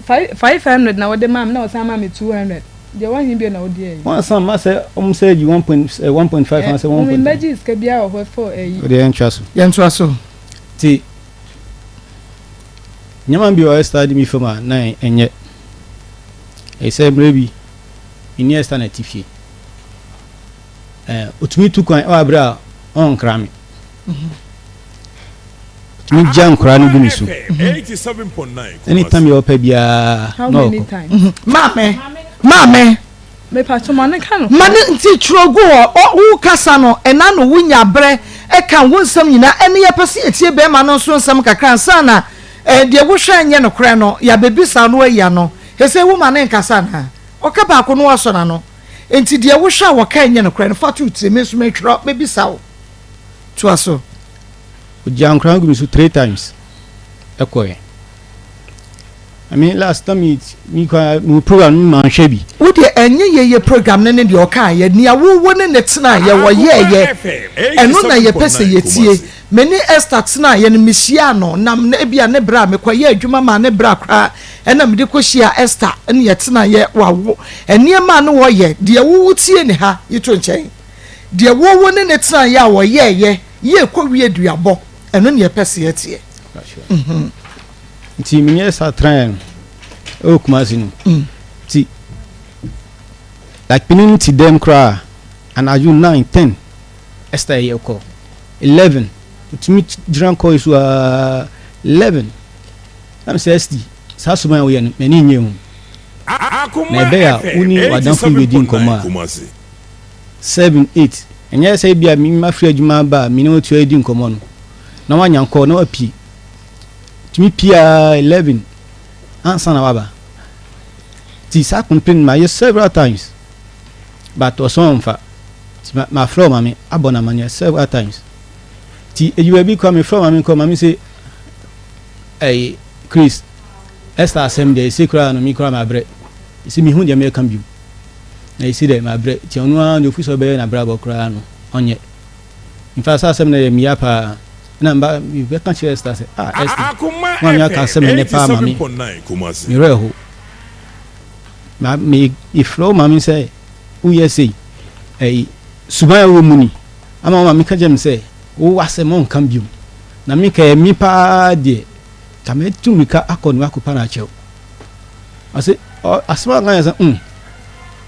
500 na wɔde maa me na wɔsan maa me 200 deɛ wɔhe bio na wɔde ayi. Wɔn san ma sɛ wɔn sɛ yi 1.15 anasɛ one point. Wɔn mbɛgye sika biara wɔ hɔ fɔ ɛyi. O deɛ yɛn tua so. Yɛn tua so. Ti nneɛma bi wɔ Esther de mi fam a na ɛnyɛ ɛyɛ sɛ mmerɛ bi me ne Esther na ɛte fie ɛɛ otumi tu kwan ɛwɔ abere a ɔnkra me. Tumi gya nkwadaa no gu me so. Anytime yɛ ɔpɛ biara na ɔkɔ. Maame, maame. Mepatwo ma ne ka no. Ma ne nti twerɛ gu hɔ. Ɔ wo kasa no ɛna no wo nya berɛ ɛka wo nsɛm nyinaa. Ɛne yɛpɛ sɛ yɛtie bɛrima no nso nsɛm kakra ansa na ɛɛ deɛ wohwɛ nyɛ nokorɛ no yɛabɛbisa no ayi ano. Hesei wo ma ne nkasa anaa? Ɔka baako no wasɔ n'ano. Nti deɛ wohwɛ a wɔka nyɛ nokorɛ no fa to wo tirim. Me nso metwerɛ mɛbisa wo. Toa so. Ogyaa nkwadaa no gu me so three times ɛkɔɛ. I mean last time mi mi kɔ mi program no ma nhwɛ bi. Wo deɛ ɛnyɛ yɛyɛ program no ne deɛ ɔkaa yɛ nea wo wo ne ne tenaa yɛ wɔ yɛɛ yɛ ɛno na yɛ pɛ sɛ yɛ tie me ne Esther tenaa yɛ no me hyiaa no nam na ebia ne bra me kɔ yɛ adwuma maa ne bra koraa ɛna me de kɔ hyiaa Esther ɛne yɛ tenaa yɛ wawo nneɛma a ne wɔ yɛ deɛ wo wo tie ne ha yi to nkyɛn. Deɛ wo wo ne no tenaeɛ a wɔyɛeɛ yie kɔwie duabɔ, ɛno ne yɛpɛ sɛ yɛteɛ. Mhm. Nti menyɛ saa traeɛ no ɛwɔ Kumasi no mm. nti like mene no ti dɛm koraa anadwo 9 10 Esther yɛ kɔ 11 otumi gyina kɔ yi so aa 11 na mesɛ Esti saa suban a woyɛ no m'ani nnye ho na ɛbɛyɛ a wo ne w'adamfo yi bɛdi nkɔmmɔ a 7, 8, Ɛnyɛ sɛ ebia me mafiri adwuma aba a me ne wo tua redi nkɔmmɔ no, na woanya nkɔ na woapue. Tumi pue ara 11 ansa na woaba. Nti saa complain no mayɛ several times but ɔsɔn ɔmfa. Nti mafrɛ ɔmaame abɔ no amaneɛ several times. Nti ɛdu baabi koraa mefrɛ ɔmaame nkɔ ɔmaame se ɛyi Chris Esther asɛm deɛ ɛsei koraa no me koraa mabrɛ. Ɛsei mehu deɛ mɛka bio. Na esi dɛ mabrɛ ntsi ɔno ara dze ofi sɛ ɔbɛyɛ n'abrabɔ koraa no ɔnnyɛ. In fact saa asɛm no yɛ me ya paa. Nna mba mebɛka kyerɛ Esther sɛ, ah Esther, maame aka asɛm ndɛ paa ma me, me werɛ how. Ma me mefrɛ wo maame sɛ woyɛ sei, ɛyi suban a ɛwɔ mu ni. Ama wo maame ka kyerɛ me sɛ wo asɛm ɔnka bio. Na me nka ɛyɛ me paa deɛ, nka mɛtu mmirika akɔ ne hɔ akɔpa no akyɛw. Ɔse ɔ asɛm a ɔka yɛ sɛ mm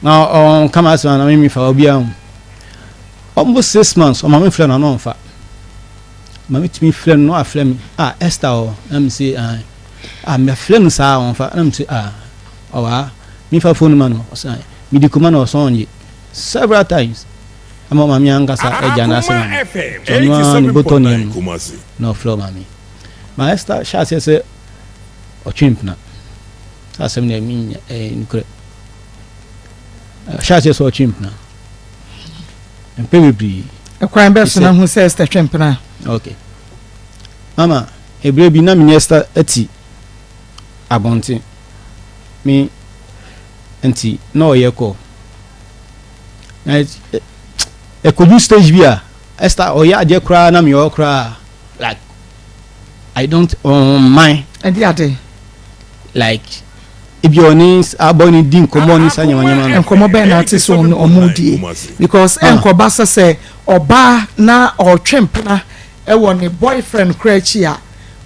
na ɔnka m'asɛm a na me mefa obiara ho. Almost 6 months ɔma me frɛ no ano ɔmfa. Ma me tumi frɛ no na wafrɛ me ah Esther ɔ na me se ah. Ah, mefrɛ no saa ɔmfa. Na mese ah, ɔwɔ ha. Memfa phone ma no. Ɔsan mede kɔma no ɔsɔn ɔnye. Several times. Ama ɔmaame ankasa agya n'asɛm Akoma ama. FM Nti ɔno ara ne bɔtɔ 87.9 nneɛma Kumasi. na ɔfrɛ ɔmaame. Ma Esther hyɛ aseɛ sɛ ɔtwe mpena. Saa asɛm deɛ menya ɛyɛ nokorɛ. Ɔhyɛ aseɛ sɛ ɔtwe mpena. Mpɛ bebree. Ɛkwan bɛ so na hu sɛ Esther twe mpena? Okay. Mama, ebere bi na me ne Esther te abɔnten. Me nti na ɔyɛ kɔ. Na ɛkɔdu stage bi a Esther ɔyɛ adeɛ koraa na meyɛ koraa like I don't um, mind. Ɛde ade. Like ebi ɔne abɔ ne di nkɔmɔ ne sa nyamanyama no. Nkɔmɔ bɛn na ate sɛ ɔmo die because ɛnkɔba sɛ sɛ ɔbaa na ɔtwe mpena wɔ ne boyfriend koraa akyi a,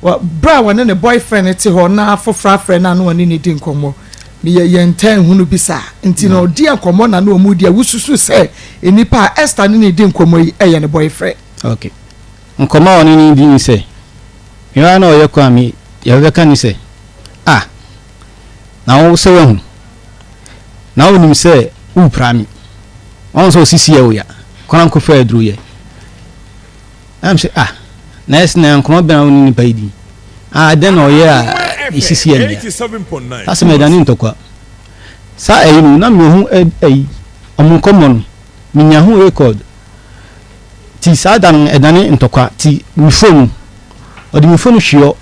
berɛ a wɔne ne boyfriend te hɔ na afoforɔ afrɛ no a na wɔne no di nkɔmmɔ. Meyɛ yɛntaa nhunu bi saa. Nti na ɔdi nkɔmmɔ na na wɔn di a wosusu sɛ nnipa a Esther ne no di nkɔmmɔ yi yɛ ne boyfriend. Ok. Nkɔmmɔ a ɔne no di ne sɛ, me ara na ɔyɛ kɔ a me yɛbɛka ne sɛ, ah, na wo sɛ wahu, na wonim sɛ wopira me, wahu sɛ osisi yɛ wo ya, kɔ na nkɔfa aduro yɛ. Ɛna me sɛ ah na ɛsɛ na nkɔmɔ bɛn na wo ne nipa yi di ah dɛn na ɔyɛ a esisi yɛ nea saa sɛ mɛdane ntɔkwa saa ɛyi no na mehu ɛyi ɔmo nkɔmɔ no menya ho record ti saa da no ɛdane ntɔkwa ti me phone ɔde me phone hweɔ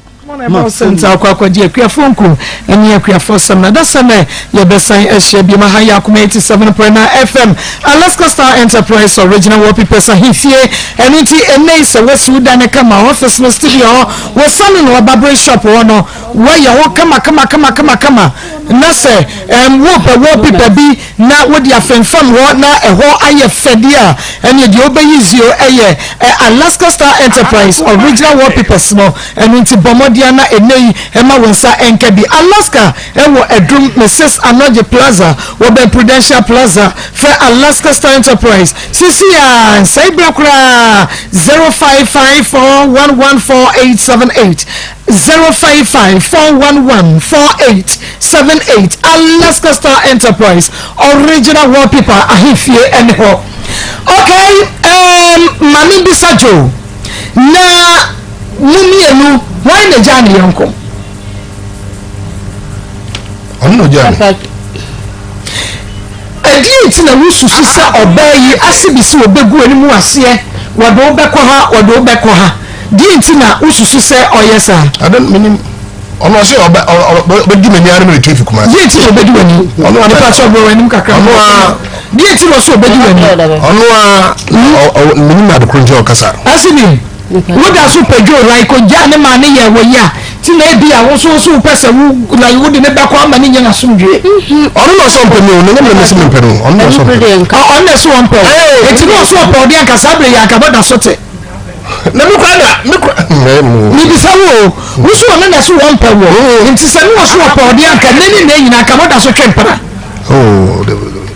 Ma Sɛnta akɔ akɔgye akuafoɔ nku ne akuafoɔ sɛm na dasɛ nɛ yɛbɛsan ahyia biom aha yɛ Akoma 87.9 FM Alaska Star Enterprise Original Wallpapers ahemfie ɛno nti ɛnnɛ yi sɛ woasi wo dan no kama office no studio hɔ wo salon hɔ barbering shop hɔ no woayɛ hɔ kama kama kama kama kama na sɛ ɛm wopɛ wallpaper bi na wode afemfam hɔ na ɛhɔ ayɛ fɛ deɛ a, ɛneɛ deɛ wobɛyi zio ɛyɛ Alaska Star Enterprise Original Wallpapers no. Ɛno nti bɔ mmɔden ara na ɛnnɛ yi ma wo nsa nka bi. Alaska wɔ Adum, Mrs. Anogye Plaza, wɔbɛn Prudential Plaza. Frɛ Alaska Star Enterprise seesei ara, nsɛe berɛ koraa, 0554114878. 055 411 4878 Alaska Star Enterprise Original Wallpaper ahemfie ɛne hɔ. Okay, um, maame bisa Joe na mo mmienu hwan na gyaa ne yɔnko? Ɔno na ɔgyaa me. Ɛdeɛn nti na wosusu sɛ ɔbaa yi ase bi sɛ ɔbɛgu anim aseɛ, wɔde wo bɛkɔ ha, wɔde wo bɛkɔ ha? Deɛn nti na wosusu sɛ ɔyɛ saa? I don't menim ɔno ɔsɛ ɔbɛ ɔbɛdi m'ani ara na metu afi Kumasi. Deɛn nti na ɔbɛdi w'ani? Ɔno ara Nipa kyɛ ɔbɛ w'anim kakra. Ɔno ara. Deɛn nti na ɔsɛ ɔbɛdi w'ani? Ɔno ara menim ade koro nti ɔkasa. Ase bi. Woda so pɛ Joe like ogyaa ne maa ne yɛɛ wɔ yi a ti na ebi a wo nso wo so wopɛ sɛ wo like wode ne bɛkɔ ama ne nya n'asomdwoe. Ɔno na ɔsɛ ɔmpɛ me o, na nyɛ me na mese mempɛ no, ɔno na ɔsɛ ɔmpɛ me. Ɔno na ɛsɛ ɔmpɛ o, eti na ɔsɛ ɔpɛ ɔde anka saa bere yi anka bɛda so te. Na me kora na me kora mɛ mu. Mibisa wo o, wo so ɔno na ɛsɛ ɔmpɛ wo, nti sɛ ne ɔsɛ ɔpɛ ɔde anka nne ne nne nyinaa anka bɛda so twe mpena.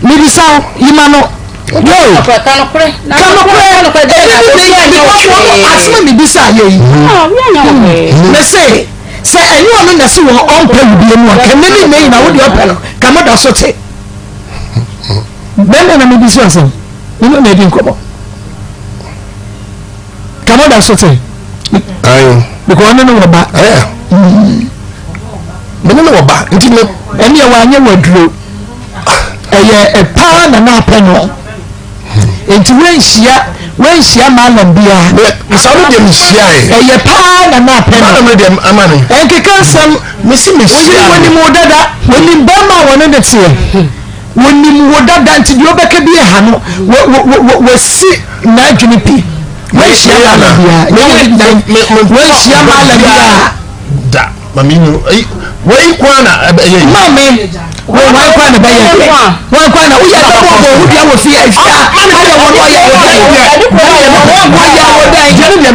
Mibisa wo, yima no. Yo, ka nokorɛ, ɛne ne ne yɛ because wɔn asɛm a mebisa yɛ yi, mese sɛ ɛnyɛ ɔno na ɛse wɔn ɔmpɛ wo bie mu a, ka ne ne nne nyina wo deɛ ɔpɛ no, ka mo da so te. Bɛmɛ na mebisa asɛm, me ne na ɛdi nkɔmmɔ. Ka mo da so te. Because ɔne ne wɔ ba. Me ne ne wɔ ba, nti me. Ɛne ɛwɔ anyɛ wɔ aduro. Ɛyɛ ɛpaa na na apɛ no. Nti wenhyia wenhyia malam biara. Saa no deɛ mehyia yɛ. Ɛyɛ paa na na apɛ no. Malam no deɛ ama me. Ɛnkeka nsɛm. Mesi mehyia. Wɔnim wo dada. Wɔnim bɛrima a wɔne ne teɛ. Wɔnim wo dada nti deɛ ɔbɛka bi ɛha no. Wɔsi n'adwene pi. Wenhyia malam biara. Wenhyia malam biara. Da. Mami nu eyi wei kwan na ɛbɛyɛ yi. Maame wo wan kwan na ɛbɛyɛ wan kwan na woyɛ bɛbɔ bɔ wo dua wɔ fie efia ayɛ wɔn ɔyɛ wɔ dan wɔyɛ wɔ dan ɛdeɛ na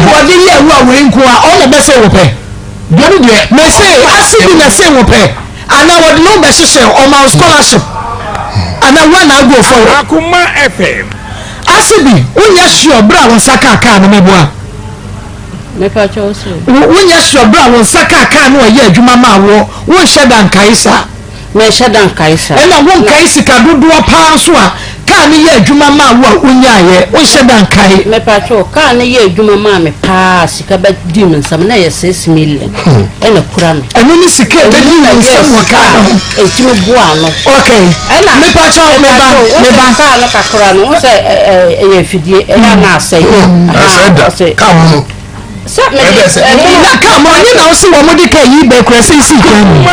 wɔde yɛ wo a wei nko a ɔna bɛsɛ wɔ pɛ mese ase bi na se wɔ pɛ ana wɔde no bɛhyehyɛ ɔma wo scholarship ana wo na ago fɔ wɔ Akoma FM. Ase bi wonyɛ sure berɛ a wo nsa kaa kaa no mɛboa. Wonyɛ sure berɛ a wo nsa kaa kaa no a ɛyɛ adwuma maa woɔ, wonhyɛ da nkae saa? Menhyɛ da nkae saa. Ɛna wonkae sika dodoɔ paa nso a kaa no yɛ adwuma maa wo a wonyaaeɛ, wonhyɛ da nkae? Mepakyɛw, kaa no yɛɛ adwuma maa me paa a sika bɛdii me nsam, na ɛyɛ 6 million ɛna kura me. Ɛno ne sika a ɛbɛdii wo nsam wɔ kaa no ho? Ɛtumi boa ano. Okay, mepakyɛw, meba, meba. Kaa no kakra no, wohu sɛ ɛyɛ afidie, ɛyɛ a na asɛe. Asɛe da, kaa mu no. Sɛ mede ɛno. Na kaa mu ɔnye na ɔsi wɔn de kaa yi bɛ kura sɛ esi kwan mu.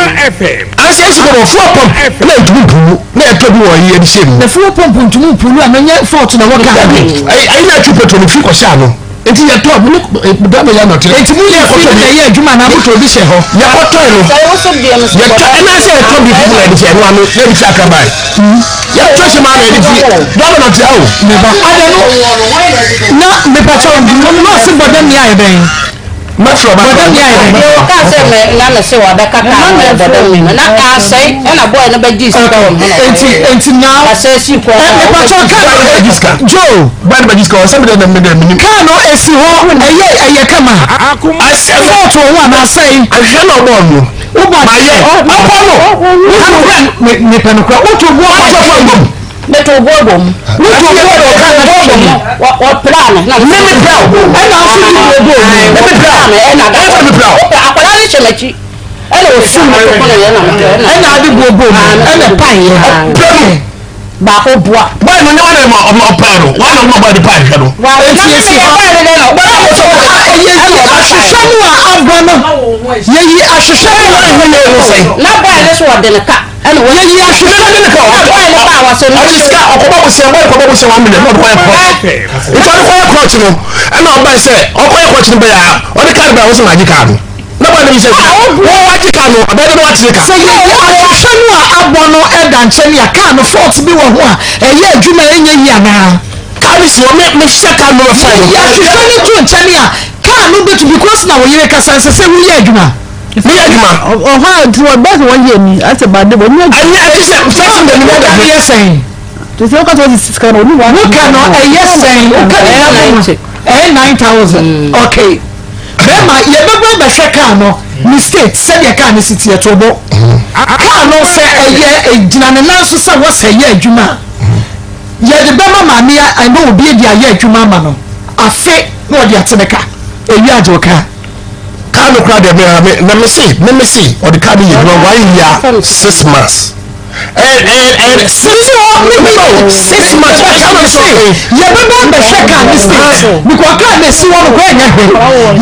Ansa esi kɔ fuel pump na ntumi mpulu na ɛtɔ bi wɔ yi ɛde hyɛ mu. Na fuel pump ntumi mpulu a na nyɛ fault na wɔ kaa no. Ayi na atwi petrol no fi kɔ hyɛ ano nti yɛ tɔ mu ne driver yɛ anɔtɛ. Eti mu yɛ fi na ɛyɛ adwuma na abotɔ bi hyɛ hɔ. Yɛ kɔ tɔ no yɛ tɔ ɛna sɛ yɛ tɔ bi fufu na ɛde hyɛ ɛno ano na ɛde fi akra baa yɛ tɔ hyɛ mu ano ɛde fi driver na ɔte awo. Meba ada no na mepakyɛw nɔɔse bɔdam ni ayɛ dɛn. Mɛfrɛ ɔba bɔdam ni ayɛ dɛn. Deɛ ɔkaa sɛ mɛ na mɛ sɛ wabɛka kaa no yɛ bɔdam ni no na asɛe ɛna bɔɔl no bɛgye sika wɔ mu na Enti enti now asɛe si kɔ mepakyɛw kaa no Joe bɔɔl no bɛgye sika wɔ sɛ mede mede mede menim. Kaa no esi hɔ ɛyɛ ɛyɛ kama. Fault wɔ ho anaa asɛe. Ahwehwɛ na ɔbɔɔ no. Wobɔ Mayɛ ɔbɔ no. Woto mepɛ no kora woto boɔ Ɔtɔ fam bom. Meto boɔ bɔ mu. Woto boɔ bɔ kaa no bɔ mu. Wɔpra no. Ne me pra o. Ɛna nso de boɔ bɔ mu. Ne me pra o. Ɛna Ɛna me pra o. Akwadaa no hyɛ m'akyi. Ɛna osu me to kɔnɔ yɛ na me tɔ. Ɛna ade boɔ bɔ mu. Ɛna pan yɛ. Ɔpra mu. Baako boa. Bɔɔl no nyɛ wɔn na ɔmo ɔpra no. Wɔn na ɔmo bɔɔl de pa ahwehwɛ no. Eti esi hɔ. Yɛyi ahwehwɛ no a abɔ no. Yɛyi ahwehwɛ no a ɛhɔ yɛ ɛho sɛn. Na bɔɔl no so wɔde ne ka. Ɛna wɔde Yɛyi ahwehwɛ no ne ka. Na bɔɔl no ba a wɔsɛ no. Ɔde sika ɔkɔbɔ bosia bɔɔl kɔbɔ bosia 1 million na ɔde kɔyɛ kɔɔkye. Nti ɔde kɔyɛ kɔɔkye no ɛna ɔbaa sɛ ɔkɔyɛ kɔɔkye no bɛyɛ a ɔde kaa no bɛyɛ a wɔsɛ wɔagye kaa no. Na bɔɔl no bi sɛ wɔn wagye kaa no ɔbɛyɛ dɛ na wakyere ka. Sɛ yɛyi ahwehwɛ no a abɔ no ɛda nkyɛn a kaa no fault bi wɔ ho a ɛyɛ adwuma a ɛnyɛ yie anaa. Kaa no si hɔ me mehyɛ kaa no bɛfa no. Yɛyi ahwehwɛ no to nkyɛn a kaa no bɛtu because na wo yere kasa nsɛ sɛ woyɛ adwuma. Meyɛ adwuma. Ɔhɔ a nti wɔbɛ sɛ wɔyɛ ni asɛ ba de wɔnyɛ adwuma. Ɛnyɛ ɛte sɛ fɛs ndɛ mi Woka no yɛ sɛn? Te sɛ woka sɛ wɔsi sika no oni wa. Woka no ɛyɛ sɛn? Woka no yɛ bɔ ɛyɛ 9,000. Okay. Bɛrima yɛbɛbɔ bɛhwɛ kaa no ne state sɛdeɛ kaa no si teɛ to bo. Kaa no sɛ ɛyɛ egyina ne nan so sɛ wɔsɛ yɛ adwuma a yɛde bɛma maame a ɛna obi de ayɛ adwuma ama no afe na ɔde ate ne ka ewi agye wo kaa. Kaa no kora deɛ me me na me se me me se ɔde kaa no yɛ adwuma 1 year 6 months. Ɛɛ Sisi hɔ me me o 6 months kaa no se yɛbɛbɛ bɛhwɛ kaa ne state because kaa ne si hɔ no kora nyɛ hwee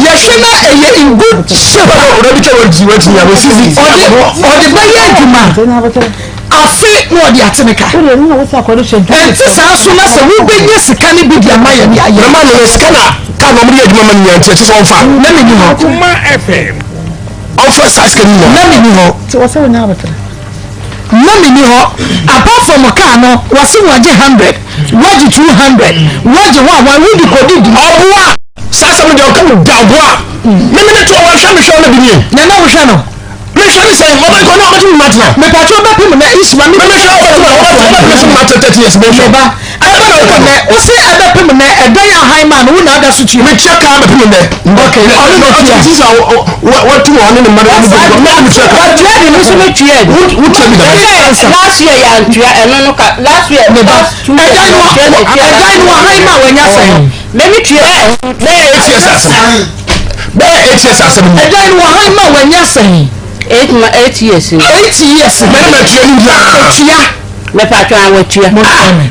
yɛhwɛ na ɛyɛ in good shape a Ɔde bi kyɛ wɔn ti wɔn ti yɛ wɔn sisi. Ɔde bɛyɛ adwuma afe na ɔde ate ne ka ɛnti saa so na sɛ wobɛnya sika no bi de ama yɛ ne ayɛ Na maa mi yɛ sika na kaa na ɔmo de yɛ adwuma ma ne nyinaa nti ɛkyɛ sɛ ɔnfa. Na menni hɔ. Ɔnfa saa sika no nyinaa. Na menni hɔ. Na menni hɔ apart from kaa no wɔse wɔgye 100 wɔgye 200 wɔgye hɔ a wɔn wodi kɔdi di. Ɔboa saa asɛm no deɛ ɔka da ɔboa mímí ne to ɔhwɛ mi hwɛ ɔno bi nie. Na na wohwɛ no. Mehwɛ ne sɛn ɔbɛ nkɔ ne ɔbɛtumi ma tena. Mepatwa ɔbɛpem nɛ isima mi. Mehwɛ ɔbɛtumi ɔbɛtumi so ma tena 30 years mehwɛ. Meba ɛbɛpem nɛ wosi ɛbɛpem nɛ ɛdan ahan ma no wo na ada so tua. Metua kaa bɛpem nɛ. Okay ɔno na ɔtua. Ɔti sisa wɔtu ɔne ne mma no ɔmo bɛ mɛ mi tua kaa. Wɔtua bi mi nso mi tua bi. Wotua bi dada. Sɛ last year yɛ antua ɛno no ka last year last 2 years. Ɛdan no ɛdan no ahan ma wɔnya sɛn. Mɛ mi tua. Bɛyɛ 8 years asɛm. Bɛyɛ 8 years asɛm ni. Ɛdan no ahan ma wɔnya sɛn. Eight ma 8 years. 8 years. Mɛ ne ma tua ni nyinaa. Otua. Mɛ pa atwa wɔtua. Mo tua mi.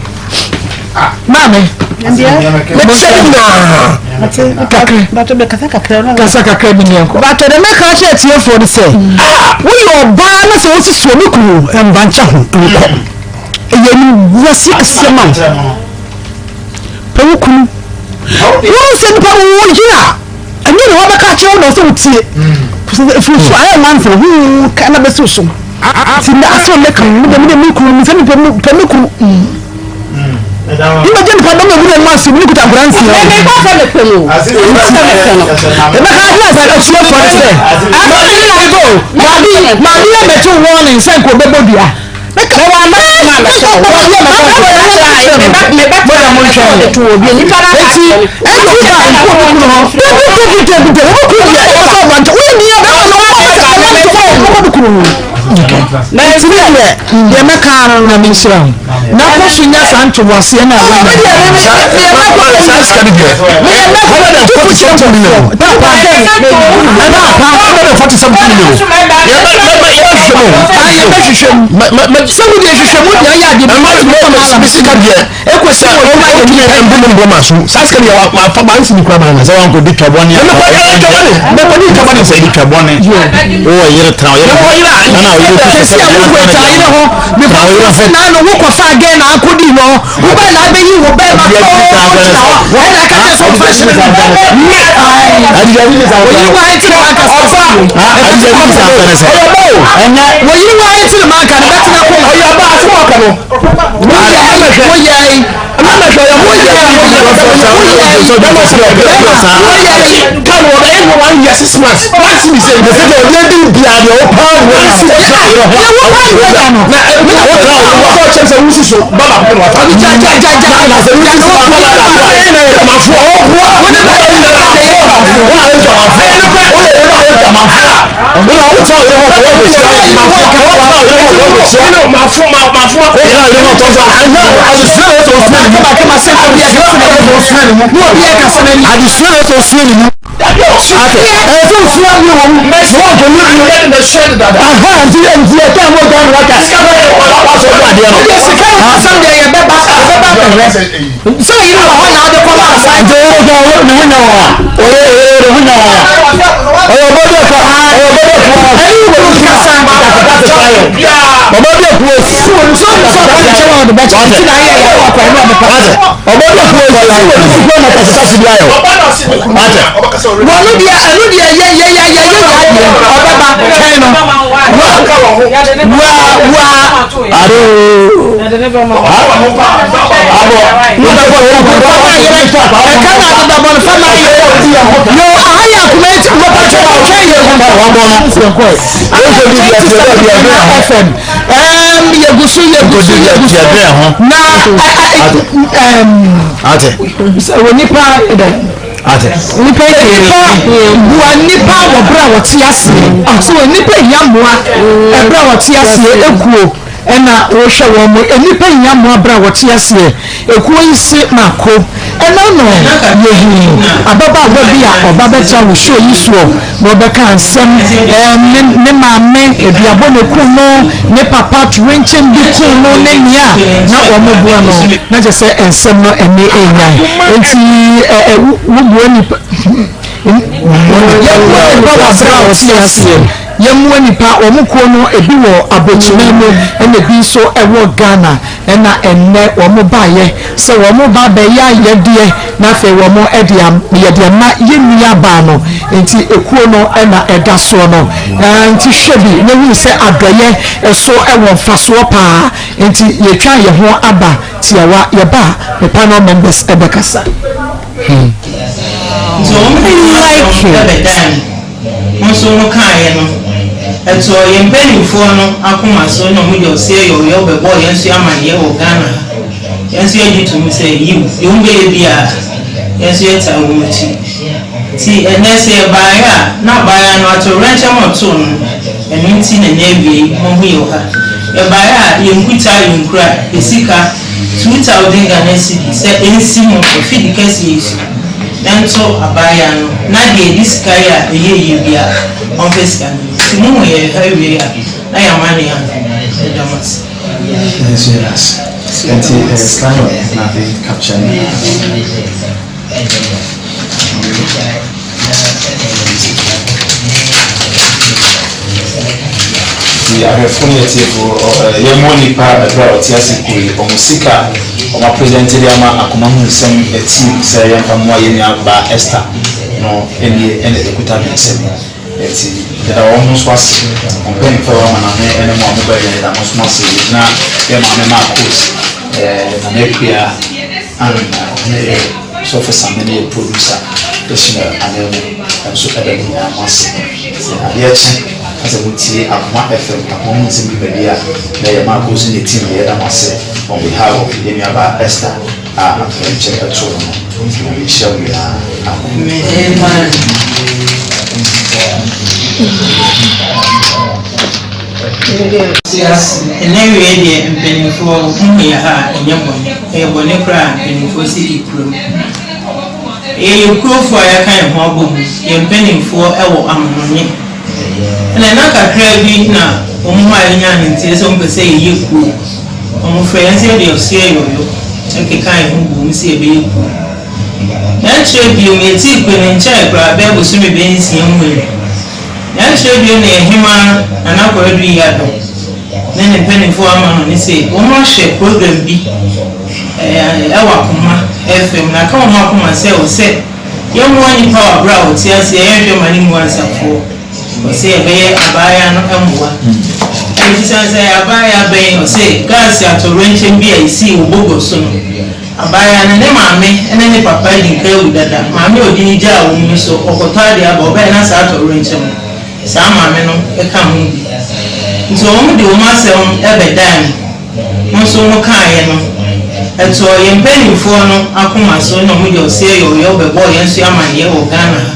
Maame. Mɛ tua ni nyinaa. Kakra. Kasa kakra. Kasa kakra bi ni ɛnkɔ. Bàtò dɛ mɛka kyerɛ tiefoɔ no sɛ woyɛ ɔbaa na sɛ wosisi omi kunu mba nkyɛ ho nkɔ ɛyɛ animguase kɛseɛ ma wo pɛ wo kunu wohu sɛ nipa no wo yere a ɛnyɛ ne wɔbɛka akyerɛ wo na ɔsɛ wotie ɛfiri so ayɛ nwanfo huu ka na bɛsi so nti na asɛm a mɛka no mede mede me kunu mesɛ mepɛ pɛ me kunu wobɛgye nipa dɔm agu ne mu ase ne kuta nkora nsia Mɛ kɔ sɛ mepɛ no. Mɛ kɔ sɛ mepɛ no. yɛbɛka akyerɛ sɛ atiefoɔ no sɛ Maame maame yɛ bɛto warning sɛ nka ɔbɛbɔ dua. Deɛ mɛka ara no na menhyira wo na kɔ so nya saa ntoboaseɛ no a wonya sɛ wode hwehwɛ mu deɛ ɔyɛ adeɛ bi ma sika deɛ ɛkɔsi wɔ ɔma yɛ ni ɛmbu ne mbɔ ma so saa sika deɛ wafa ba nsi ni kura ma na sɛ wankɔ di twabɔne ɛmɛkɔ yɛ twabɔne mɛkɔ di twabɔne sɛ di twabɔne wowɔ yere tena ɔyere ho ɛna ɔyere sɛ sɛ wokɔ ɛta yere ho because na no wokɔfa gɛ na akɔdi no wobɛ na abɛyi wo bɛɛ ma too gyina hɔ ɛna aka kyɛ sɛ ɔfa hyɛ wɔyere wa ayɛ tene wanka wɔyere wa ayɛ tene manka no bɛtena koma ɔyɛ ɔba asɛm ɔka no Adesua na ɛsɛ osua ne mu ɛsɛ osua ne wɔ mu na wɔn kò ní aha nti nti ɛtɛ mo dan waka wasɔ ɔbɔ adeɛ no. Ɛdi sika yi asɛm deɛ yɛ bɛba bɛba bɛhwɛ sɛ yiri wɔ hɔ na ɔde kɔ ba asa. Nti ɔyɛ ɔyɛ ne ho nya wɔn a ɔyɛ ɔyɛ ne ho nya wɔn a ɔyɛ ɔbɔ bi ɛkɔ ɔyɛ ɔbɔ bi ɛkɔ ɛni wo kasa ɔbɔ bi ɛkɔ so so so ɔbɔ nkyɛn wɔn de bɛkyɛ nti na ayɛ yɛ wɔ kwan na ɔbɛ pa. Ɔbɔ bi ɛkɔ si wɔ ne sukuu na kasakasi bi ayɛ wate. Wɔn deɛ ɛno deɛ yɛ yɛ yɛ yɛ yɛ yɛ adeɛ ɔbɛba twɛn no wa wa wa. Ado abɔ fama yɛrɛ ɛka na adeda bɔ no fama yɛ yo aha yɛ akoma eti mɔpa twɛ twɛn yɛ wabɔ no fm yɛgu so yɛgu so yɛgu so na ate sɛ wɔ nipa dɛ ate nipa nipa bua nipa wɔ bere a wɔte aseɛ sɛ wɔ nipa hia mmoa ɛberɛ a wɔte aseɛ ekuo ɛna wɔhwɛ wɔn mo nipa hia mmoa bere a wɔte aseɛ ekuo yi se mako ɛna no yɛhii ababaawa bi a ɔba bɛtena wɔ show yi soɔ na ɔbɛka nsɛm ɛɛ ne ne maame aduabɔ ne kun no ne papa turenkyɛn bi kun no ne nea na wɔn boa no na kyerɛ sɛ nsɛm no ɛne ɛnyan nti ɛ ɛ wobua nipa yɛmmoa nipa wɔ abere a wɔte aseɛ yɛmmoa nipa wɔn kuo no ebi wɔ abɔkyima mu ɛna ebi nso ɛwɔ Ghana ɛna ɛnnɛ wɔn baayɛ sɛ wɔn ba bɛyɛ ayɛdeɛ na afei wɔn ɛde am yɛde ama yɛn nua baa no nti ekuo no ɛna ɛda soɔ no ɛɛ nti hwɛ bi na ehu sɛ adɔyɛ ɛso ɛwɔ mfasoɔ paa nti yɛtwa yɛn ho aba tiawa yɛba a me panel members ɛbɛkasa. Nti wɔn de asɛm bɛdan mo nso mo kaeɛ no, ɛtɔɔ yɛn mpanimfoɔ no akoma so na wɔde ɔseɛ yɔwyɔw bɛbɔɔ yɛn nso amaneɛ wɔ Ghana ha. Yɛn nso yɛgye tom sɛ yiw, deɛ wɔbɛyɛ biara yɛn nso yɛtaa wɔn akyi. Nti ɛnnɛ sɛ yɛbaeɛ a, na abaayewa no atoyerɛnkyɛm a ɔtoo no no, ɛno nti na ɛnnɛ awia yi moahu yɛn wɔ ha. Yɛbaeɛ a, yɛnkuta, yɛnkura yɛn sika 2000 Ghana cedi sɛ ɛnsi mo afidi kɛseɛ yi so na nto abaayewa no na deɛ ɛde sika yɛ a ɛyɛ yie biara ɔmfa sika no mma. Nti mohu yɛn ha wie a, na yɛama no yɛn ano. Yɛda mo ase. Yɛn nso yɛda ase. Nti scan yɛ na afei capture ne. Nti ahwɛfo ne atiefo, yɛmmɔ nnipa bere a wɔte ase kuw yi, wɔn sika a wɔapresente de ama Akoma Mu Nsɛm team sɛ yɛmfa mmoa yɛn nua baa Esther no nie na ɛkuta me nsam yi. Enti yɛda wɔn nso ase. Wɔn mpanyimfo a ɛwɔ amaname ne mo a mobae nyinaa yɛda mo nso mo ase. Yɛgyina yɛn maame Marcos, Nana Akua, Ann, ɔne Sɔfo Same ne yɛn producer hyɛ ananmu nso da mo nyinaa mo ase. Sɛ adeɛ kye. na sɛ motie Akoma FM, Akoma mu nsɛm dwumadi a, na ɛyɛ Marco nso ne team no yɛda mo ase on behalf of yɛn nuabaa Esther a atoyerɛnkyɛm too no no. Nyame nhyira mo nyinaa. Amen. Ɛnɛ wie deɛ mpaninfoɔ ho yɛ ha a ɛnyɛ bɔne, ɛyɛ bɔne koraa a mpaninfoɔ si di kurom. Yɛyɛ kurofoɔ a yɛaka yɛn ho abɔ mu, yɛn mpaninfoɔ wɔ amonone. Ɛna nna kakra bi na wɔn maa yɛnyaa ne nteɛ sɛ wɔpɛ sɛ yɛyɛ kuo. Wɔfrɛɛ yɛn sɛ yɛde ɔsoɛ yɔyɔ kekaa yɛn ho bɔɔ mu sɛ yɛbɛyɛ kuo. Na ɛnkyerɛ bio, yɛtii kuo no nkyɛe koraa bɛyɛ bosome bɛyɛ nsia mu ni. Na ɛnkyerɛ bio na yɛn hemaa Nana Kwadu Yiadom ne ne mpaninfoɔ ama no ne sɛ wɔahwɛ program bi ɛwɔ Akoma FM na aka wɔn akoma sɛ ɛwɔ sɛ yɛmmoa nnipa wɔ aberɛ a wɔte aseɛ yɛnhwɛ ma ne mmu ansafoɔ ɔsɛ yɛbɛyɛ abaayaa no mmoa ɛnti sane sɛ abaayaa bɛn ɔsɛ gaase atɔwrɛnkyɛm bi a ɛsii wɔ Bogor so no abaayaa no ne maame ne ne papa adi nka awu dada maame a ɔdi ne gyaa wɔn no so ɔkɔtɔ adeɛ aba ɔbɛyɛ na saa atɔwrɛnkyɛm no saa maame no ka ho bi nti wɔn de wɔn asɛm bɛdan Mo nso mokaeɛ no, ɛtɔɔ yɛn mpanimfoɔ no akoma so na wɔde ɔseɛ yɔwyɔw bɛbɔɔ yɛn nso amaneɛ wɔ Ghana ha.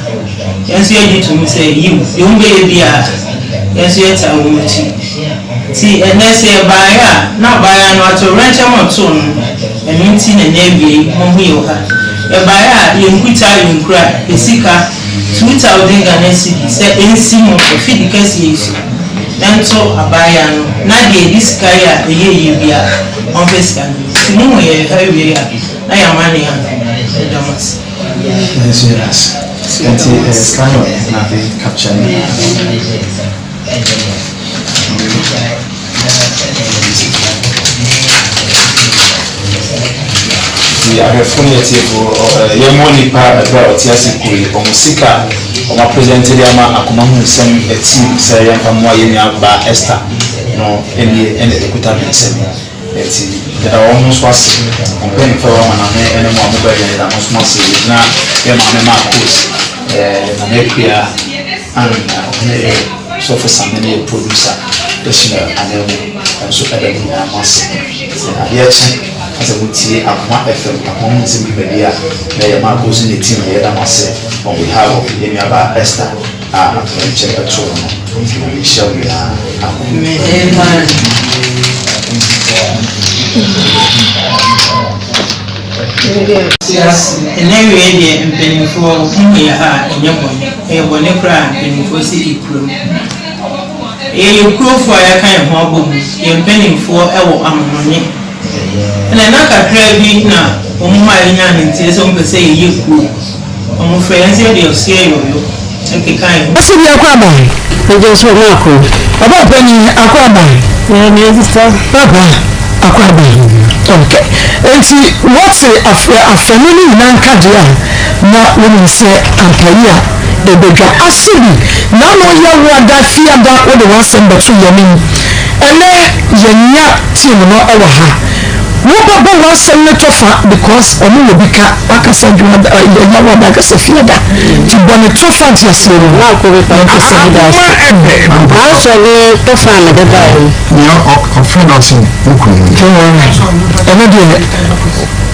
Yɛn nso yɛgye to mu sɛ, yiw, deɛ wɔbɛyɛ biara, yɛn nso yɛtaa wɔn akyi. Nti ɛnnɛ sɛ yɛbaeɛ a, na abaayewa no atoyerɛnkyɛm a ɔtoo no no, ɛno nti na ɛnnɛ awiei moahu yɛn wɔ ha. Yɛbaeɛ a, yɛnkuta, yɛnkura, yɛn sika. 2000 Ghana cedi sɛ ɛnsi mo afidi kɛseɛ yi so na nto abaayaa no na deɛ ɛde sika yɛ a ɛyɛ yie biara ɔmfa sika no nyɛ nti mo hu yɛn ha wie a na yɛama ne ano meda mo ase. Yɛn nso yɛda ase. Nti sika no wɔ na afei capture ne nyinaa. Nti ahwɛfo ne atiefo, yɛmmɔ nnipa ɛberɛ a wɔte ase kuo yi, wɔn sika a wɔn apresente de ama akoma mu nsɛm team sɛ yɛmfa mmoa yɛn nua baa Esther no nie ɛna ɛkuta me nsam yi. Nti yɛda wɔn nso ase, wɔn mpanyinfoɔ a ɛwɔ amaname ɛne mo a mobaa nyinaa yɛda mo nso mo ase. Yɛgyina yɛn maame Marcos, Nana Akua, Ann, ɔne Sɔfo Same ne yɛ producer Ishmael Ananmu nso da mo nyinaa mo ase. Sɛ adeɛ kye na sɛ mo tie Akoma FM, Akoma mu nsɛm dwumadie a, na ɛyɛ Mark Owusu ne team na yɛda mo ase on behalf of yɛn nua baa Esther a atoyerɛnkyɛm too no no. Nyame nhyira mo nyinaa. Amen. Ɛnɛ wie deɛ mpaninfoɔ ho yɛ ha a ɛnyɛ bɔne, ɛyɛ bɔne koraa a mpaninfoɔ si di kurom. Yɛyɛ kurofoɔ a yɛaka yɛn ho abɔ mu, yɛn mpaninfoɔ wɔ amonone. Ɛna nna kakra bi na wɔn maa yɛnyaa ne nteɛ sɛ wɔpɛ sɛ yɛyɛ kuo. Wɔfrɛ yɛn sɛ yɛde ɔseɛ yɔyɔ keka yɛn ho. Ɔsi bi akɔ aba. Megye so maako. Ɔbaa panyin akɔ aba. Yɛ me sista. Papa akɔ aba. Okay. Enti wɔte afanu no nyinaa nka deɛ a na wonim sɛ ampa yi a ɛbɛdwa. Ase bi na ano yɛ wo ada fiada wode w'asɛm bɛto yɛn anim. Ɛnɛ yɛnya team no wɔ ha. Wobɛbɔ w'asɛm no tɔfa because ɔmo wɔ bi ka wakasa dwuma yawo ada akasa fiada nti bɔ ne tɔfa nteaseɛ mu yɛnkasa. M'asɔ ne tɔfa a mede baeɛ no. Nea ɔfrɛ no ase wo kunu no. Ɛno deɛ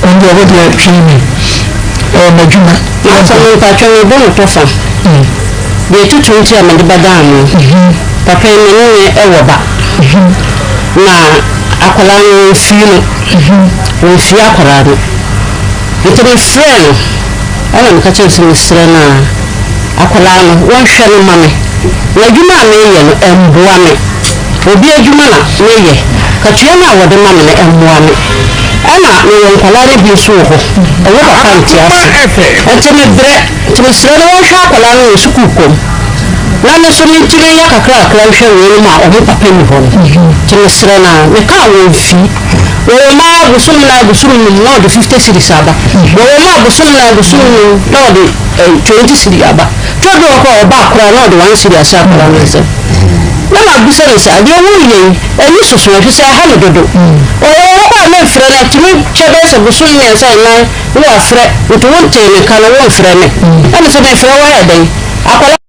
ɔno deɛ wo deɛ twɛn me ɛyɛ m'adwuma. M'asɔ no mpatwɔ mebɔ no tɔfa. Deɛ ɛtutu nti a mede bɛdaa no. Papa yi me ne no wɔ ba. Na akwadaa no wɔmfii no. Wɔmfii akwadaa no. Nti mefrɛɛ no ɛna meka kyerɛɛ no sɛ mesrɛ no a akwadaa no wɔnhwɛ no ma me. Na adwuma a meyɛ no ɛmmoa me. Obi adwuma na meyɛ. Katua no a wɔde ma me no ɛmmoa me. Ɛna mewɔ nkwadaa no bi nso wɔ hɔ. Ɔwɔ papa nte ase. Nti mebrɛ. Nti mesrɛ no wɔnhwɛ akwadaa no wɔ sukuu kɔ mu. Na me nso mentumi nyɛ kakrakra nhwɛ weinom a wɔn papa nni hɔ no. Nti mesrɛ no ara, mekaa wɔn fii. Wɔwɔ mu ara bosom nan bosom num na ɔde 50 cedis aba. Wɔwɔ mu a bosom nan bosom num na ɔde 20 cedi aba. Tɔ bi wɔ hɔ koraa a ɔba koraa na ɔde 1 cedi ahyɛ akwadaa no nsam. Na mabisa no sɛ, adeɛ woreyɛ yi, ani soso ɛfiri sɛ ɛha me dodo. Ɔwɔ hɔ koraa a memfrɛ no, ɛtumi kyɛ bɛyɛ sɛ bosom mmiɛnsa nnan na wafrɛ, nti wontee me nka no womfrɛ me. Na mese mefrɛ wo ayɛ dɛn? Akwadaa.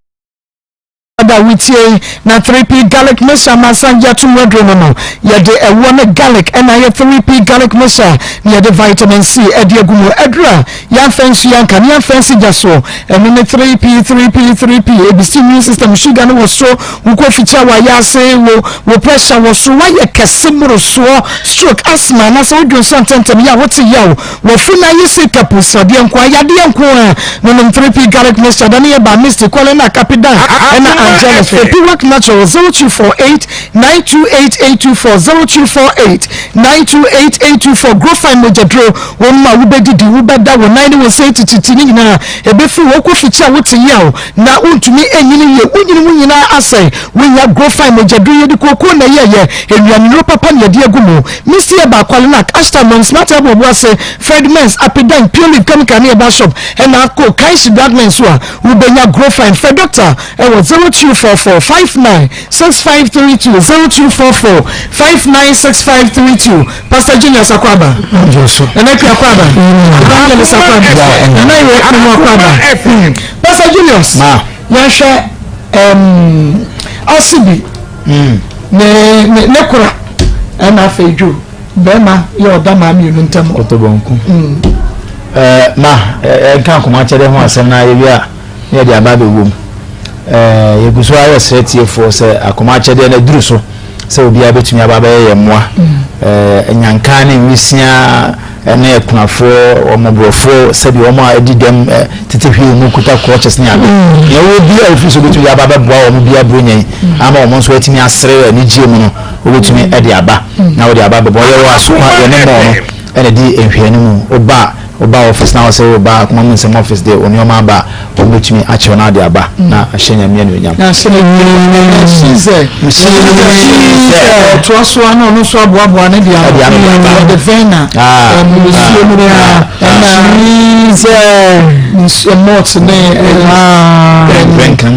Da wotie yi na 3P Garlic Mixture amansan gye atom aduro no no, yɛde ɛwoɔ ne garlic na ayɛ 3P Garlic Mixture na yɛde vitamin C de agu mu. Aduro a yɛamfa nsu yɛanka na yɛamfa ansi gya soɔ, ɛno ne 3P, 3P, 3P. Ɛbisi immune system, sugar no wɔ soro, wo kofikyia wɔ ayaase, wo wo pressure wɔ soro, woayɛ kɛse mmorosoɔ, stroke, asthma anaasɛ wodwo nso ntɛmntɛm yɛ a wote yaw. Wafu na aye se kapu sradeɛ nko ara, yadeɛ nko ara. Nonom 3P Garlic Mixture da ne yɛ ba Misty, Kwale na Kapidan ɛna Angelus. Frɛ Piwak Natural 0248 928 824 0248 928 824 Grofine mogyaduro, wo mma wobɛdidi, wobɛda, wo nan ne wo nsa atititi ne nyinaa ɛbɛfiri hɔ. Wokɔ fikyi a wote yaw na wontumi nyini yie, wo nyini mu nyinaa asɛe. Wonya Grofine mogyaduro, yɛde kookoo na ɛyɛeɛ, nnuanennuro papa na yɛde agu mu. Misty Eba, Kwalenak, Ashtar, Mons, Martha Aboaboase, Fred Mens, Apidan, Pure Leaf Chemical ne Eba Shop ɛna akɔ Kaishi Drug nso a wobɛnya Grofine. Frɛ Dɔkta ɛwɔ 0244 59 6532 0244 59 6532 Pastor Junius Akwaaba Nana Akua Akwaaba Evangelist Akwaaba Nana Yere Amu Akwaaba Pastor Julius yɛnhwɛ um, Asibi mm. Ne ne ne kora ɛna afei dwo bɛrima yɛ ɔda maa mmienu ntam. Kɔtɔbɔnku. Mm. Ɛɛ ma ɛnka nkɔmɔ akyɛdeɛ ho asɛm na yɛwie a na yɛde aba abɛwɔ mu. Ɛɛ yɛgu so ayɛ srɛ tiefoɔ sɛ akɔmɔ akyɛdeɛ no aduru so sɛ obiara bɛtumi aba abɛyɛ yɛn mmoa. Mm. Ɛɛ nyanka ne nwisiaa ne akunafoɔ, mmɔborɔfoɔ, sɛdeɛ wɔn a adi dɛm tete hwee mu kuta crutches ne ade. Mm. Nea ɔwɔ bi a ofiri so obetumi de aba abɛboa wɔn bi aburo nyɛn mm. ama wɔn nso atumi asere anigyeɛ mu no wobɛtumi mm. de aba na wɔde aba abɛbɔ yɛwɔ asokwa yɛne mɔɔ no ɛna di nhwɛani mu woba woba office na wɔsɛ woba akoma mu nsɛm office de nneɛma aba a wɔbɛtumi akyerɛ no ade aba na ahyɛ nyame anuonyam. Na ahyɛ no anuonyam. Sɛ ɔtoa so a na ɔno nso aboaboa ne deɛ ano ɔde vɛna nsuo mu ɛna sɛ malt ne bɔtɔ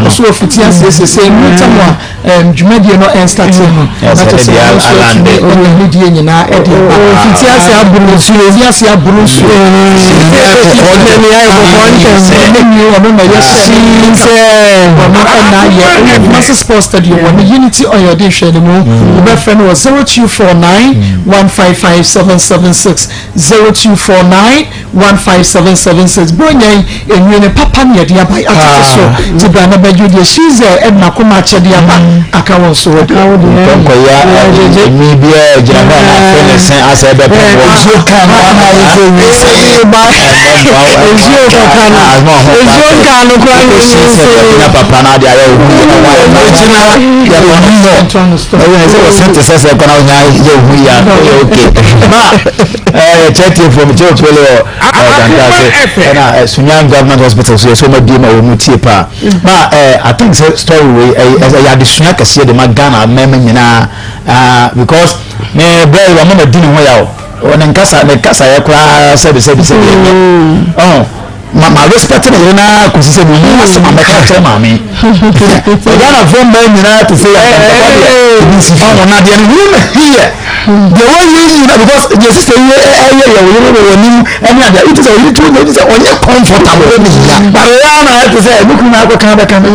ɔso ɔfiti aseɛ sɛ ɛnu tam a dwumadie no ɛnstate no na kyɛ sɛ ɔno nso atumi ɛde ne deɛ nyinaa ɛde aba fiti ase aboro nsuo fiti ase aboro nsuo ne nwi ɔno na ɛyɛ sɛ ɔno ɛna ayɛ ɛwɔ Kumasi Sports Stadium wɔ ne Unity Oil de nhwɛ ne mu wobɛfrɛ no wɔ 0249 155 776 0249 15776 Buronya yi enwi no papa na yɛde aba yi atete so ti bra na bɛgye deɛ Shizel ɛde n'akoma akyɛde aba aka wɔn so wɔ deɛ. Nkɔnkɔya enwi biara gyina hɔ a n'afɛ ne sɛn asɛ ɛbɛpɛ wɔ. Nsuo kan no ama ayɛ sɛ wi sɛ. Nsuo kaka no nsuo nka no kora no sɛ. Nya papa na ade ayɛ ohu yɛ na wayɛ na gyina yɛ kɔ no mɔ ɛyɛ sɛ wɔsɛn te sɛ sɛ kɔ na wonya yɛ ohu yɛ a ɔyɛ okay ma. Ɛɛ kyɛ tie fam kyɛ opele wɔ ɛɛ ase ɛna ɛɛ Sunyani government hospital so yɛ so ɔmo abie ma wɔn tie paa ma ɛɛ I think sɛ story wei ɛyɛ ɛyɛ adesua kɛseɛ de ma Ghana mmarima nyinaa ah because ne brɛ yi wɔn ma di ne ho yaw wɔ ne nkasa ne kasa yɛ koraa sɛbi sɛbi sɛbi ɛnyɛ ɔn. Ma ma respect ne yere naa kɔsi sɛ mehu asɛm a mɛka kyerɛ maame Ghanafoɔ mmaa nyinaa te sɛ yɛntɔkwa deɛ ebi nsi fi ɔho na deɛ ne ho na hiyɛ deɛ wɔyɛ nyina because deɛ sista yi ɛyɛ yɛ wɔyere wɔ wɔnim ɛne adeɛ wote sɛ ɔyere tuo nyɛ sɛ ɔnyɛ comfortable ne ya but ɛyɛ na ɛte sɛ ne kunu na akɔka bɛka ne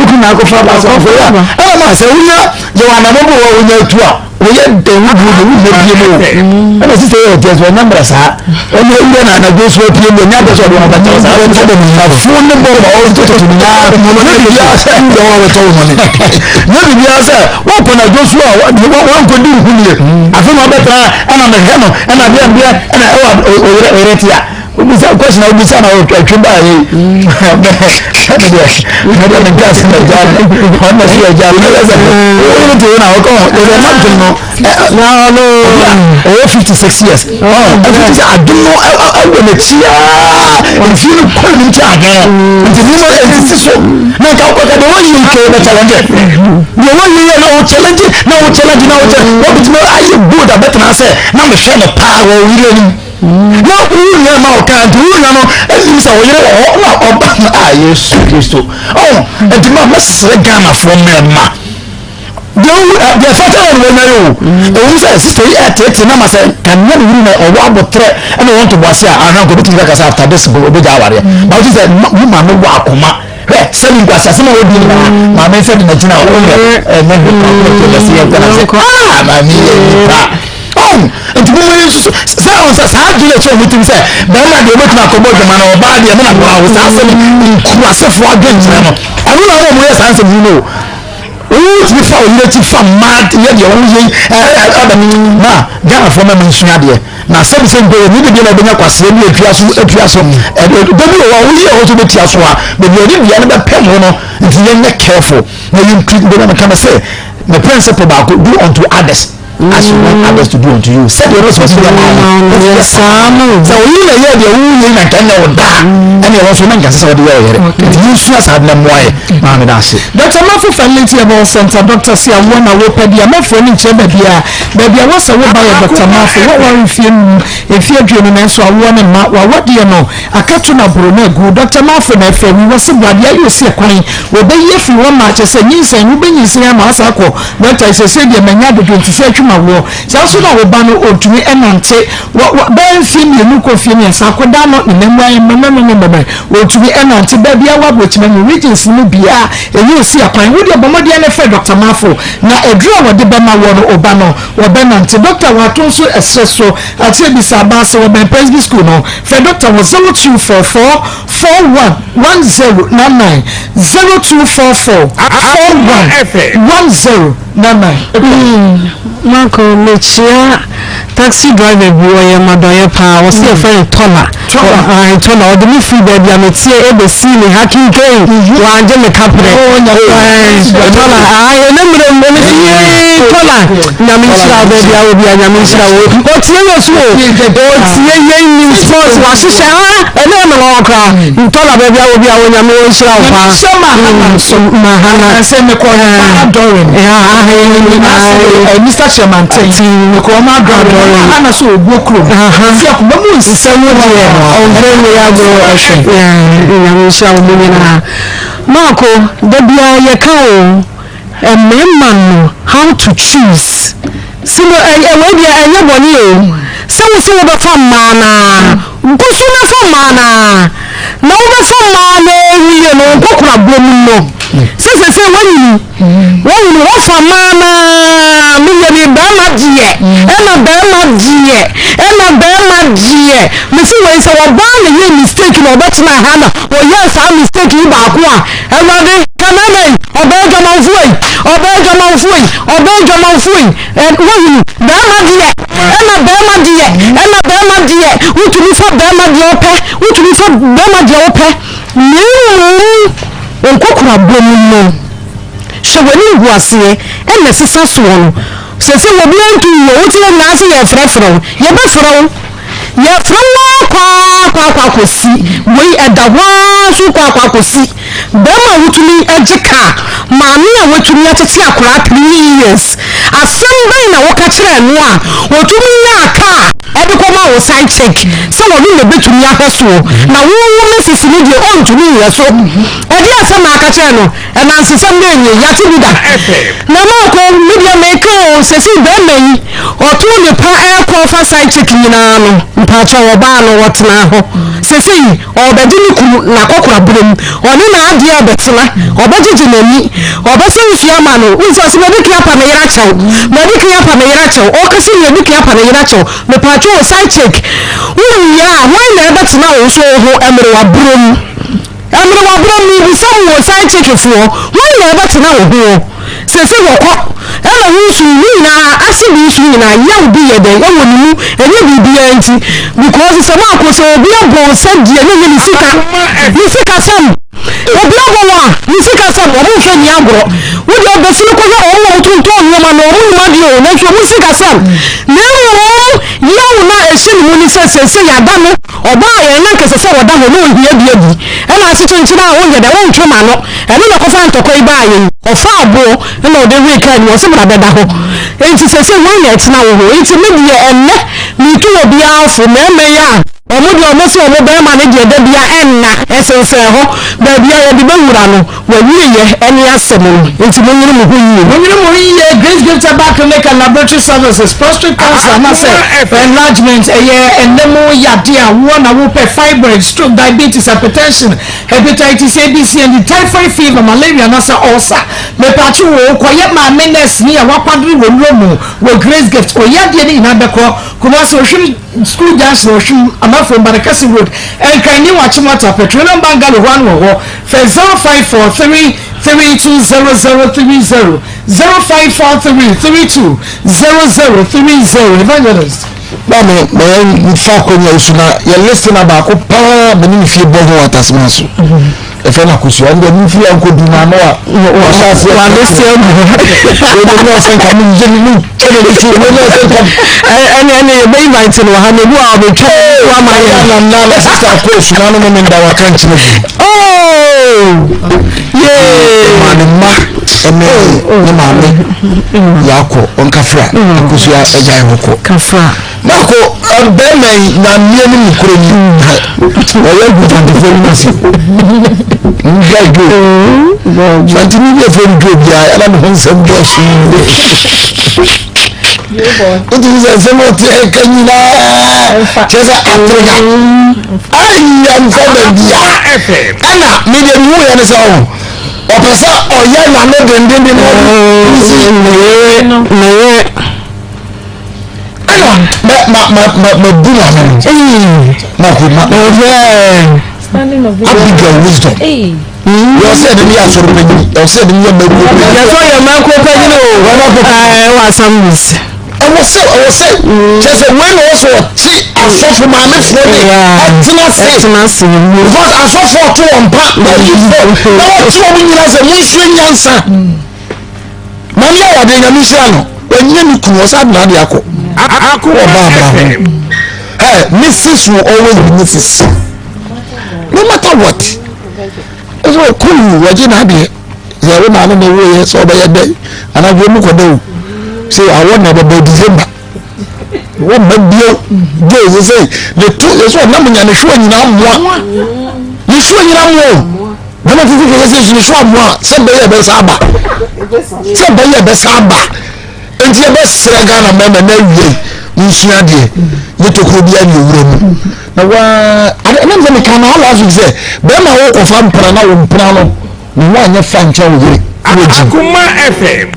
kunu na akɔfa ba sɛ ɔfɔ yɛ ɛna ma sɛ wonya yɛ wɔ anamɔ bi wɔ wonya tu a Wɔyɛ dɛn wo duro deɛ wonyɛ bie mu o ɛna sista yɛ ɔteɛ so ɔnya mmerɛ saa ɔne awura na anadwo so apue mu ɔnya adɛ sɛ ɔde wɔn bɛkyɛw saa afuo ne bɔ ma ɔtototo nyinaa nyɛ biribiara sɛ wura wɔn abɛtɔ wo hɔne nyɛ biribiara sɛ wɔkɔ anadwo so a wankɔ di wo ho nie afei na ɔbɛtena ɛna mehwɛ no ɛna deɛ mdeɛ ɛna ɛwɔ ɔyerɛ ɔyerɛ tia Wobisa question a wobisa na ɔtwe ba yɛ yi. Ɛne deɛ ɛne deɛ ne nka se na gya no. Ɔno na se agya no. Ɛyɛ sɛ wɔn ne te na ɔkɔ ho. Ɛsɛ na dum no. Na ɔno ɔwɔ 56 years. Ɔn ɛfiti sɛ adum no ɛwɔ n'akyi aa. Mfie no kɔ anim kyɛ adwene no. Nti nneɛma ɛsisi so. Na nka wokɔ ka deɛ wɔyi nka na challenge. Deɛ wɔyi yɛ na wɔ challenge na wɔ challenge na wɔ challenge. Wɔbɛtumi ayɛ bold abɛtena sɛ na mehwɛ no paa wɔ oyere anim. Na wo nua ma ɔka nti wo nua no anim sɛ ɔyere wɔ hɔ na ɔba no a Yesu Kristo ɔho nti ma mɛsrɛ Ghanafoɔ mmarima deɛ wo deɛ fata wɔn wɔnya yɛ o ɛwɔ sɛ sista yi ɛtete na ma sɛ kanya ne wuri na ɔwɔ abotrɛ ɛna wɔn ntoboase a ahwɛ nko obetumi kaka sɛ after this ɔbɛgya awareɛ ba wote sɛ wo maame wɔ akoma hwɛ. Sɛbi nkwasiasɛm a wodi nyinaa maame nsa de n'agyina a ɔyɛ ɛnyɛ hwɛ kwan kɔ to bɛsi yɛn kwan ase aa maame yɛ nipa ɔn nti mo yi nso sɛ ɔn sɛ saa adwene ɛkyɛ ɔmo tim sɛ bɛrima deɛ ɔbɛtumi akɔbɔ dwuma na ɔbaa deɛ mena boa wo saa asɛm nkurasefoɔ adwenkyerɛ no ɛno na ɔmo yɛ saa nsɛm yi no wotumi fa oyere akyi fa mmaa yɛ deɛ ɔmo yɛ ɛbɛ na Ghanafoɔ mɛma nsua adeɛ na sɛbi sɛ mpo yɛ ne bi na ɛbɛnya kwaseɛ bi atua so atua so ɛda bi wɔ hɔ a woyɛ hɔ so bɛtua so a baabi a ɔde dua no bɛpɛm ho no nti yɛnyɛ careful na yɛntiri bɛna meka no sɛ me principle baako do unto others as you want others to do unto you sɛdeɛ ɔno sɛ ɔsi yɛ maa wo yɛ saa no sɛ oyi na yɛ deɛ woyɛ na nka nyɛ wo daa ɛne ɛwɔ nso na nka sɛ sɛ wɔde yɛ ɔyere nti yɛnsua saa de na mmoa yɛ maa me da ase. Dr. Mafo Fertility Herbal Center, Dr. Si awoɔ na wopɛ deɛ mɛfoɔ ne nkyerɛ baabi a Baabi a wɔsɛ wo ba yɛ Dɔkta Marfo. Woaware mfeɛ num, mfeɛ aduonu nanso awoɔ no mma. W'awadeɛ no aka to na boro no agu. Dɔkta Marfo na ɛfrɛ wi. Wɔse bra deɛ ayɛ osi ɛkwan. Wɔbɛyi afiri hɔ ma kyerɛ sɛ nyinsɛn no wobɛnyinsɛn ama asan akɔ dɔkta yi seesei deɛ manya dodo nti sɛ atwi m'awoɔ. Saa nso na wo ba no ɔntumi nnante. Wɔ wɔ bɛyɛ mfeɛ mmienu kɔ mfeɛ mmiɛnsa akwadaa no ne nan mu ayɛ mmerɛmmerɛmmerɛmmerɛ. Ɔntumi nnante. Baabi a wɔ Aburokyima mu regions no mu biara ɛyɛ osi akwan. Wo deɛ bɔ mmɔden ara frɛ Dɔkta Marfo. Na aduru a wɔde bɛma woɔ no, wo ba no, wɔbɛnante. Dɔkta wɔ ato nso ɛserɛ so akyerɛ bisa abaa sɛ wɔbɛn Presby School no. Frɛ dɔkta wɔ 0244 41 1099, 0244 41 1099. Marco, mekyia taxi driver bi ɔyɛ madɔyɛ paa ɔsi mm. yɛfrɛ no tɔla tɔla tɔla ɔde me firi baabi a meteɛ ɛbɛsii me ha kinkei mhm. wangye me kaprɛ oh, tɔla ɛnɛ mmerɛ mu ɛne sɛ yee tɔla nyame nhyira wo baabi a wɔ bia nyame nhyira wo ɔtie yɛ so o ɔtie yɛ nim sports wahyehyɛ ha ɛnɛ ɛmɛ wɔn koraa mm. tɔla baabi a wɔ bia wɔ nyame wɔ nhyira wo paa mahana sɛ mekɔ Mr. Chairman tɛn mekɔ ɔmo adɔre ana sɛ ɔguo kurom fi akoma mu nsɛm deɛ ɔmfɛ wei agorɔ ɛhwɛ nyame nhyira wo mu nyinaa maako da biara yɛka o mmarima no how to choose si no ɛwɔ deɛ ɛnyɛ bɔne o sɛ wo sɛ wobɛfa mmaa naa nkɔ so na fa mmaa naa na wobɛfa mmaa no awie no nkɔkora berɛ mu no sɛ sɛ sɛ woanyini Wohunu, wɔfa maa no ara, meyɛ me barima deɛ, ɛna barima deɛ, ɛna barima deɛ. Mese wei sɛ ɔbaa na yɛɛ mistake na ɔbɛtena ha na ɔyɛɛ saa mistake yi baako a, Awurade, ka mmarima yi, ɔbaa adwamanfoɔ yi, ɔbaa adwamanfoɔ yi, ɔbaa adwamanfoɔ yi. Ɛ, wohunu, barima deɛ, ɛna barima deɛ, ɛna barima deɛ, wotumi fa barima deɛ ɔpɛ, wotumi fa barima deɛ wopɛ, na mmom nkokorabɔ mu no. Hwɛ w'animguaseɛ na ɛsesa soɔ no. Seesei obiara ntu wo o, wote yɛn nyinaa ase yɛrefrɛfrɛ wo. Yɛbɛfrɛ wo. Yɛfrɛ wo ara kɔ ara kɔ akɔ akɔsi. Wei ɛda hɔ ara nso kɔ akɔ akɔsi. Barima a wotumi gye kaa, maame a watumi atete akwadaa 3 years, asɛm bɛn na woka kyerɛɛ no a ɔtumi nyaa kaa de kɔmaa wo side chick sɛ ɔno na ɛbɛtumi ahwɛ soɔ na wo wo Mrs no deɛ ɔntumi nyɛ so? Ɛdeɛn asɛm na aka kyerɛɛ no? Anansesɛm bɛn nie? Yɛate bi da. Na Marko, me deɛ meka o, sɛsei bɛɛma yi, ɔtoo ne pa ɛɛkɔ fa side chick nyinaa no, mpakyɛw ɔbaa no ɔtenaa hɔ. Sɛsei ɔɔbɛgye ne kunu n'akɔkora berɛ mu, ɔne n'adeɛ ɔɔbɛtena, ɔbɛgyegye n'ani, ɔbɛsa nsuo ama no. Wohu sɛ ɔse madi kan apa me yere akyɛw, madi kan apa me yere akyɛw, ɔɔka sɛ madi kan apa ne yere akyɛw. Mepakyɛw o, side chick, wowie a, hwan na ɛbɛtena wo nso wo ho mmerewa berɛ mu? Mmerewa berɛ mebisa mo o side chick foɔ hwan na ɔbɛtena wo ho seesei wɔkɔ ɛna wo nsu ne nyinaa ase bi nsu nyinaa yaw bi yɛ dɛn ɛwɔ ne mu ɛnyɛ biribiara nti because sɛ moako sɛ obi abɔ wo sɛ deɛ ne nyɛ ne sika ne sika sɛm obi abɔ wo a ne sika sɛm ɔmo mfɛ ni agorɔ wo deɛ ɔbɛsi no kɔhwɛ ɔmo a ɔtontɔn nneɛma no ɔmo nim adeɛ o nanso ɔmo sika sɛm na mmom yaw no a ɛhyɛ ne mu ne sɛ seesei yɛada no Ɔbaa yɛn na anka ɛsɛ sɛ ɔda hɔ na ɔhia bi adi. Ɛna ase kyenkyen a wonyɛ dɛ wontwe m'ano. Ɛno na ɛkɔfaa ntɔkwa yi baa yɛn. Ɔfaa aboɔ na ɔde wee kaa ni, ɔse bra bɛda hɔ. Enti seesei hwan na ɛtena wo hɔ? Enti me deɛ ɛnnɛ metu obiara fo, mmarima yi a wɔn deɛ wɔse wɔn barima no deɛ da biara ɛnna. Ɛsensɛn hɔ, baabi a yɛde bɛwura no, w'awieɛ ne asɛm no, enti monyere mo ho yie. Monyere mo ho yie, Grace Gift Herbal Clinic and Laboratory Services, Prostate cancer anaasɛ enlargement, ɛyɛ ɛnɛ mu yadeɛ a woɔ na wopɛ, fibroid, stroke, diabetes, hypertension, hepatitis A, B, C and D, typhoid fever, malaria anaasɛ ulcer. Mepatwo wo, kɔyɛ maame nurse ni a wakwadere wɔ nnuro mu wɔ Grace Gift. Wo yadeɛ no nyinaa bɛkɔ. Kumasi, Ohwim School Junction, Ohwim, Amafo, Mbarakasi Road, Nkran, New Achimota, Petroleum Bungalow hɔ ano wɔ hɔ. Frɛ 0543 320030, 0543 320030. Evangelist. Maame, ma yɛmfa akonnwa yi so na yɛ listener baako paa me ne ne fie bɔ ho wɔ Atasema so. Ɛfɛ na akosua ɛnde ɛmu firi ankɔdu na ano a ɔhyɛ aseɛ walese agu ɛmu ne ɔsɛ nka mu ngye mu kyɛ ne ne ti ɛmu ne ɔsɛ nka ɛne ɛne yɛbɛ invite no wɔ ha na ebi wɔ a ɔbɛtwa wo ama yɛ na na na sista akɔ osuma no mu nda waka nkyerɛ bi oh yee ma ne mma ɛne ne maame yɛakɔ ɔnkafra akosua agya ɛhɔ kɔ kafra Mako bɛrima yi nyameɛ ne nokorɛ ni ɔyɛ gu fantefoɔ no ase mbia dwo fantini bi afɔ dwo biara ɛna ne ho nsɛm dɔɔso wotumi sɛ nsɛm ɔte ɛka nyinaa kyerɛ sɛ atrega ayɛ mfa baabia ɛna medeɛ mehu yɛ ne sɛ ɔ ɔpɛ sɛ ɔyɛ nano dendenden na ɔde meyere ɛna mɛ ma ma ma ma bu maame no ma ko ma Abigail wisdom yɛ ɔsɛ ɛde ne yɛ asɔrɔ panyin yɛ ɔsɛ ɛde ne yɛ mɛko panyin yɛ sɛ ɔyɛ mɛko panyin o ɛɛ wɔ assemblies ɛwɔ sɛ ɛwɔ sɛ kyɛ sɛ wei na ɔsɛ ɔte asɔfo maamefoɔ ne ɛtena ase ɛtena ase because asɔfo ɔto wɔn pa na ɔyifo na ɔte wɔn nyina sɛ monsua nyansa. Maame yɛ awadeɛ nyame nhyira no wanyina ne kunu ɔsa de n'ade akɔ wɔ ba abra ho hey mrs will always be mrs no matter what ɛsɛ ɔkunu wɔgye n'adeɛ sɛ ɛwɔ maame na ɛwɔ yɛ sɛ ɔbɛyɛ dɛ anadwo mu kɔ dɛ o sɛ awɔ na ɛbɛbɔ december wọ́n mma bio gye sɛ sɛ ne to yɛ sɛ ɔnam nya ne hwewa nyinaa mmoa ne hwewa nyinaa mmoa o bɛma fufu kɛkɛ sɛ ne hwewa mmoa sɛ bɛyɛ ɛbɛsa aba sɛ bɛyɛ ɛbɛsa aba nti yɛbɛsrɛ Ghana mmarima na awie nsua adeɛ ne tokuro bi ne owura mu na waa ɛnam sɛ meka na last week sɛ bɛrima wokɔfa mpena na wo mpena no ne ho anyɛ fa nkyɛn wo yere wɔ gyi Akoma FM.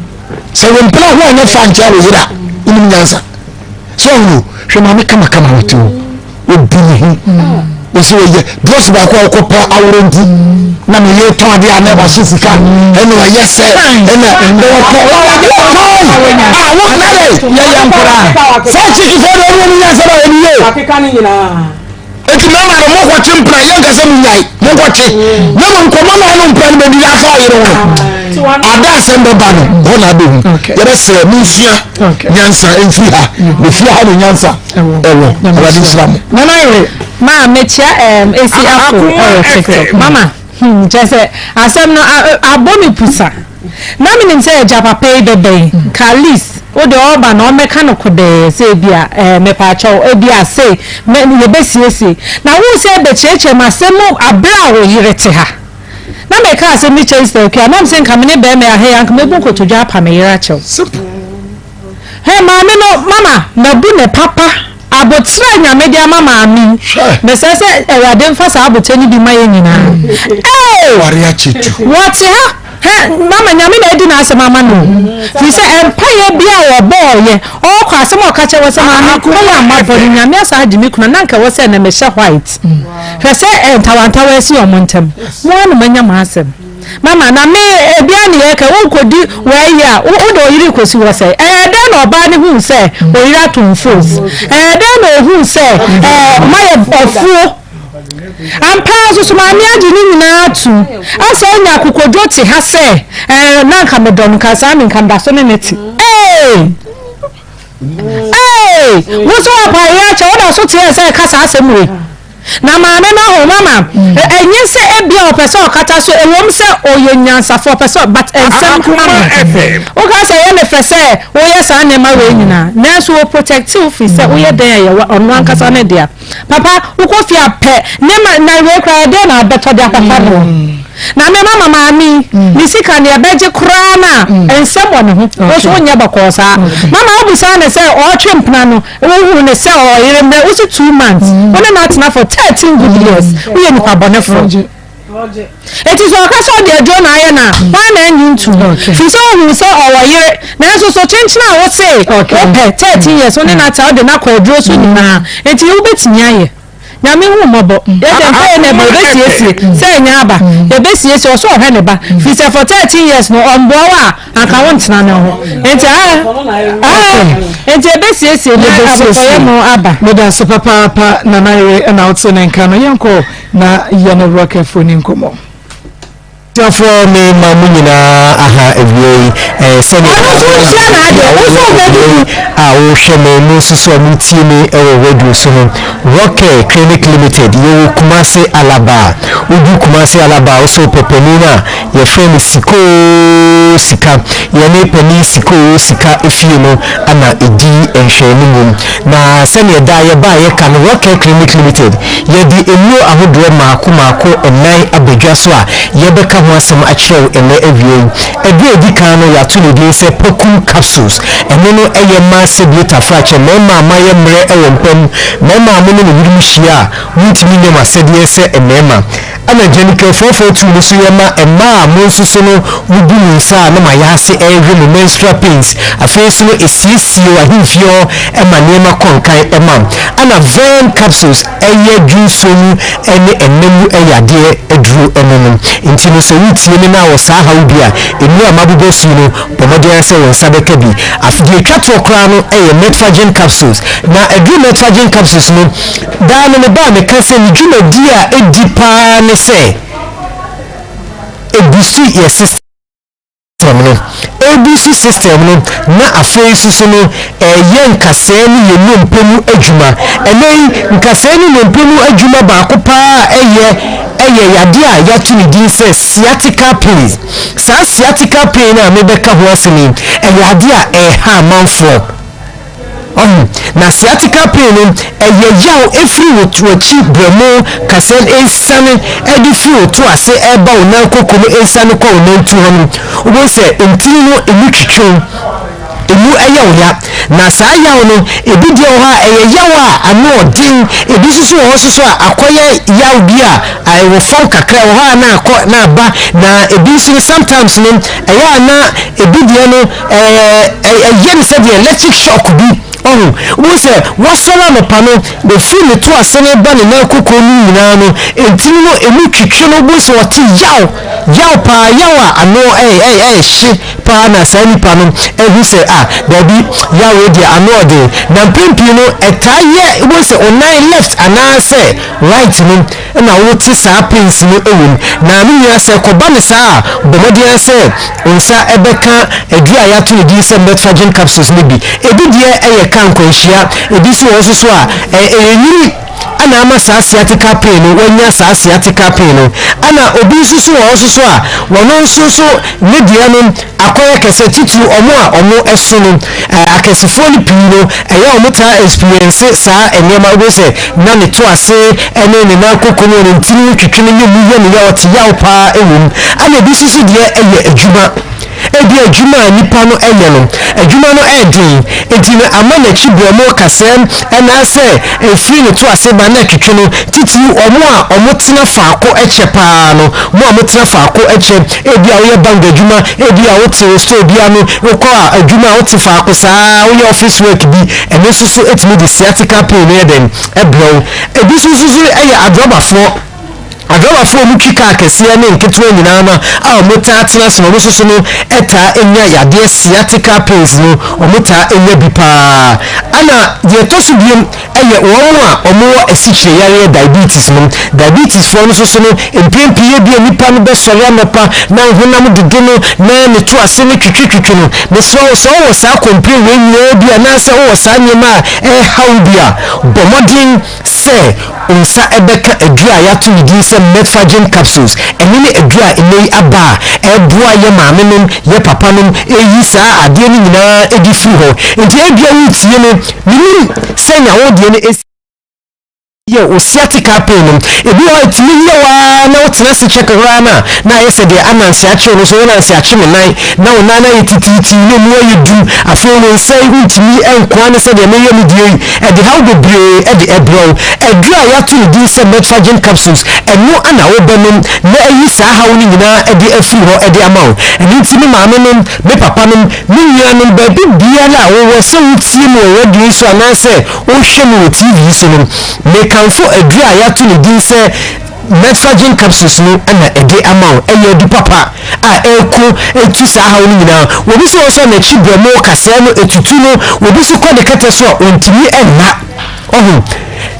Sɛ wo mpena ho anyɛ fa nkyɛn wo yere a, wonim nyansa. Sɛ ɔhunu hwɛ maame kamakama wɔte hɔ, obu ne ho. Wɔsɛ wɔyɛ drɔs baako a wɔkɔ pa aworo nti na me yere tɔn adeɛ a na wahye sika ɛna wɔyɛ sɛ ɛna na wɔkɔ wɔkɔe a wo na dɛ yɛyɛ nkora sɛ kyikifoɔ deɛ ɔno ɔno nyansa na ɔno yɛ Enti mmarima no, monkɔtwe mpena, yɛnka sɛ monyae, monkɔtwe, na mmom nkɔmmɔ na ɔno mpena no bɛdi na afa ɔyere ho no, ada asɛm bɛba no, hɔ na abɛhu. Yɛbɛsrɛ, monsua nyansa mfiri ha, na fie ha na nyansa ɛwɔ. Awurade nhyira mo. Nana yere. Maa mekyia ɛɛm esi afo ɛwɔ tiktok mama hmm kyerɛ sɛ asɛm no abɔ me pusa. Na menim sɛ agya papa yi bɛbɛn nka at least wo deɛ ɔreba no ɔmmɛka no kodɛɛ sɛ ebia ɛɛ mepaakyɛw ebia sei mɛ yɛbɛsiesie na wo sɛ bɛkyerɛkyerɛ mu asɛm mu aberɛ a wo yere te ha na meka asɛm bi kyerɛ Sister Akua na mese nka me ne bɛrima yi aha yi anka mɛbu nkotodwe apa me yere akyɛw hɛ maame no mama mabu ne papa Aboterɛ a Nyame de ama maame yi, mesrɛ sɛ Awurade mfa saa aboterɛ no bi ma yɛn nyinaa. Ee! Wɔte ha, hɛ, mama Nyame na adi n'asɛm ama no o. Firi sɛ mpaeɛ bi a ɔbɔɔyɛ, ɔɔkɔ asɛm a ɔka kyerɛ wɔ sɛ maame mpaeɛ a mabɔ no Nyame asan agye me kunu a, na anka ɛwɔ sɛ ɛnɛ mehyɛ white. Hwɛ sɛ ntawantawa asi wɔn ntam. Mo ara na moanya mo asɛm. Mama, na me, ebia ne yɛka, worekɔdi w'ayi a, wo de ɔyere rekɔsi hɔ sɛn? Ɛyɛ dɛn na ɔbaa no huu sɛ ɔyere ato mfos? Ɛyɛ dɛn na ɔhuu sɛ ɛɛ mayɛ ɔfuo? Ampa ara nso so maame agye ne nyinaa atum. Asɛ anya akokodwo te ha sɛ ɛɛ na anka medɔ no, nka saa me nka meda so ne no te. Ee! Ee! Wo nso woapa yere akyɛ, woda so te ɛ sɛ ɛka saa asɛm wei. Na maame no ho mama ɛnyɛ sɛ ebia ɔpɛ sɛ ɔkata so ɛwom sɛ ɔyɛ nyansafo ɔpɛ sɛ but nsɛm ha no. Woka sɛ ɛyɛ ne fɛ sɛ woyɛ saa nneɛma wei nyinaa nanso wɔ protect wo firi sɛ woyɛ dɛn a ɛyɛ ɔno ankasa ne dea. Papa wokɔ fie a pɛ nneɛma na wei koraa ɛdeɛn na wobɛtɔ de akɔfa no. Na me mama maame yi ne sika no yɛbɛgye koraa no a nsɛm wɔ ne ho wo nso wonyɛ bɔkɔɔ saa. Mama wobisaa no sɛ ɔretwe mpena no Wohuu no sɛ ɔyere mmerɛ wosi 2 months wo ne no atena for 13 good years woyɛ nipa bɔnefoɔ eti sɛ ɔka sɛ ɔde aduro na ayɛ no a hwan na anyi ntum firi sɛ wohuu sɛ ɔwɔ yere nanso so kyenkyen a wose wopɛ 13 years wo ne no atena wode no akɔ aduro so nyinaa enti wobɛtumi ayɛ. Nyame hu mmɔbɔ. Yɛ deɛ mpaeɛ na ɛbɔ yɛbɛsiesie sɛ ɛnyɛ aba yɛbɛsiesie ɔsɛ ɔhwɛ ne ba firi sɛ for 13 years no ɔmboa wo a anka wo ntena ne ho nti ah ah nti yɛbɛsiesie na abotɔyɛ mu aba. Meda ase papaapa Nana Yere ɛna wote ne nka no yɛnkɔ na yɛne Rockefo ni nkɔmmɔ. Abusuafoɔ me ma mo nyinaa aha awia yi eh, sɛdeɛ awia yi a wohwɛ me mo nso so a motie me wɔ radio so no Rockcare Clinic Limited yɛwɔ Kumase Alaba wodu Kumase Alaba wo sɛ wopɛ panin a yɛfrɛ no Sikoo Sika yɛne panin Sikoo Sika efie no ana ɛdi nhwɛanimu na sɛdeɛ daa yɛba a yɛka no Rockcare Clinic Limited Yɛde nnuro ahodoɔ mmaako mmaako nnan aba dwa so a yɛbɛka ho asɛm akyerɛ wo ɛnnɛ awia yi. Aduro a ɛdi kan no, yɛato ne din sɛ Pokum Capsules. Ɛno no yɛ ma sɛbio tafrakyɛ, mmarima a moayɛ mmerɛ wɔ mpa mu, mmarima a mo ne mo yerenom hyia a montumi nyɛ mo asɛdeɛ sɛ mmarima. Ɛna Gyenikɛ 442 no nso yɛ ma mmaa a mo nso so no mobu mo nsa a na mo ayaase ɛrehwe mo, menstrual pains. Afei nso no ɛsiesie w'ahemfie hɔ ma nneɛma kɔ nkan ma wo. Ɛna Vern capsules ɛyɛ dwonsuo mu ne ɛna mu yadeɛ aduro ɛno no. Nti no sɛ woretie me na wɔ saa haw bi a nnuro a mabobɔ so yi no bɔ mmɔden ara sɛ wo nsa bɛka bi. Af deɛ ɛtwa toɔ koraa no yɛ Metforgen capsules. Na aduro Metforgen capsules no Daa no meba a meka sɛ ne dwumadi a edi paa ne sɛ ebusu yɛ system no. Ebusu system no na afei nso so no ɛyɛ nkasɛɛ ne yɛn nnompe mu adwuma. Ɛnnɛ yi nkasɛɛ ne nnompe mu adwuma baako paa a ɛyɛ ɛyɛ yadeɛ a yɛato ne din sɛ sciatica pain. Saa sciatica pain a mebɛka ho asɛm yi, ɛyɛ adeɛ a ɛreha amanfoɔ. Ɔho, na sciatica pain no, ɛyɛ yaw ɛfiri wo w'akyi brɛmo kasɛm ɛsiane ɛde firi wo to ase ɛba wo nan koko mu ɛsiane kɔ wo nantu hɔ no, wobɛhu sɛ ntini no ɛmu twitwi wo, ɛmu ɛyɛ wo ya. Na saa yaw no, ɛbi deɛ wɔ hɔ a ɛyɛ yaw a ano ɔden, ɛbi nso so wɔ hɔ nso so a akɔyɛ yaw bi a ɛwɔ fam kakra, ɛwɔ hɔ a na akɔ na aba, na ɛbi nso no sometimes no ɛyɛ a na ɛbi deɛ no ɛyɛ no sɛdeɛ electric shock bi ɔho wohu sɛ wasɔre anɔpa no ɛfiri ne to ase no ba ne nan koko no nyinaa no ntini no ɛmu twitwi no wohu sɛ ɔte yaw yaw paa yaw a ano ɛyɛ hye paa na saa nipa no ɛhu sɛ a daabi yaw wei deɛ ano ɔden na mpɛn pii no ɛtaa yɛ wohu sɛ onan left anaasɛ right no na wote saa pains no wɔ mu. Na me nua sɛ ɛkɔba no saa a, bɔ mmɔden ara sɛ wo nsa bɛka aduru a yɛato ne din sɛ Metforgen capsules no bi. Ebi deɛ yɛ ka nkwanhyia, ebi nso wɔ hɔ nso so a ɛyɛ nyini na ama saa sciatica pain no, wanya saa sciatica pain no. Ɛna obi nso so wɔ hɔ nso so a, wɔno nso so ne deɛ no akɔyɛ kɛsɛ, titiriw wɔn a wɔso no, akɛsefoɔ no pii no, ɛyɛ a wɔtaa experience saa nneɛma, wobɛhu sɛ na ne to ase ne ne nan koko ne ne ntini ho twetwe no ne mu yɛ no yaw, ɔte yaw paa wɔ mu. Ɛna ebi nso so deɛ ɛyɛ adwuma. Ebi adwuma a nipa no yɛ no, adwuma no yɛ den, nti no ama n'akyi berɛmo kasɛm anaasɛ ɛfiri ne to ase ba na ɛtwetwe no, titiriw wɔn a wɔtena faako kyɛ paa no, mo a motena faako kyɛ, ebia woyɛ bank adwuma, ebia wote wo store bi ano, wokɔ a adwuma a wote faako saa, woyɛ office work bi, ɛno nso so tumi de sciatica pain no yɛ dɛn? Ɛbrɛ wo. Ebi nso so yɛ adrɔbafoɔ. Adrɔbafoɔ a wɔtwi kaa akɛseɛ ne nketewa nyinaa no a wɔtaa tena ase no, wɔn nso so no taa nya yadeɛ sciatica pains no, wɔtaa nya bi paa. Ɛna deɛ ɛtɔ so biom yɛ wɔn a wɔwɔ asikyire yareɛ diabetes no. Diabetes foɔ no nso so no, mprɛn pii ebia nipa no bɛsɔre anɔpa na honam dodo no na ne to ase no twitwitwitwi no. Mesrɛ wo sɛ wowɔ saa complain wei nyinaa bi anaasɛ wowɔ saa nneɛma a ɛreha wo bi a, bɔ mmɔden. sɛ wo nsa bɛka aduru a yɛato ne din sɛ Metforgen capsules. Ɛno ne aduru a nnɛ yi aba a ɛreboa yɛ maamenom, yɛ papanom, ɛreyi saa adeɛ no nyinaa de firi hɔ. Nti ebia woretie me, mennim sɛnea wo deɛ no si yɛ wo sciatica pain no. Ebi wɔ hɔ a ɛtumi yɛ wo ara na wotena ase kyɛ koraa no a, na ayɛ sɛ deɛ ananse akye wo no so, ananse akye me nan, na wo nan no ayɛ titiritii na emu ayɛ du. Afei wo nsa yi wontumi nkoa no sɛdeɛ meyɛ me deɛ yi. Ɛde haw bebree de brɛ wo. Aduru a yɛato ne din sɛ Metforgen capsules, ɛno na wobɛnom na ayi saa haw no nyinaa de afiri hɔ de ama wo. Ɛno nti me maamenom, me papanom, me nuanom, baabi biara a wowɔ, sɛ wotie me wɔ radio yi so anaasɛ wohwɛ me wɔ TV yi so no, mekamfo aduru a yɛato ne din sɛ Metforgen capsules no na ɛde ama wo. Ɛyɛ adu papa a ɛko tu saa haw no nyinaa. Obi nso wɔ hɔ sɛ n'akyi brɛmo kasɛɛ no etutu no, obi nso kɔ ne kɛtɛ so a ontumi nna. Ɔho.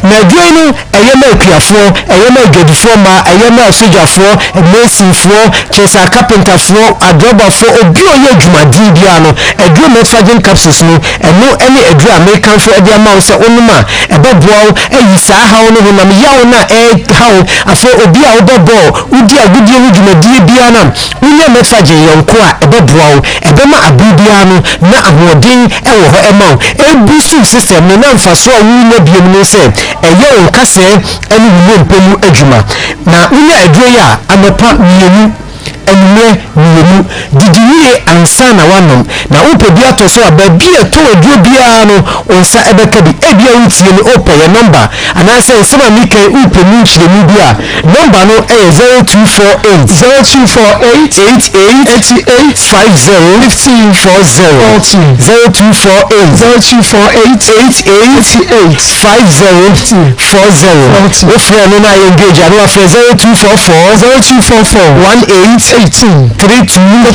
Na aduro yi no, ɛyɛ ma akuafoɔ, ɛyɛ ma adwadifoɔ mmaa, ɛyɛ ma asogyafoɔ, mesinfoɔ, kyerɛ sɛ akapentafoɔ, adrɔbafoɔ, obi a ɔyɛ adwumaden biara no, aduro Metforgen capsules no, Ɛno ne aduru a merekamfo de ama wo sɛ wonom a, ɛbɛboa wo ayi saa haw ne honam yaw no a ɛreha wo. Afei obi a wobɔ bɔɔl, wodi agodie ho dwumadie biara no a, wonya Methergin yɔnko a, ɛbɛboa wo. Ɛbɛma abere biara no na ahoɔden wɔ hɔ ma wo. Ɛreboost wo system no na mfasoɔ a worenya bio ne sɛ, ɛyɛ wo nkasɛɛ ne wo nnompe mu adwuma. Na wonya aduro yi a, anɔpa mmienu. Anwummerɛ mmienu, didi yie ansa na woanom. Na wopɛ bi atɔ so a, baabi a ɛtɔn aduro biara no, wo nsa bɛka bi. Ebia woretie me, wopɛ yɛn nɔmba, anaasɛ nsɛm a mereka yi wopɛ mu nkyerɛmu bi a, nɔmba no yɛ 0248. 0248. 88. 88. 50. 15. 40. 40. 0248. 0248. 88. 88. 50. 15. 40. 40. Wofrɛ no na ayɛ engage a, na wafrɛ 0244. 0244. 18. 18. 32.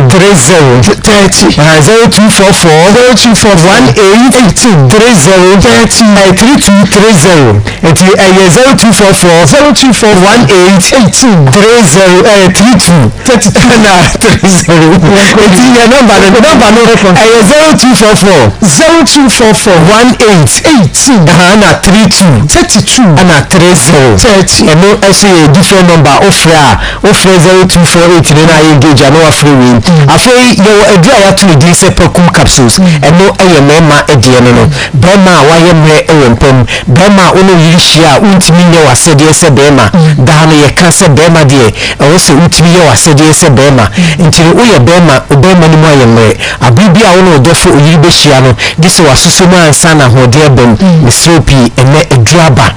32. 30. 30. 0244. 0244. 18. 18. 30. 30. 32 30. Nti ɛyɛ 0244. 0244. 18. 18. 30 32. 32. Na 30. Nti yɛ nɔmba no nɔmba no ɛyɛ 0244. 0244. 18. 18. Na 32. 32. Ɛna 30. 30. Ɛno ɛso yɛ different number wofrɛ a wofrɛ 0248 no na ayɛ engage a na wafrɛ wei. Afei yɛwɔ aduru a yɛato ne din sɛ Pakum capsules. Ɛno ɛyɛ mmarima deɛ no no. Barima a wayɛ mmerɛ wɔ mpa mu, barima a wo ne wo yere hyia a wontumi nyɛ w'asɛdeɛ sɛ barima. Daa no yɛka sɛ barima deɛ ɛwɔ sɛ wotumi yɛ w'asɛdeɛ sɛ barima. Nti no woyɛ barima, wo barima no mu ayɛ mmerɛ. Abere bi a wo ne wo dɔfo oyere bɛhyia no, gye sɛ wasosɔ mu ansa na ahoɔden aba mu. Mesrɛ wo pii, ɛnnɛ aduru aba.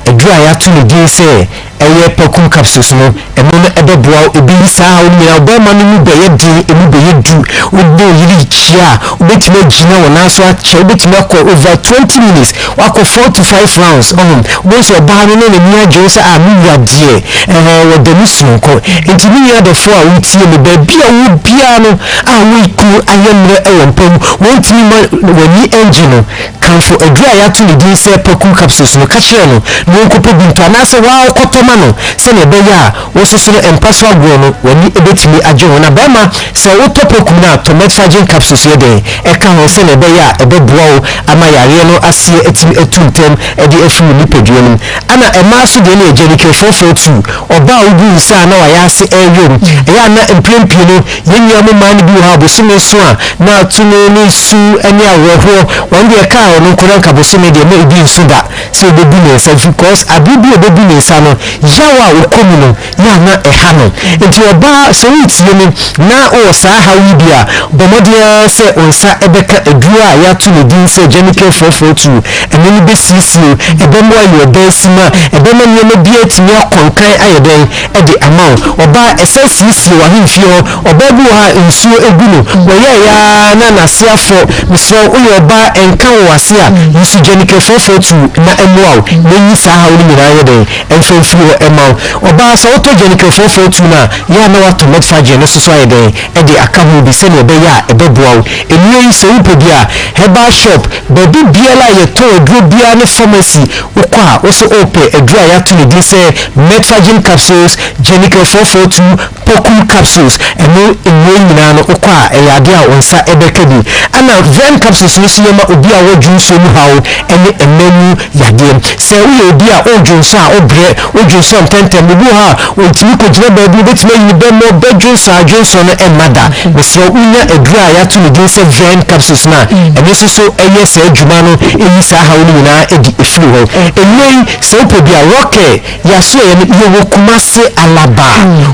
Aduru a yɛato ne din sɛ ɛyɛ Pakum capsules no, ɛno no ɛbɛboa wo, ɛbɛyi saa haw no nyinaa. Wo barima no mu bɛyɛ den, ɛmu bɛyɛ du. Wo ne wo yere hyia a, wobɛtumi agyina wo nan so akyɛ, wobɛtumi akɔ over 20 minutes, woakɔ 4 to 5 rounds. Ɔho, wobɛhu sɛ ɔbaa no ne n'ani agye wo sɛ, ah, me wura deɛ, ɛhɛn, wɔda mu sononko. Enti me nua dɔfoɔ a wotie me, baabi a wowɔ biara no, a wo kunu ayɛ mmerɛ wɔ mpa mu, wɔntumi mma w'ani nnye no, kamfo aduro a yɛato ne din sɛ Pakum Capsules no, ka kyerɛ no na ɔnkɔpɛ bi ntɔ anaasɛ wo ara kɔtɔ ma no sɛdeɛ ɛbɛyɛ a wo nso so no mpa so agorɔ no w'ani bɛtumi agye ho. Na barima, sɛ wotɔ Pakum no a, tɔ Metforgen Capsules yɛ dɛn ka ho sɛdeɛ ɛbɛyɛ a ɛbɛboa wo ama yareɛ no aseɛ atumi atu ntɛm de afiri wo nipadua no mu. Ɛna mmaa nso deɛ no yɛ Jericho 442, ɔbaa a wobu nsa a na wayɛ ase ɛreyom. Ɛyɛ a na mprɛn pii no Yɛn nua mo mmaa no bi wɔ hɔ a bosome so a na ato no ne su ne awerɛhoɔ, wɔn deɛ kaa ɔno nko na nka bosome deɛ na ebi nso da sɛ ɔbɛbu ne nsa because abere bi a ɔbɛbu ne nsa no yaw a ɔkɔ mu no yɛ a na ɛha no. Nti ɔbaa sɛ woretie me na wowɔ saa haw yi bi a, bɔ mmɔden ara sɛ wo nsa bɛka aduro a yɛato ne din sɛ Genicare 442, ɛno no bɛsiesie wo, ɛbɛma woayɛ ɔbaa sima, ɛbɛma nneɛma bi atumi akɔ nkan ayɛ dɛn? de ama wo. Ɔbaa, ɛsan siesie w'ahemfie hɔ. Ɔbaa bi wɔ hɔ a nsuo gu no, wɔyɛeɛ ara na n'ase afɔ. Mesrɛ wo, woyɛ ɔbaa, ɛnka wɔ w'ase a, use Janiker 442 na ɛmmoa wo na ɛnyi saa haw no nyinaa nyɛ dɛn? Ɛmfa mfiri hɔ mma wo. Ɔbaa, sɛ wotɔ Janiker 442 no a, yɛ a na woatɔ Metforgen no nso so ayɛ dɛn? De aka ho bi sɛdeɛ ɛbɛyɛ a ɛbɛboa wo. Nnuro yi, sɛ wopɛ bi a, herbal shop, baabi biara a yɛtɔn aduro biara ne pharmacy, Wokɔ a, wo so worepɛ aduru a yɛato ne din sɛ Metforgen Capsules, Genical 442, Pokum capsules, ɛno nnuro nyinaa no wokɔ a ɛyɛ adeɛ a wo nsa bɛka bi. Ɛna Vern capsules no nso yɛ ma obi a ɔwɔ dwonsɔ mu haw ne mma mu yadeɛ. Sɛ woyɛ obi a wodwonsɔ a wobrɛ, wodwonsɔ ntɛntɛm, obi wɔ hɔ a ɔntumi kɔgyina baabi, wobɛtumi ayi ne bɛmmɔ, bɛdwonsɔ a dwonsɔ no mma da. Mesrɛ wo wonya aduro a yɛato ne din sɛ Vern capsules no a, ɛno nso so ɛyɛ saa adwuma no, ɛyi saa haw no nyinaa adi firi hɔ. Nnuro yi sɛ wopɛ bi a, Rockcare. Yɛasoɛeɛ no, yɛwɔ Kumase Alaba.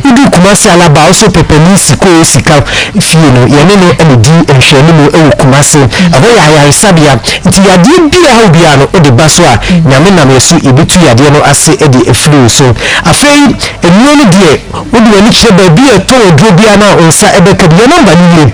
Woduru Kumase Alaba a, wosɛ Pɛpɛni Sikoo Sika fie no, yɛne no na ɛdi nhwɛanimu wɔ Kumase. Ɛhɔ yɛ ayaresabea, nti yadeɛ biara a ɛha wo biara no, wode ba so a, Nyame nam yɛ so yɛbɛtu yadeɛ no ase de afiri wo so. Afei, nnuro no deɛ, wode w'ani kyerɛ baabi a ɛtɔn aduro biara no a, wo nsa bɛka bi. Yɛn nɔmba no nie.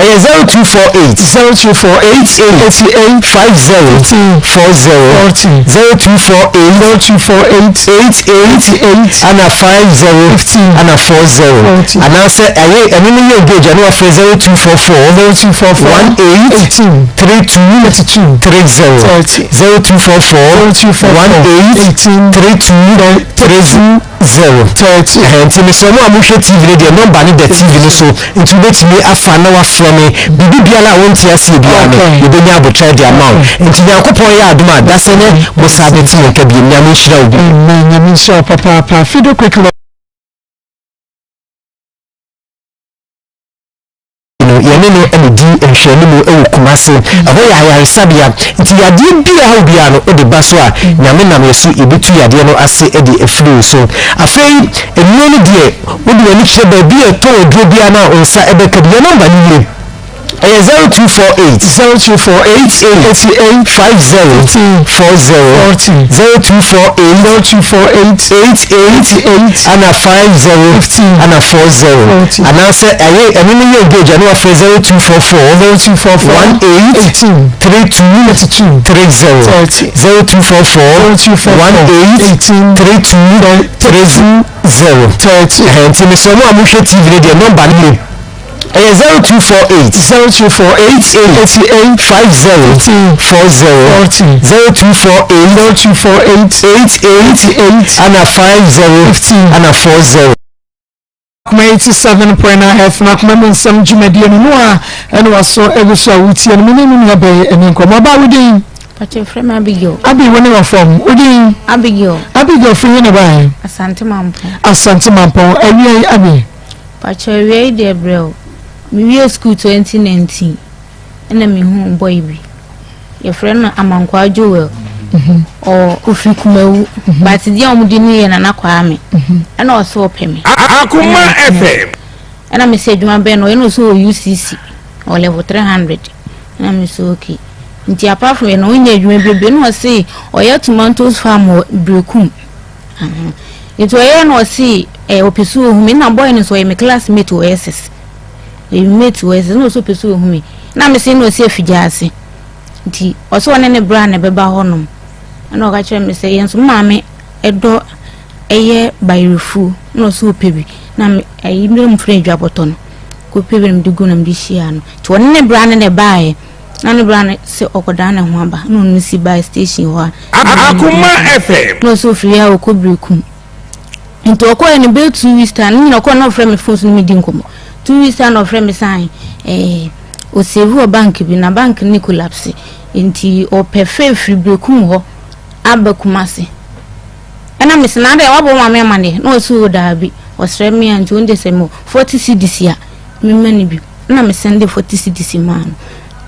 Ɛyɛ 0248. 0248 88 50 40 0248 0248 88 88 ana 50 15 ana 40 anaasɛ ɛyɛ ɛno no yɛ engage ɛno afrɛ 0244 0244 18 18 32 32 30 30 0244 0244 18 18 32 30 0. 30. Ɛhɛn, nti mesrɛ mo a mohwɛ TV no deɛ nɔmba no da TV no so nti wobɛtumi afa na wafrɛ me biribi biara a wonte aseɛ biara no yɛbɛnya abotrɛ de ama wo nti Nyankopɔn yɛ adom a dasɛ ne mo saa bɛte yɛn nka biom Nyame nhyira wo bi. Amen Nyame nhyira wo papaapa Fido quick love. no, yɛne no na ɛdi nhwɛanimu wɔ Kumasi. Ɛhɔ yɛ ayaresabea, nti yadeɛ bi a ɛha wo biara no, wode ba so a, Nyame nam yɛ so yɛbɛtu yadeɛ no ase de afiri wo so. Afei, nnuro no deɛ, wode w'ani kyerɛ baabi a ɛtɔn aduro biara no a, wo nsa bɛka bi. Yɛn nɔmba no nie, ɛyɛ 0248 0248 88 50 40 0248 0248 88 88 ana 50 15 ana 40 anaasɛ ɛyɛ ɛno no yɛ engage ɛno afrɛ 0244 0244 18 18 32 32 30 30 0244 0244 18 18 32 30 30. Ɛhɛn, nti mesrɛ mo a mohwɛ TV no deɛ nɔmba no nie ɛyɛ 0248 0248 88 88 50 15 40 40 0248 0248 88 88 ana 50 15 ana 40. Akoma 87.9 FM akoma mu nsɛm dwumadie no no a ɛna waso egu so a wotie no me ne me nua bɛyɛ ɛni nkɔmɔ ɔbaa wo din Pakyɛ frɛ me Abigail. Abi wo ne wɔ fam wo din Abigail. Abigail firi he na baeɛ Asante Mampɔn. Asante Mampɔn awia yi Abi. Pakyɛ awia yi deɛ brɛ o me wie school 2019 ɛna me hu boy bi yɛfrɛ no Amankwaa Joel ɔ ofiri Kumawu but deɛ wɔn de no yɛ Nana Kwame ɛna ɔsɛ ɔpɛ me. Akoma FM. Ɛna me sɛ adwuma bɛn na ɔyɛ na ɔsɛ wɔ UCC ɔ level 300 ɛna me sɛ okay nti apart from ɛna ɔnyɛ adwuma bebree na ɔse ɔyɛ tomatoes farm wɔ Berekum nti ɔyɛ na ɔse ɛ ɔpɛ sɛ ɔhu me na boy no nso ɔyɛ me classmate wɔ SS ɔyɛ me mate wɔ SS na ɔsɛ ɔpɛ sɛ ɔhu me na me se na ɔsi afigya ase nti ɔsɛ ɔne ne bra na ɛbɛba hɔnom ɛna ɔka kyerɛ me sɛ yɛn nso maame ɛdɔ ɛyɛ bayerɛfuo na ɔsɛ ɔpɛ bi na me ayi mmerɛ mu firi adwabɔtɔ no kɔpɛ bi na mede gu na mede hyia no nti ɔne ne bra ne ne baeɛ na ne bra no sɛ ɔkɔdaa ne ho aba na ɔno si bae station hɔ a Akoma FM. Na ɔsɛ ɔfiri ha ɔkɔ Berekum nti ɔkɔɛ no bɛyɛ 2 weeks time ne nyina ɔkɔɛ na ɔfrɛ me phone so no medi nkɔmmɔ 2 weeks time na ɔfrɛ me san ɛɛ ɔsave wɔ bank bi na bank no collapse nti ɔpɛ fɛ firi Berekum hɔ aba Kumase ɛna mese na adɛ wabɔ maame amaneɛ na ɔsɛ o daabi ɔsrɛ me a nti ɔno deɛ sɛ mewɔ 40 cedis a mema no bi na me sɛnde 40 cedis maa no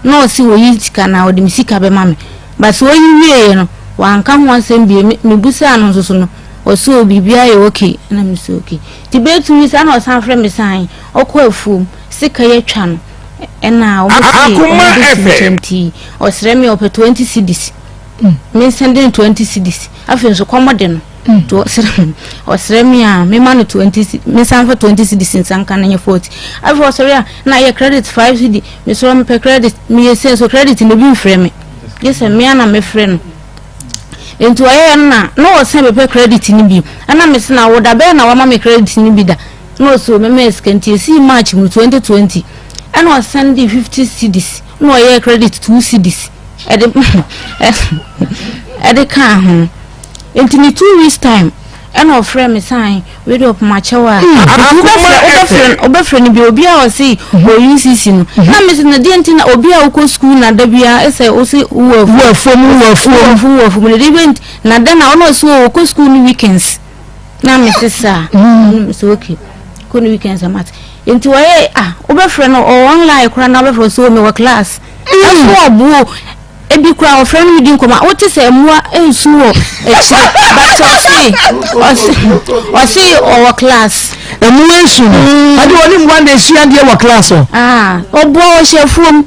na ɔse oyi sika na ɔde me sika bɛma me but sɛ oyi wieɛ no wanka ho asɛm bio me mebusaa no nso so no ɔse o biribiara yɛ okay na me sɛ okay nti bɛyɛ 2 weeks ana ɔsan frɛ me san ɔkɔ afuom sika yɛtwa no ɛna ɔmo se ɔmo bɛsi nkyɛn nti ɔsrɛ me ɔpɛ 20 cedis me nsɛnde no 20 cedis afei nso kɔm de no nti ɔsrɛ ɔsrɛ me a mema no 20 cedis mesan fa 20 cedis nsa nka no nyɛ 40 afei ɔsɔre a na ayɛ credit 5 cedi mesɔrɔ mepɛ credit meyɛ sɛ nso credit no bi mfrɛ me gye sɛ mea na mefrɛ no nti ɔyɛɛ no na na ɔsan bɛpɛ credit no bi ɛna mese na wo da bɛyɛ na wama me credit no bi da na ɔsɛ mɛma sika nti ɛsii March mu 2020 ɛna ɔsan de 50 cedis na ɔyɛɛ credit 2 cedis ɛde ɛde kaa ho nti ne 2 weeks time. Ɛna ɔfrɛ me san wei de ɔpoma kyɛw a wobɛfrɛ wobɛfrɛ no bi obi a ɔse wɔ UCC no na mese na deɛ nti na obi a wokɔ sukuu na da biara ɛsɛ wose wowɔ afuom wowɔ afuom wowɔ afuom na deɛ bɛ na da na ɔno ɔse wɔkɔ sukuu no weekends na mese saa mese okay kɔ no weekends amate nti wɔyɛ ah wobɛfrɛ no ɔwɔ online koraa na wobɛfrɛ so mewɔ class ɛso ɔboɔ Ebi koraa wɔfrɛ no medi nkɔmmɔ a wote sɛ mmoa nsu wɔ akyire but ɔse ɔse ɔse ɔwɔ class. Mmoa nsu no mm. ade wɔne mmoa na esua adeɛ wɔ class hɔ. Ah, ɔboa ɔhyɛ afuom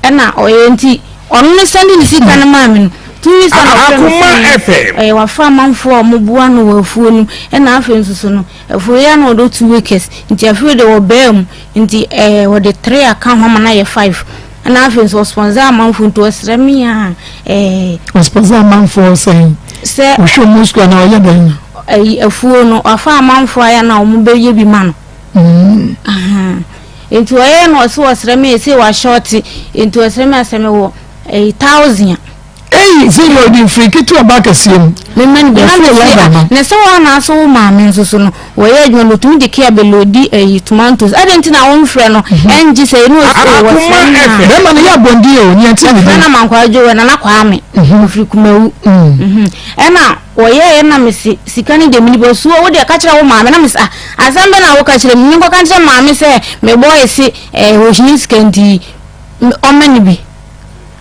ɛna ɔyɛ nti ɔno ne sɛnde ne sika no maa me no tumi sɛ na ɔfrɛ me sɛ ɛyɛ wafa amanfoɔ a wɔboa no wɔ afuo no ɛna afei nso so no afuo yi ano ɔdɔ 2 acres nti afei de wɔbaa mu nti ɛɛ wɔde 3 aka ho ama no ayɛ 5. Ɛna afei nso ɔsponsor amanfoɔ nti ɔsrɛ me a ɛɛ. Ɔsponsor amanfoɔ sɛn? Sɛ. Ɔhwɛ ɔmo sukuu anaa ɔyɛ dɛn? Ɛyi afuo no wafa amanfoɔ ayɛ na ɔmo bɛyɛ bi ma no. Mm. Nti ɔyɛ na ɔsɛ ɔsrɛ me ɛsɛ wahyɔɔte nti ɔsrɛ me asɛ me wɔ ɛyi thousand a. Eyi sɛ yɛ ɔde mfiri ketewa ba akɛseɛ mu. Mema no bi na Ɛfiri mese lada ah no. na sɛ wo anaasɛ wo maame nso so no wɔyɛ adwuma no ɔtumi de kea bɛlodi ayi tomatoes adɛn nti na womfrɛ no ɛngye sɛ ɛne ɔsi o wɔfrɛ no a Bɛrima no yɛ abɔnten o, nea ɛte ne yɛfrɛ din. no Amankwaa Joel Nana Kwame ɔfiri Kumawu Mhm. ɛna wɔyɛeɛ na mese sika no deɛ meni bɔ suo wo deɛ ka kyerɛ wo maame na mese ah asɛm bɛ na woka kyerɛ me menkɔka nkyerɛ maame sɛ me boy se eh, ɔhia sika nti ɔmma no bi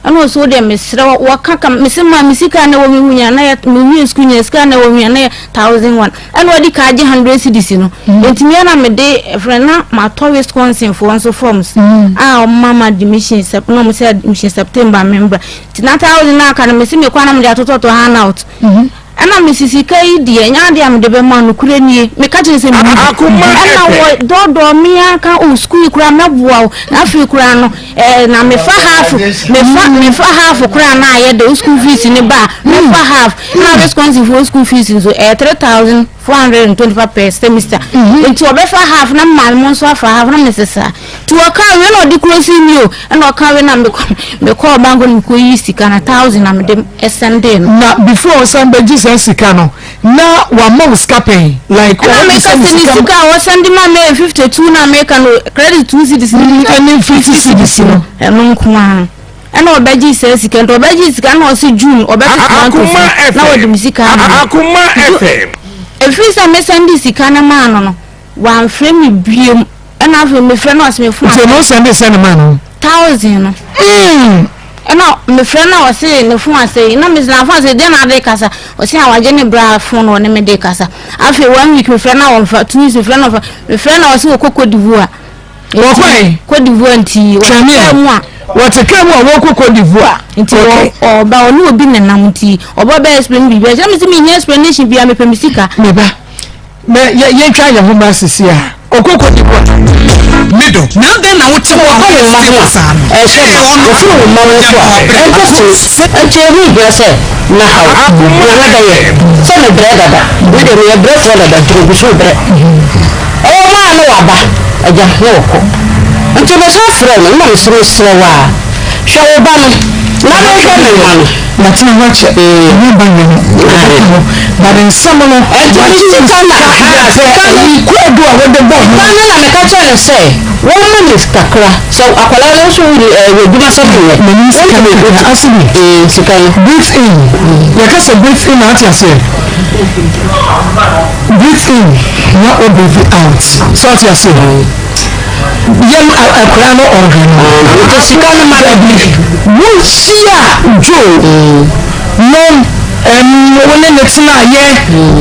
Ɛna ɔse wodeɛ mesrɛ wo wɔka ka mese ma me sika na ɛwɔ me ho nyina na yɛ mewie sukuu nyina sika na ɛwɔ me nyina na yɛ 1001 ɛna ɔde ka agye 100 cedis no mm. nti meɛ na mede frɛ na matɔ Wisconsin foɔ nso forms mm. a ɔma ma admission sep na ɔmo sɛ admission September membra nti na thousand na aka no mese mekɔ na mede atotɔtɔ handout mm -hmm. Ɛna mese sika yi deɛ ɛnyɛ adeɛ a mede bɛma no, nokorɛ nie, meka kyerɛ no sɛ menni bi. Ɛna wɔ dɔɔdɔɔ me ara ka oh sukuu yi koraa mɛboa wo, na afei koraa no ɛɛ na mefa half, mefa mefa half koraa na ayɛ dɛ, wo school fees no ba a mɛfa half, ɛna Wisconsin foɔ school fees nso ɛyɛ 3425 per semester, nti ɔbɛfa half na me maame mo nso afa half na mese saa. Nti wɔkaa wei na ɔde closing me o, ɛna ɔkaa wei na mekɔ mekɔɔ bank na mekɔyii sika no thousand na mede sɛndee no. Na before ɔsan bɛgye saa sika no na wama wo sika pɛn like Ɛna ɔgye meka sɛ sɛ ne ne sika sika a ɔsɛnde ma me yɛ 52 na meka no credit 2 cedis ne ɛne 50 cedis no. Ɛno nko ara ɛna ɔbɛgye saa sika nti ɔbɛgye sika na ɔse June ɔbɛto tomatoes no na ɔde me sika ama me. Akoma FM. Ɛfiri sɛ mesɛnde sika no maa no no wamfrɛ me biom. Ɛna afei mefrɛ no ɔse me fon Nti ɛno sɛnde sɛn ne maa no? Thousand no. Mm. Ɛna mefrɛ no ɔse ne fon asɛe na mese na fon asɛe deɛ na ade kasa ɔse a wagye ne bra fon na ɔne me de kasa afei one week mefrɛ no a ɔmfa 2 weeks mefrɛ no ɔmfa mefrɛ no ɔse wɔkɔ Cote d'Ivoire. Wɔkɔe? Cote d'Ivoire nti wɔte kaa mu a wɔte kaa mu a wɔkɔ Cote d'Ivoire. Nti ɔba ɔne obi nenam nti ɔba bɛ explain biribi ɛkyerɛ me sɛ mehia explanation bia mepɛ me sika. Meba. Mɛ yɛ yɛntwa yɛn ho mmra sisi a. Ɔkɔ Cote d'Ivoire. Me dɔ, na adɛn na wote Sɛ wɔka wo mma ho a, ɛhyɛ ma. Wɔfiri wo mma no nso a, ɛnkɔ so. Enti ɛho nhia sɛ mɛha wo. Nea mɛbɛyɛ, sɛ mebrɛ dada. Me deɛ, meyɛ brɛfoɔ dada, nti megu so rebrɛ. Ɛwɔ mu a na waba, agya, na wɔkɔ. Enti mesan frɛɛ no, na mese, Mesrɛ wo ara, hwɛ wo ba no, na menhwɛ me mma no. Matena hɔ akyɛ, ɛnyɛ ba nyɛ no, ɛbɛka hɔ, but nsɛm no, Ɛnti me sika na, ahaa, sɛ sika no, ɛyi kwaadu a wode bɔ ho. Sika no na meka kyerɛɛ no sɛ, wɔmma me kakra, sɛ akwadaa no nso wonni ɛɛ adwuma sɛ menyɛ. M'anim sika no kakra, ase bi. Mm, sika no. Breathe in, yɛka sɛ breathe in a, ate aseɛ? Breathe in na wo breathe out, so ate aseɛ? Yɛm akwadaa no ɔhwɛ no. Nti sika no ma no bi. Wohyia Joe no ɛm wo ne ne tenaeɛ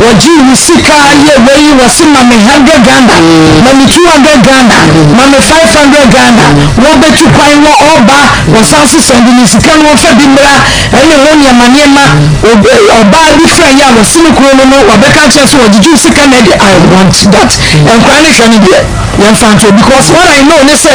wɔgye wo sika yɛ wei wɔse ma me hundred Ghana ma me 200 Ghana ma me 500 Ghana wɔbɛtu kwan wɔ ɔba wɔsan so sɛnde ne sika no wɔmfa bi mmra ɛne ho nneɛma nneɛma ɔbaa bi frɛ yɛ a wɔse ne kuro no no wɔbɛka kyerɛ sɛ wɔgyegye wo sika na ɛde I want that nkwadaa no hwɛ no deɛ Yɛmfa nto because what I know ne sɛ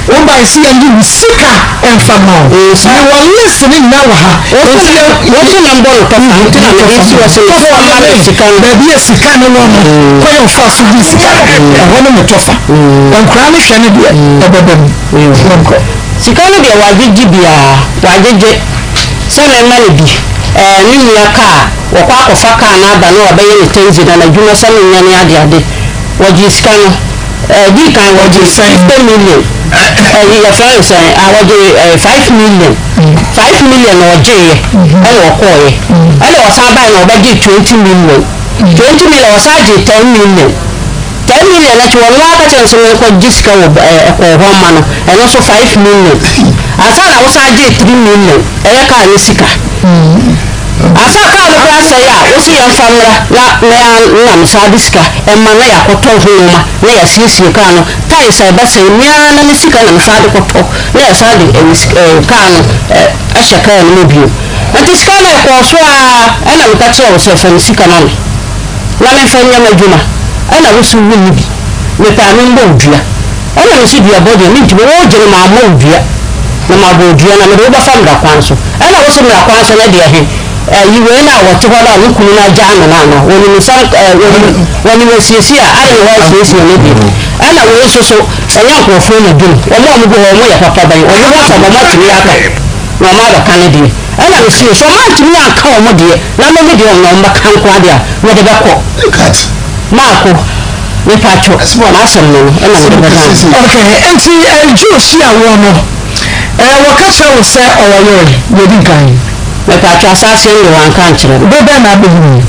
wo bae sɛ yɛnye wo sika mfa ma wo. Mewɔ list no nyinaa wɔ ha. Nti yɛ Wɔse na mbɔ no tɔfa nti na mede si hɔ sɛ tɔfa wɔma ne me sika no. Baabi a sika no wɔ no kwan a ɔfaa so gyee sika no ɛhɔ ne me tɔfa. Nkwadaa no hwɛ no deɛ ɛbɛba mu. Yɛnkɔ. Sika no deɛ wagyegye biara wagyegye sɛ memma no bi ɛɛ me nua kaa. Wɔkɔ akɔfa kaa no aba na wɔabɛyɛ no taxi na n'adwuma sɛ no nyɛ ne adeade. Wɔgyee sika no. Ɛdii kan wɔgyee 50 million. Ɛyi yɛfrɛ no sɛn? Ah, wɔgyee ɛɛ 5 million. 5 million na wɔgyeeɛ ɛna wɔkɔɔeɛ. Ɛna wɔsan baeɛ na wɔbɛgyee 20 million. 20 million wɔsan gyee 10 million. 10 million no akyi wɔn ara ka kyerɛ no sɛ menkɔgye sika wɔ ɛɛ ɛkɔɔ hɔ mma no. Ɛno nso 5 million. Ansa na wosan gyee 3 million. Ɛyɛ kaa no sika. Ansa kaa no koraa sɛe a, wose yɛmfa mmra na me ara na mesan de sika ma na yɛakɔtɔ ho nnoɔma na yɛasiesie kaa no. Tyres a ɛbɛsɛe, me ara na me sika na mesan de kɔtɔ na yɛsan de ɛyi kaa no ahyɛ kaa no mu bio. Nti sika no ɛkɔɔ so ara ɛna meka kyerɛɛ wo sɛ fa me sika ma me na memfa nyɛ m'adwuma ɛna wose wonni bi, mepɛ a membɔ wo dua. Ɛna mese duabɔ deɛ mentumi, wogye no mammɔ wo dua, na mabɔ wo dua na mede wo bɛfa mmara kwan so. Ɛna wose mmara kwan so no deɛ he, ayi wei no a wɔte hɔ no a ne kunu no agyaa no no anaa? Wɔnim nsɛm ɛɛ wɔnim wɔnim asiesie a adɛn na wɔansiesie no deɛ? Ɛna wei nso so ɛnyɛ nkurɔfoɔ na di no, wɔn a wɔgu hɔ wɔyɛ papa bɛn, wɔn ho asɛm wɔatumi aka na wɔn abɛka ne deɛ. Ɛna mese sɛ wɔantumi anka wɔn deɛ na me me deɛ wɔn na wɔbɛka nko ara deɛ a mede bɛkɔ. Maako, mepatwo, m'asɛm no no ɛna mede bɛka no. Okay, nti Joe hyia woɔ no, wɔka kyerɛ wo sɛ ɔwɔ yere, deɛ ɛdi nkan? Mepatwo, asaase no deɛ wanka ankyerɛ me. Berɛ bɛn na abɛhunuiɛ?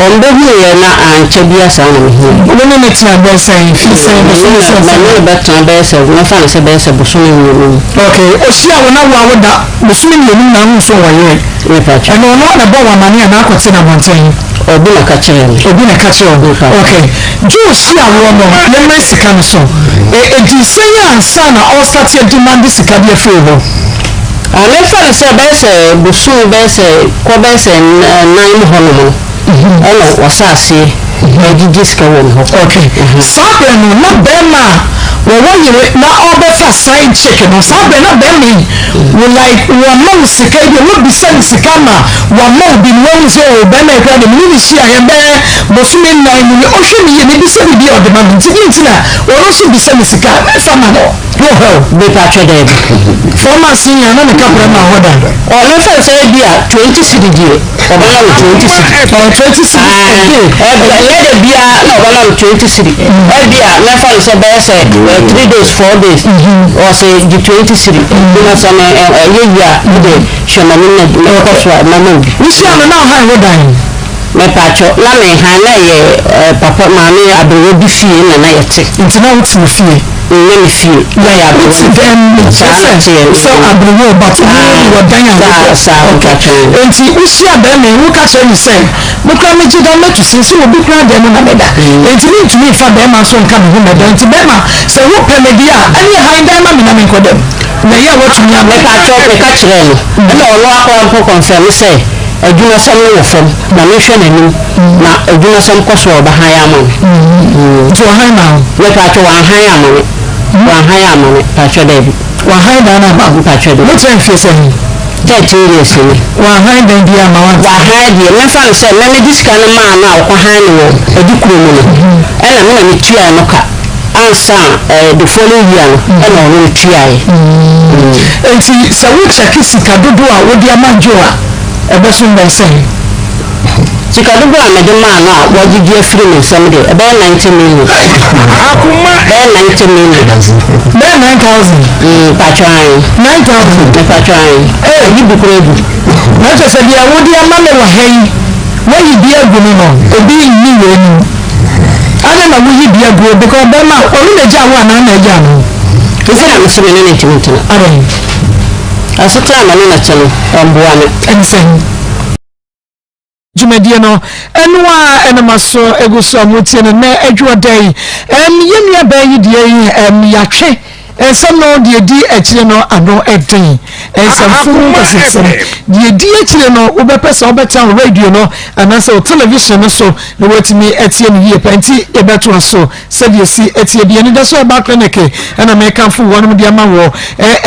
Wɔbɛhunuiɛ na ankyɛ biara saa na mehunuiɛ. Wo ne no tena bɛyɛ sɛn, mfie sɛn, bosome sɛn sɛn? Me ne no bɛtena bɛyɛ sɛ, mɛfa no sɛ bɛyɛ sɛ bosome mmienu mu. Okay, ɔhyia wo na wo a woda bosome mmienu na wohu sɛ ɔwɔ yere? Mepatwo. Ɛna ɔno na ɛbɔ wo amaneɛ anaa akɔte no abɔnten? Obi na ka kyerɛɛ me. Obi na ka kyerɛɛ wo. Okay. Joe hyia woɔ no, yɛmmrɛ sika no so. Ɛdii sɛn ansa na ɔrestate ademande sika de afiri wo hɔ? Ah, memfa no sɛ bɛyɛ sɛ bosome bɛyɛ sɛ kɔ bɛyɛ sɛ nnan mu hɔnom no, ɛna wɔhyɛ aseɛ ɛgyegye sika wɔ me hɔ. Okay. Saa berɛ no, na bɛrima a wɔwɔ yere na ɔrebɛfa side chick no, saa berɛ na bɛrima yi wo like wɔma wo sika yi deɛ wobisa no sika ma wama wo bi no wahu sɛ oh bɛrima yi koraa deɛ mene no hyiaeɛ bɛyɛ bosome nnan mu ni ɔhwɛ me yie mebisa biribi a ɔde ma me nti deɛ nti na ɔno nso bisa me sika a mɛmfa ma no wo hɛ o. Mepatwɛ daabi. Four months yi a na ne kaprɛ ma hɔ da. Ɔ memfa no sɛ ebi a 20 cedi deɛ ɔbɛma me 20 cedi. Ɔ 20 cedi a day. Ɛbi ɛnyɛ da biara na ɔbɛma me 20 cedi. Ebi a mɛfa no sɛ bɛyɛ sɛ 3 days 4 days ɔse gye 20 cedi. Nti no sɛ me ɛyɛ yie a wode hwɛ m'anim na mekɔ so a mɛma wo bi. Wohyia no na ɔhan wo dan? Mepatwɔ, na me han na ɛyɛ papa maame aberewa bi fie na na yɛte. Nti na wote wo fie? Nnyɛ me fie, na ɛyɛ aberewa Wote bi dɛn fie. mu? Saa na Kyerɛ ɛteɛ. sɛ aberewa o but wo wɔ dan a wodɔ. Saa saa Okay. mepatwɔ. Nti wohyia bɛrima yi woka kyerɛ no sɛ me koraa megye dan matu seesei obi koraa dan mu na meda nti mentumi mfa bɛrima nso nka me ho mmɛda nti bɛrima sɛ wopɛ me deɛ a ɛneɛ han dan ma me na menkɔ dam na ɛyɛ a woatumi ama. Mepatwɔ meka kyerɛɛ no ɛna ɔno ara koraa mpo confirm sɛ adwumasɛm no wɔ fam na menhwɛ n'anim na adwumasɛm kɔ so a ɔbɛhan ama me. Nti ɔhan maa wo? Mepatwɔ wanhan ama me wanhan ama me patwɔ daabi. Wahan dan no ama wo? Mpatwɔ daabi. Wotra mfie sɛn? 13 years ni. Wanhan dan biara amma wo antra? Wahan deɛ memfa no sɛ me mede sika no maa no a ɔkɔhan no wɔ Adikuro mu no ɛna me na metuaa no ka ansa a the following year no ɛna ɔno no tuaeɛ. Nti sɛ wo kyɛke sika dodoɔ a wode ama Joe a ɛbɛso bɛyɛ sɛn? Sika dodoɔ a mede maa no a wagyegye afiri me nsam deɛ, ɛbɛyɛ 90 million. Bɛyɛ 90 million. Bɛyɛ 9,000? Mm, mpakyɛ ae. 9,000? Mpakyɛ ae. Ee. Ɛyi bi koraa gu. Na kyerɛ sɛ deɛ wode ama me wɔ ha yi, woayi bi agu no no, obi nni wei mu. Adɛn na woyi bi aguo? Because bɛrima, ɔno na agyaa wo anaa na agyaa no? Nti na mese me ne no ntumi ntena. Adɛn? Asetena a me ne no te no, ɛmmoa me. Ɛne sɛn? Dwumadie no ɛno a ɛna maso egu so a motie no nnɛ adwuada yi. Ɛm yɛn nua baa yi deɛ yi ɛm yɛatwe nsɛm no deɛ ɛdi akyire no ano ɛden. Nsɛmfo mu nkasasɛm deɛ ɛdi akyire no wobɛpɛ sɛ wobɛtena wo radio no anaasɛ wo television no so na woatumi atie no yie paa nti yɛbɛtoa so. Sɛdeɛ ɛsi teɛ bi, Anidaso Herbal Clinic na mekamfo wɔnom de ama woɔ.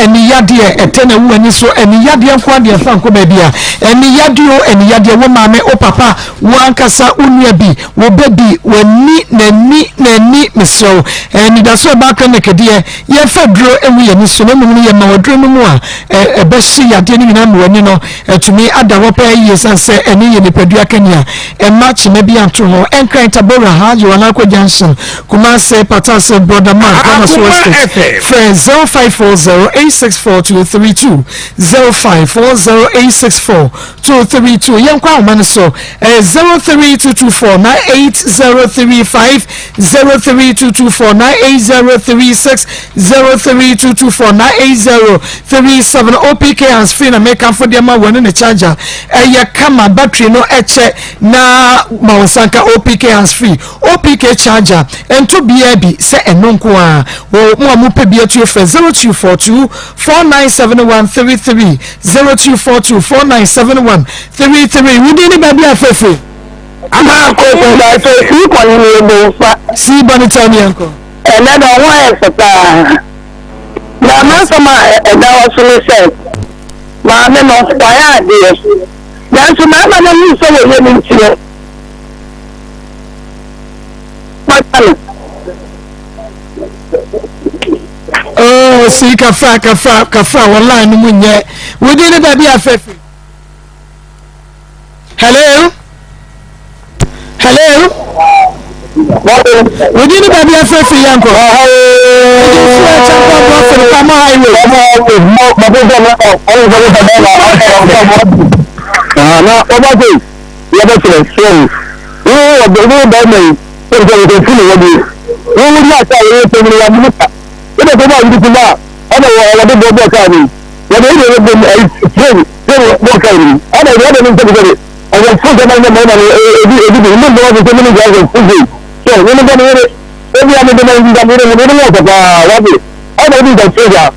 Ani yadeɛ, ɛtɛ na ɛwɔ w'ani so, ani yadeɛ nko ara deɛ mfa nkɔ baabi a. Ani yadeɛ o, ani yadeɛ, wo maame, wo papa, wo ankasa, wo nua bi, wo ba bi, w'ani, n'ani, n'ani, mesrɛ wo. Anidaso Herbal Clinic deɛ, yɛmfa. Yɛmfa aduro ngu yɛn ani so na mmom no yɛma wo aduro no mu a ɛbɛhye yadeɛ no nyinaa ma w'ani no atumi ada hɔ pɛɛ yie sane sɛ ɛne yɛ nipadua kanea. Ɛmma kyema bi anto hɔ. Nkran, Tabora, Haji, Wanako Junction, Kumase, Patase, Brɔda Mark, Ghana Soa Estate. Frɛ 0540 864 232, 0540 864 232. Yɛnkɔ ahoma no so. Ɛyɛ 03224 98035, 03224 98036, 03224 98037. OPK hands free na mekamfo de ama wɔne ne charger. Ɛyɛ kama, battery no ɛkyɛ na ma wo nsa nka OPK hands free. OPK charger ɛnto biara bi sɛ ɛno nko ara. Wɔ mo a mopɛ bi atuo frɛ 0242 497133, 0242 497133. Wo din ne baabi a frɛfrɛ? Ama koko ba sɛ sii kɔ ne ne ebo nfa. Sii bɔ ne kyɛw ne yɛn kɔ. Ɛnɛ da ho ayɛ fɛ paa. Na m'asɛm a ɛda hɔ so ne sɛ maame no wayɛ adeɛ nanso mmarima no hu sɛ wɔyɛ no nti no wɔda no. Oh, sii kafra kafra kafra wɔ line no mu nyɛ. Wo din ne baabi a frɛfrɛ? Hello? Hello? Wodi ne baabi afefe yɛ nkɔ. Wodi fi Akyampa Brɔfin Kwamo Highway. Na ɔba sɛ yɛbɛkyerɛ sɛ wo wo bɛrima yi sɛ sɛ wɔsɛ fi ne wɔde wo wo ní asa a wɔyɛ pɛm no wɔn mu ta wọ́n bɛ sọ wọ́n ti bá ɛna wɔ wɔde bɔ bɔ kaa ni wɔde ɛna wɔde bɔ ɛyi train train bɔ kaa ni ɛna ɛna ɛna ne nsɛm sɛ ɔwɔ fún sɛ ɛna mmarima no ebi ebi bi ne mmarima sɛ ne gya sɛ fún sɛ so ne ne bɔ ne yere ebi a ne bɛ ne nda ne ne ne ne wɔ paa wade ɛna ebi nka fún sa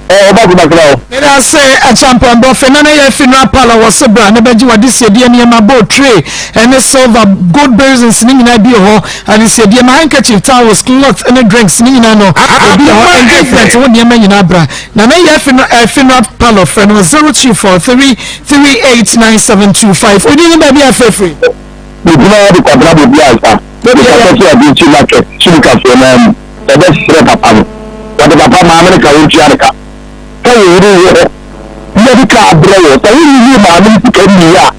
ɔba ko bakra o. Meda ase Acheampong Bɔfe na na yɛafi no apala wɔ se bra na bɛgye w'adesiedeɛ nneɛma bowl tray ɛne silver gold basins ne nyinaa bi wɔ hɔ adesiedeɛ ma handkerchief towels cloth ne drinks ne nyinaa no ebi wɔ hɔ engagement wo nneɛma nyinaa bra na na yɛafi no funeral parlor frɛ no 0243 389725 Wodin ne baabi a frɛfiri. Megyina hɔ de Kwabena Bobi Ansa mekasa fi Abinkyi market Kyirikafoɔ no ara mu ɛbɛsrɛ papa no wɔde papa maame no ka wɔntua no ka sɛ wo yere wɔ hɔ na yɛde kaa abrɛ wɔ sɛ wonyiyi maame no sika nni a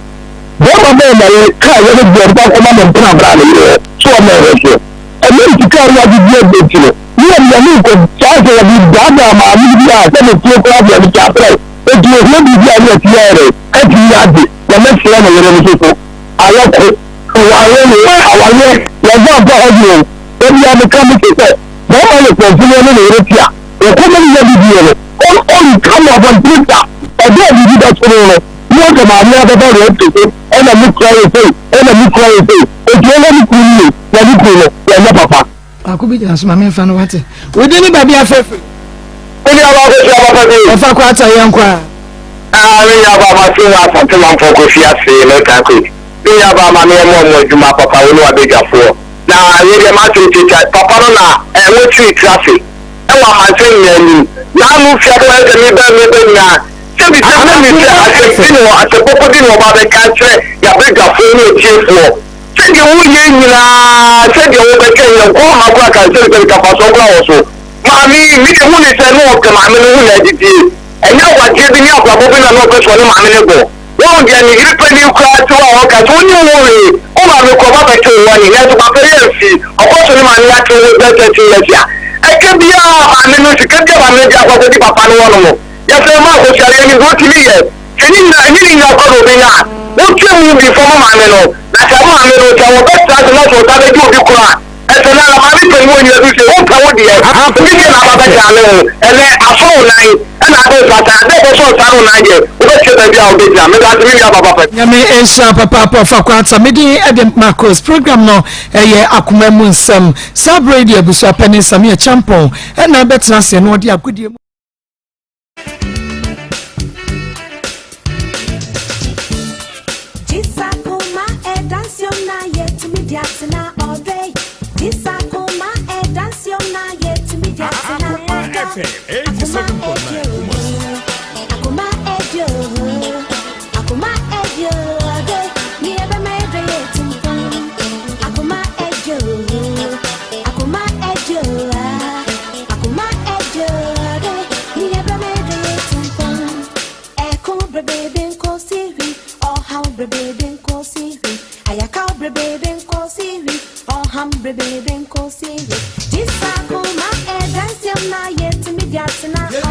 bɛrima bɛn na yɛ kaa yɛde brɛ no kɔma ne mpena bra ne yere hɔ so ɔma ɛhwɛ soɔ ɛnam sika a wɔagye di nti no ne yɛ nea ne nkɔ saa sɛ wɔde daadaa maame no bi a sɛ ne fie koraa deɛ ne kaa brɛ enti ohia biribi a ne ɛti yɛ dɛ atumi agye na mɛsrɛ ne yere no so so ayɛ ko awareɛ ne awareɛ yɛmfa mpa hɔ deɛ o da bia meka mese sɛ bɛrima yɛ kwanfini ɔne ne yere te a ɔkɔma ne nya bibie no ɔnka no abɔntene da ɛberɛ a biribi bɛto no no ne ɔka maame abɛba deɛ ɔte so ɛna me kura yɛ sei ɛna me kura yɛ sei enti ɔwɔ ne kunu nie na ne kunu no wɔnyɛ papa. Baako bi gyina so ma memfa no wate. Wo din ne baabi afɛ firi. Me nua baako hyia papa bi. Ɔfa kɔ ata yɛn kɔ a. Ah me nua baa ma se wɔ asante manfoɔ kɔ fi ase no takoe me nua baa ma me yɛ mɔ mo adwuma papa wo ne wabadwafoɔ na yɛ deɛ m'asem tiatia papa no na eh wo tiri tiri ase ɛwɔ amansan nyinaa anim na ano fia do ɛsɛ me ba me ba nyinaa sɛ bi sɛ na me sɛ asɛm bi ne wɔ asɛm papa bi ne wɔ ba bɛka kyerɛ yabadwafoɔ ne atiefoɔ Sɛdeɛ woyɛ nyinaa, sɛdeɛ wobɛka nyina, nko ama koraa ka nsɛm sɛ nkafasoɔ koraa wɔ so. Maame yi, me deɛ hu ne sɛ na ɔpɛ maame no ho na adidie. Ɛnyɛ awadeɛ bi ne abrabɔ bi na na ɔpɛ sɛ ɔne maame no bɔ. Woahu deɛ ne yere panin koraa te hɔ a ɔka sɛ wonim ho hwee, wo maame koraa ɔba bɛte wo hɔ he, nanso papa yi amfi, ɔkɔ so ne maame yi ate ho bɛyɛ 30 years a. Ɛka biara maame no, sika biara maame no de akɔ akɔdi papa no hɔ nom. Yɛsrɛ ma akosua, yɛnim deɛ ɔtumi yɛ. Sɛ ne nyinaa, ɛnyɛ ne nyinaa koraa na obenya a, wontua mu bi mfa mma maame no. Na sɛ maame no, sɛ wɔbɛtra ase na sɛ ɔsan bɛgye obi koro a, ɛsɛ no ara. Maame panin wɔ nyina du sɛ, wompɛ wo deɛ, obi deɛ na aba bɛtaa ne ho. Ɛnnɛ, asɔ wo nan, ɛna ade nsa saa. Ada a ɛbɛsɔ nsa ne wo nan deɛ, wobɛkyerɛ baabi a wobɛgyina. Meda ase, me nua papa pa. Nyame nhyira papaapa ɔfa kwata. Me din de Marcos. Program no ɛyɛ akoma mu nsɛm. Saa berɛ yi deɛ abusua panin Samia Kyampɔn ɛna ɛbɛtena aseɛ na ɔde agodie mu. Akoma FM 87.9 Kumasi. Akoma edio, akoma edio, ni ebe me ebe ye tumpon. Akoma edio, akoma edio, akoma edio. Brebe nkosiri, ọhaw brebe nkosiri, ayakaw brebe nkosiri, ọham brebe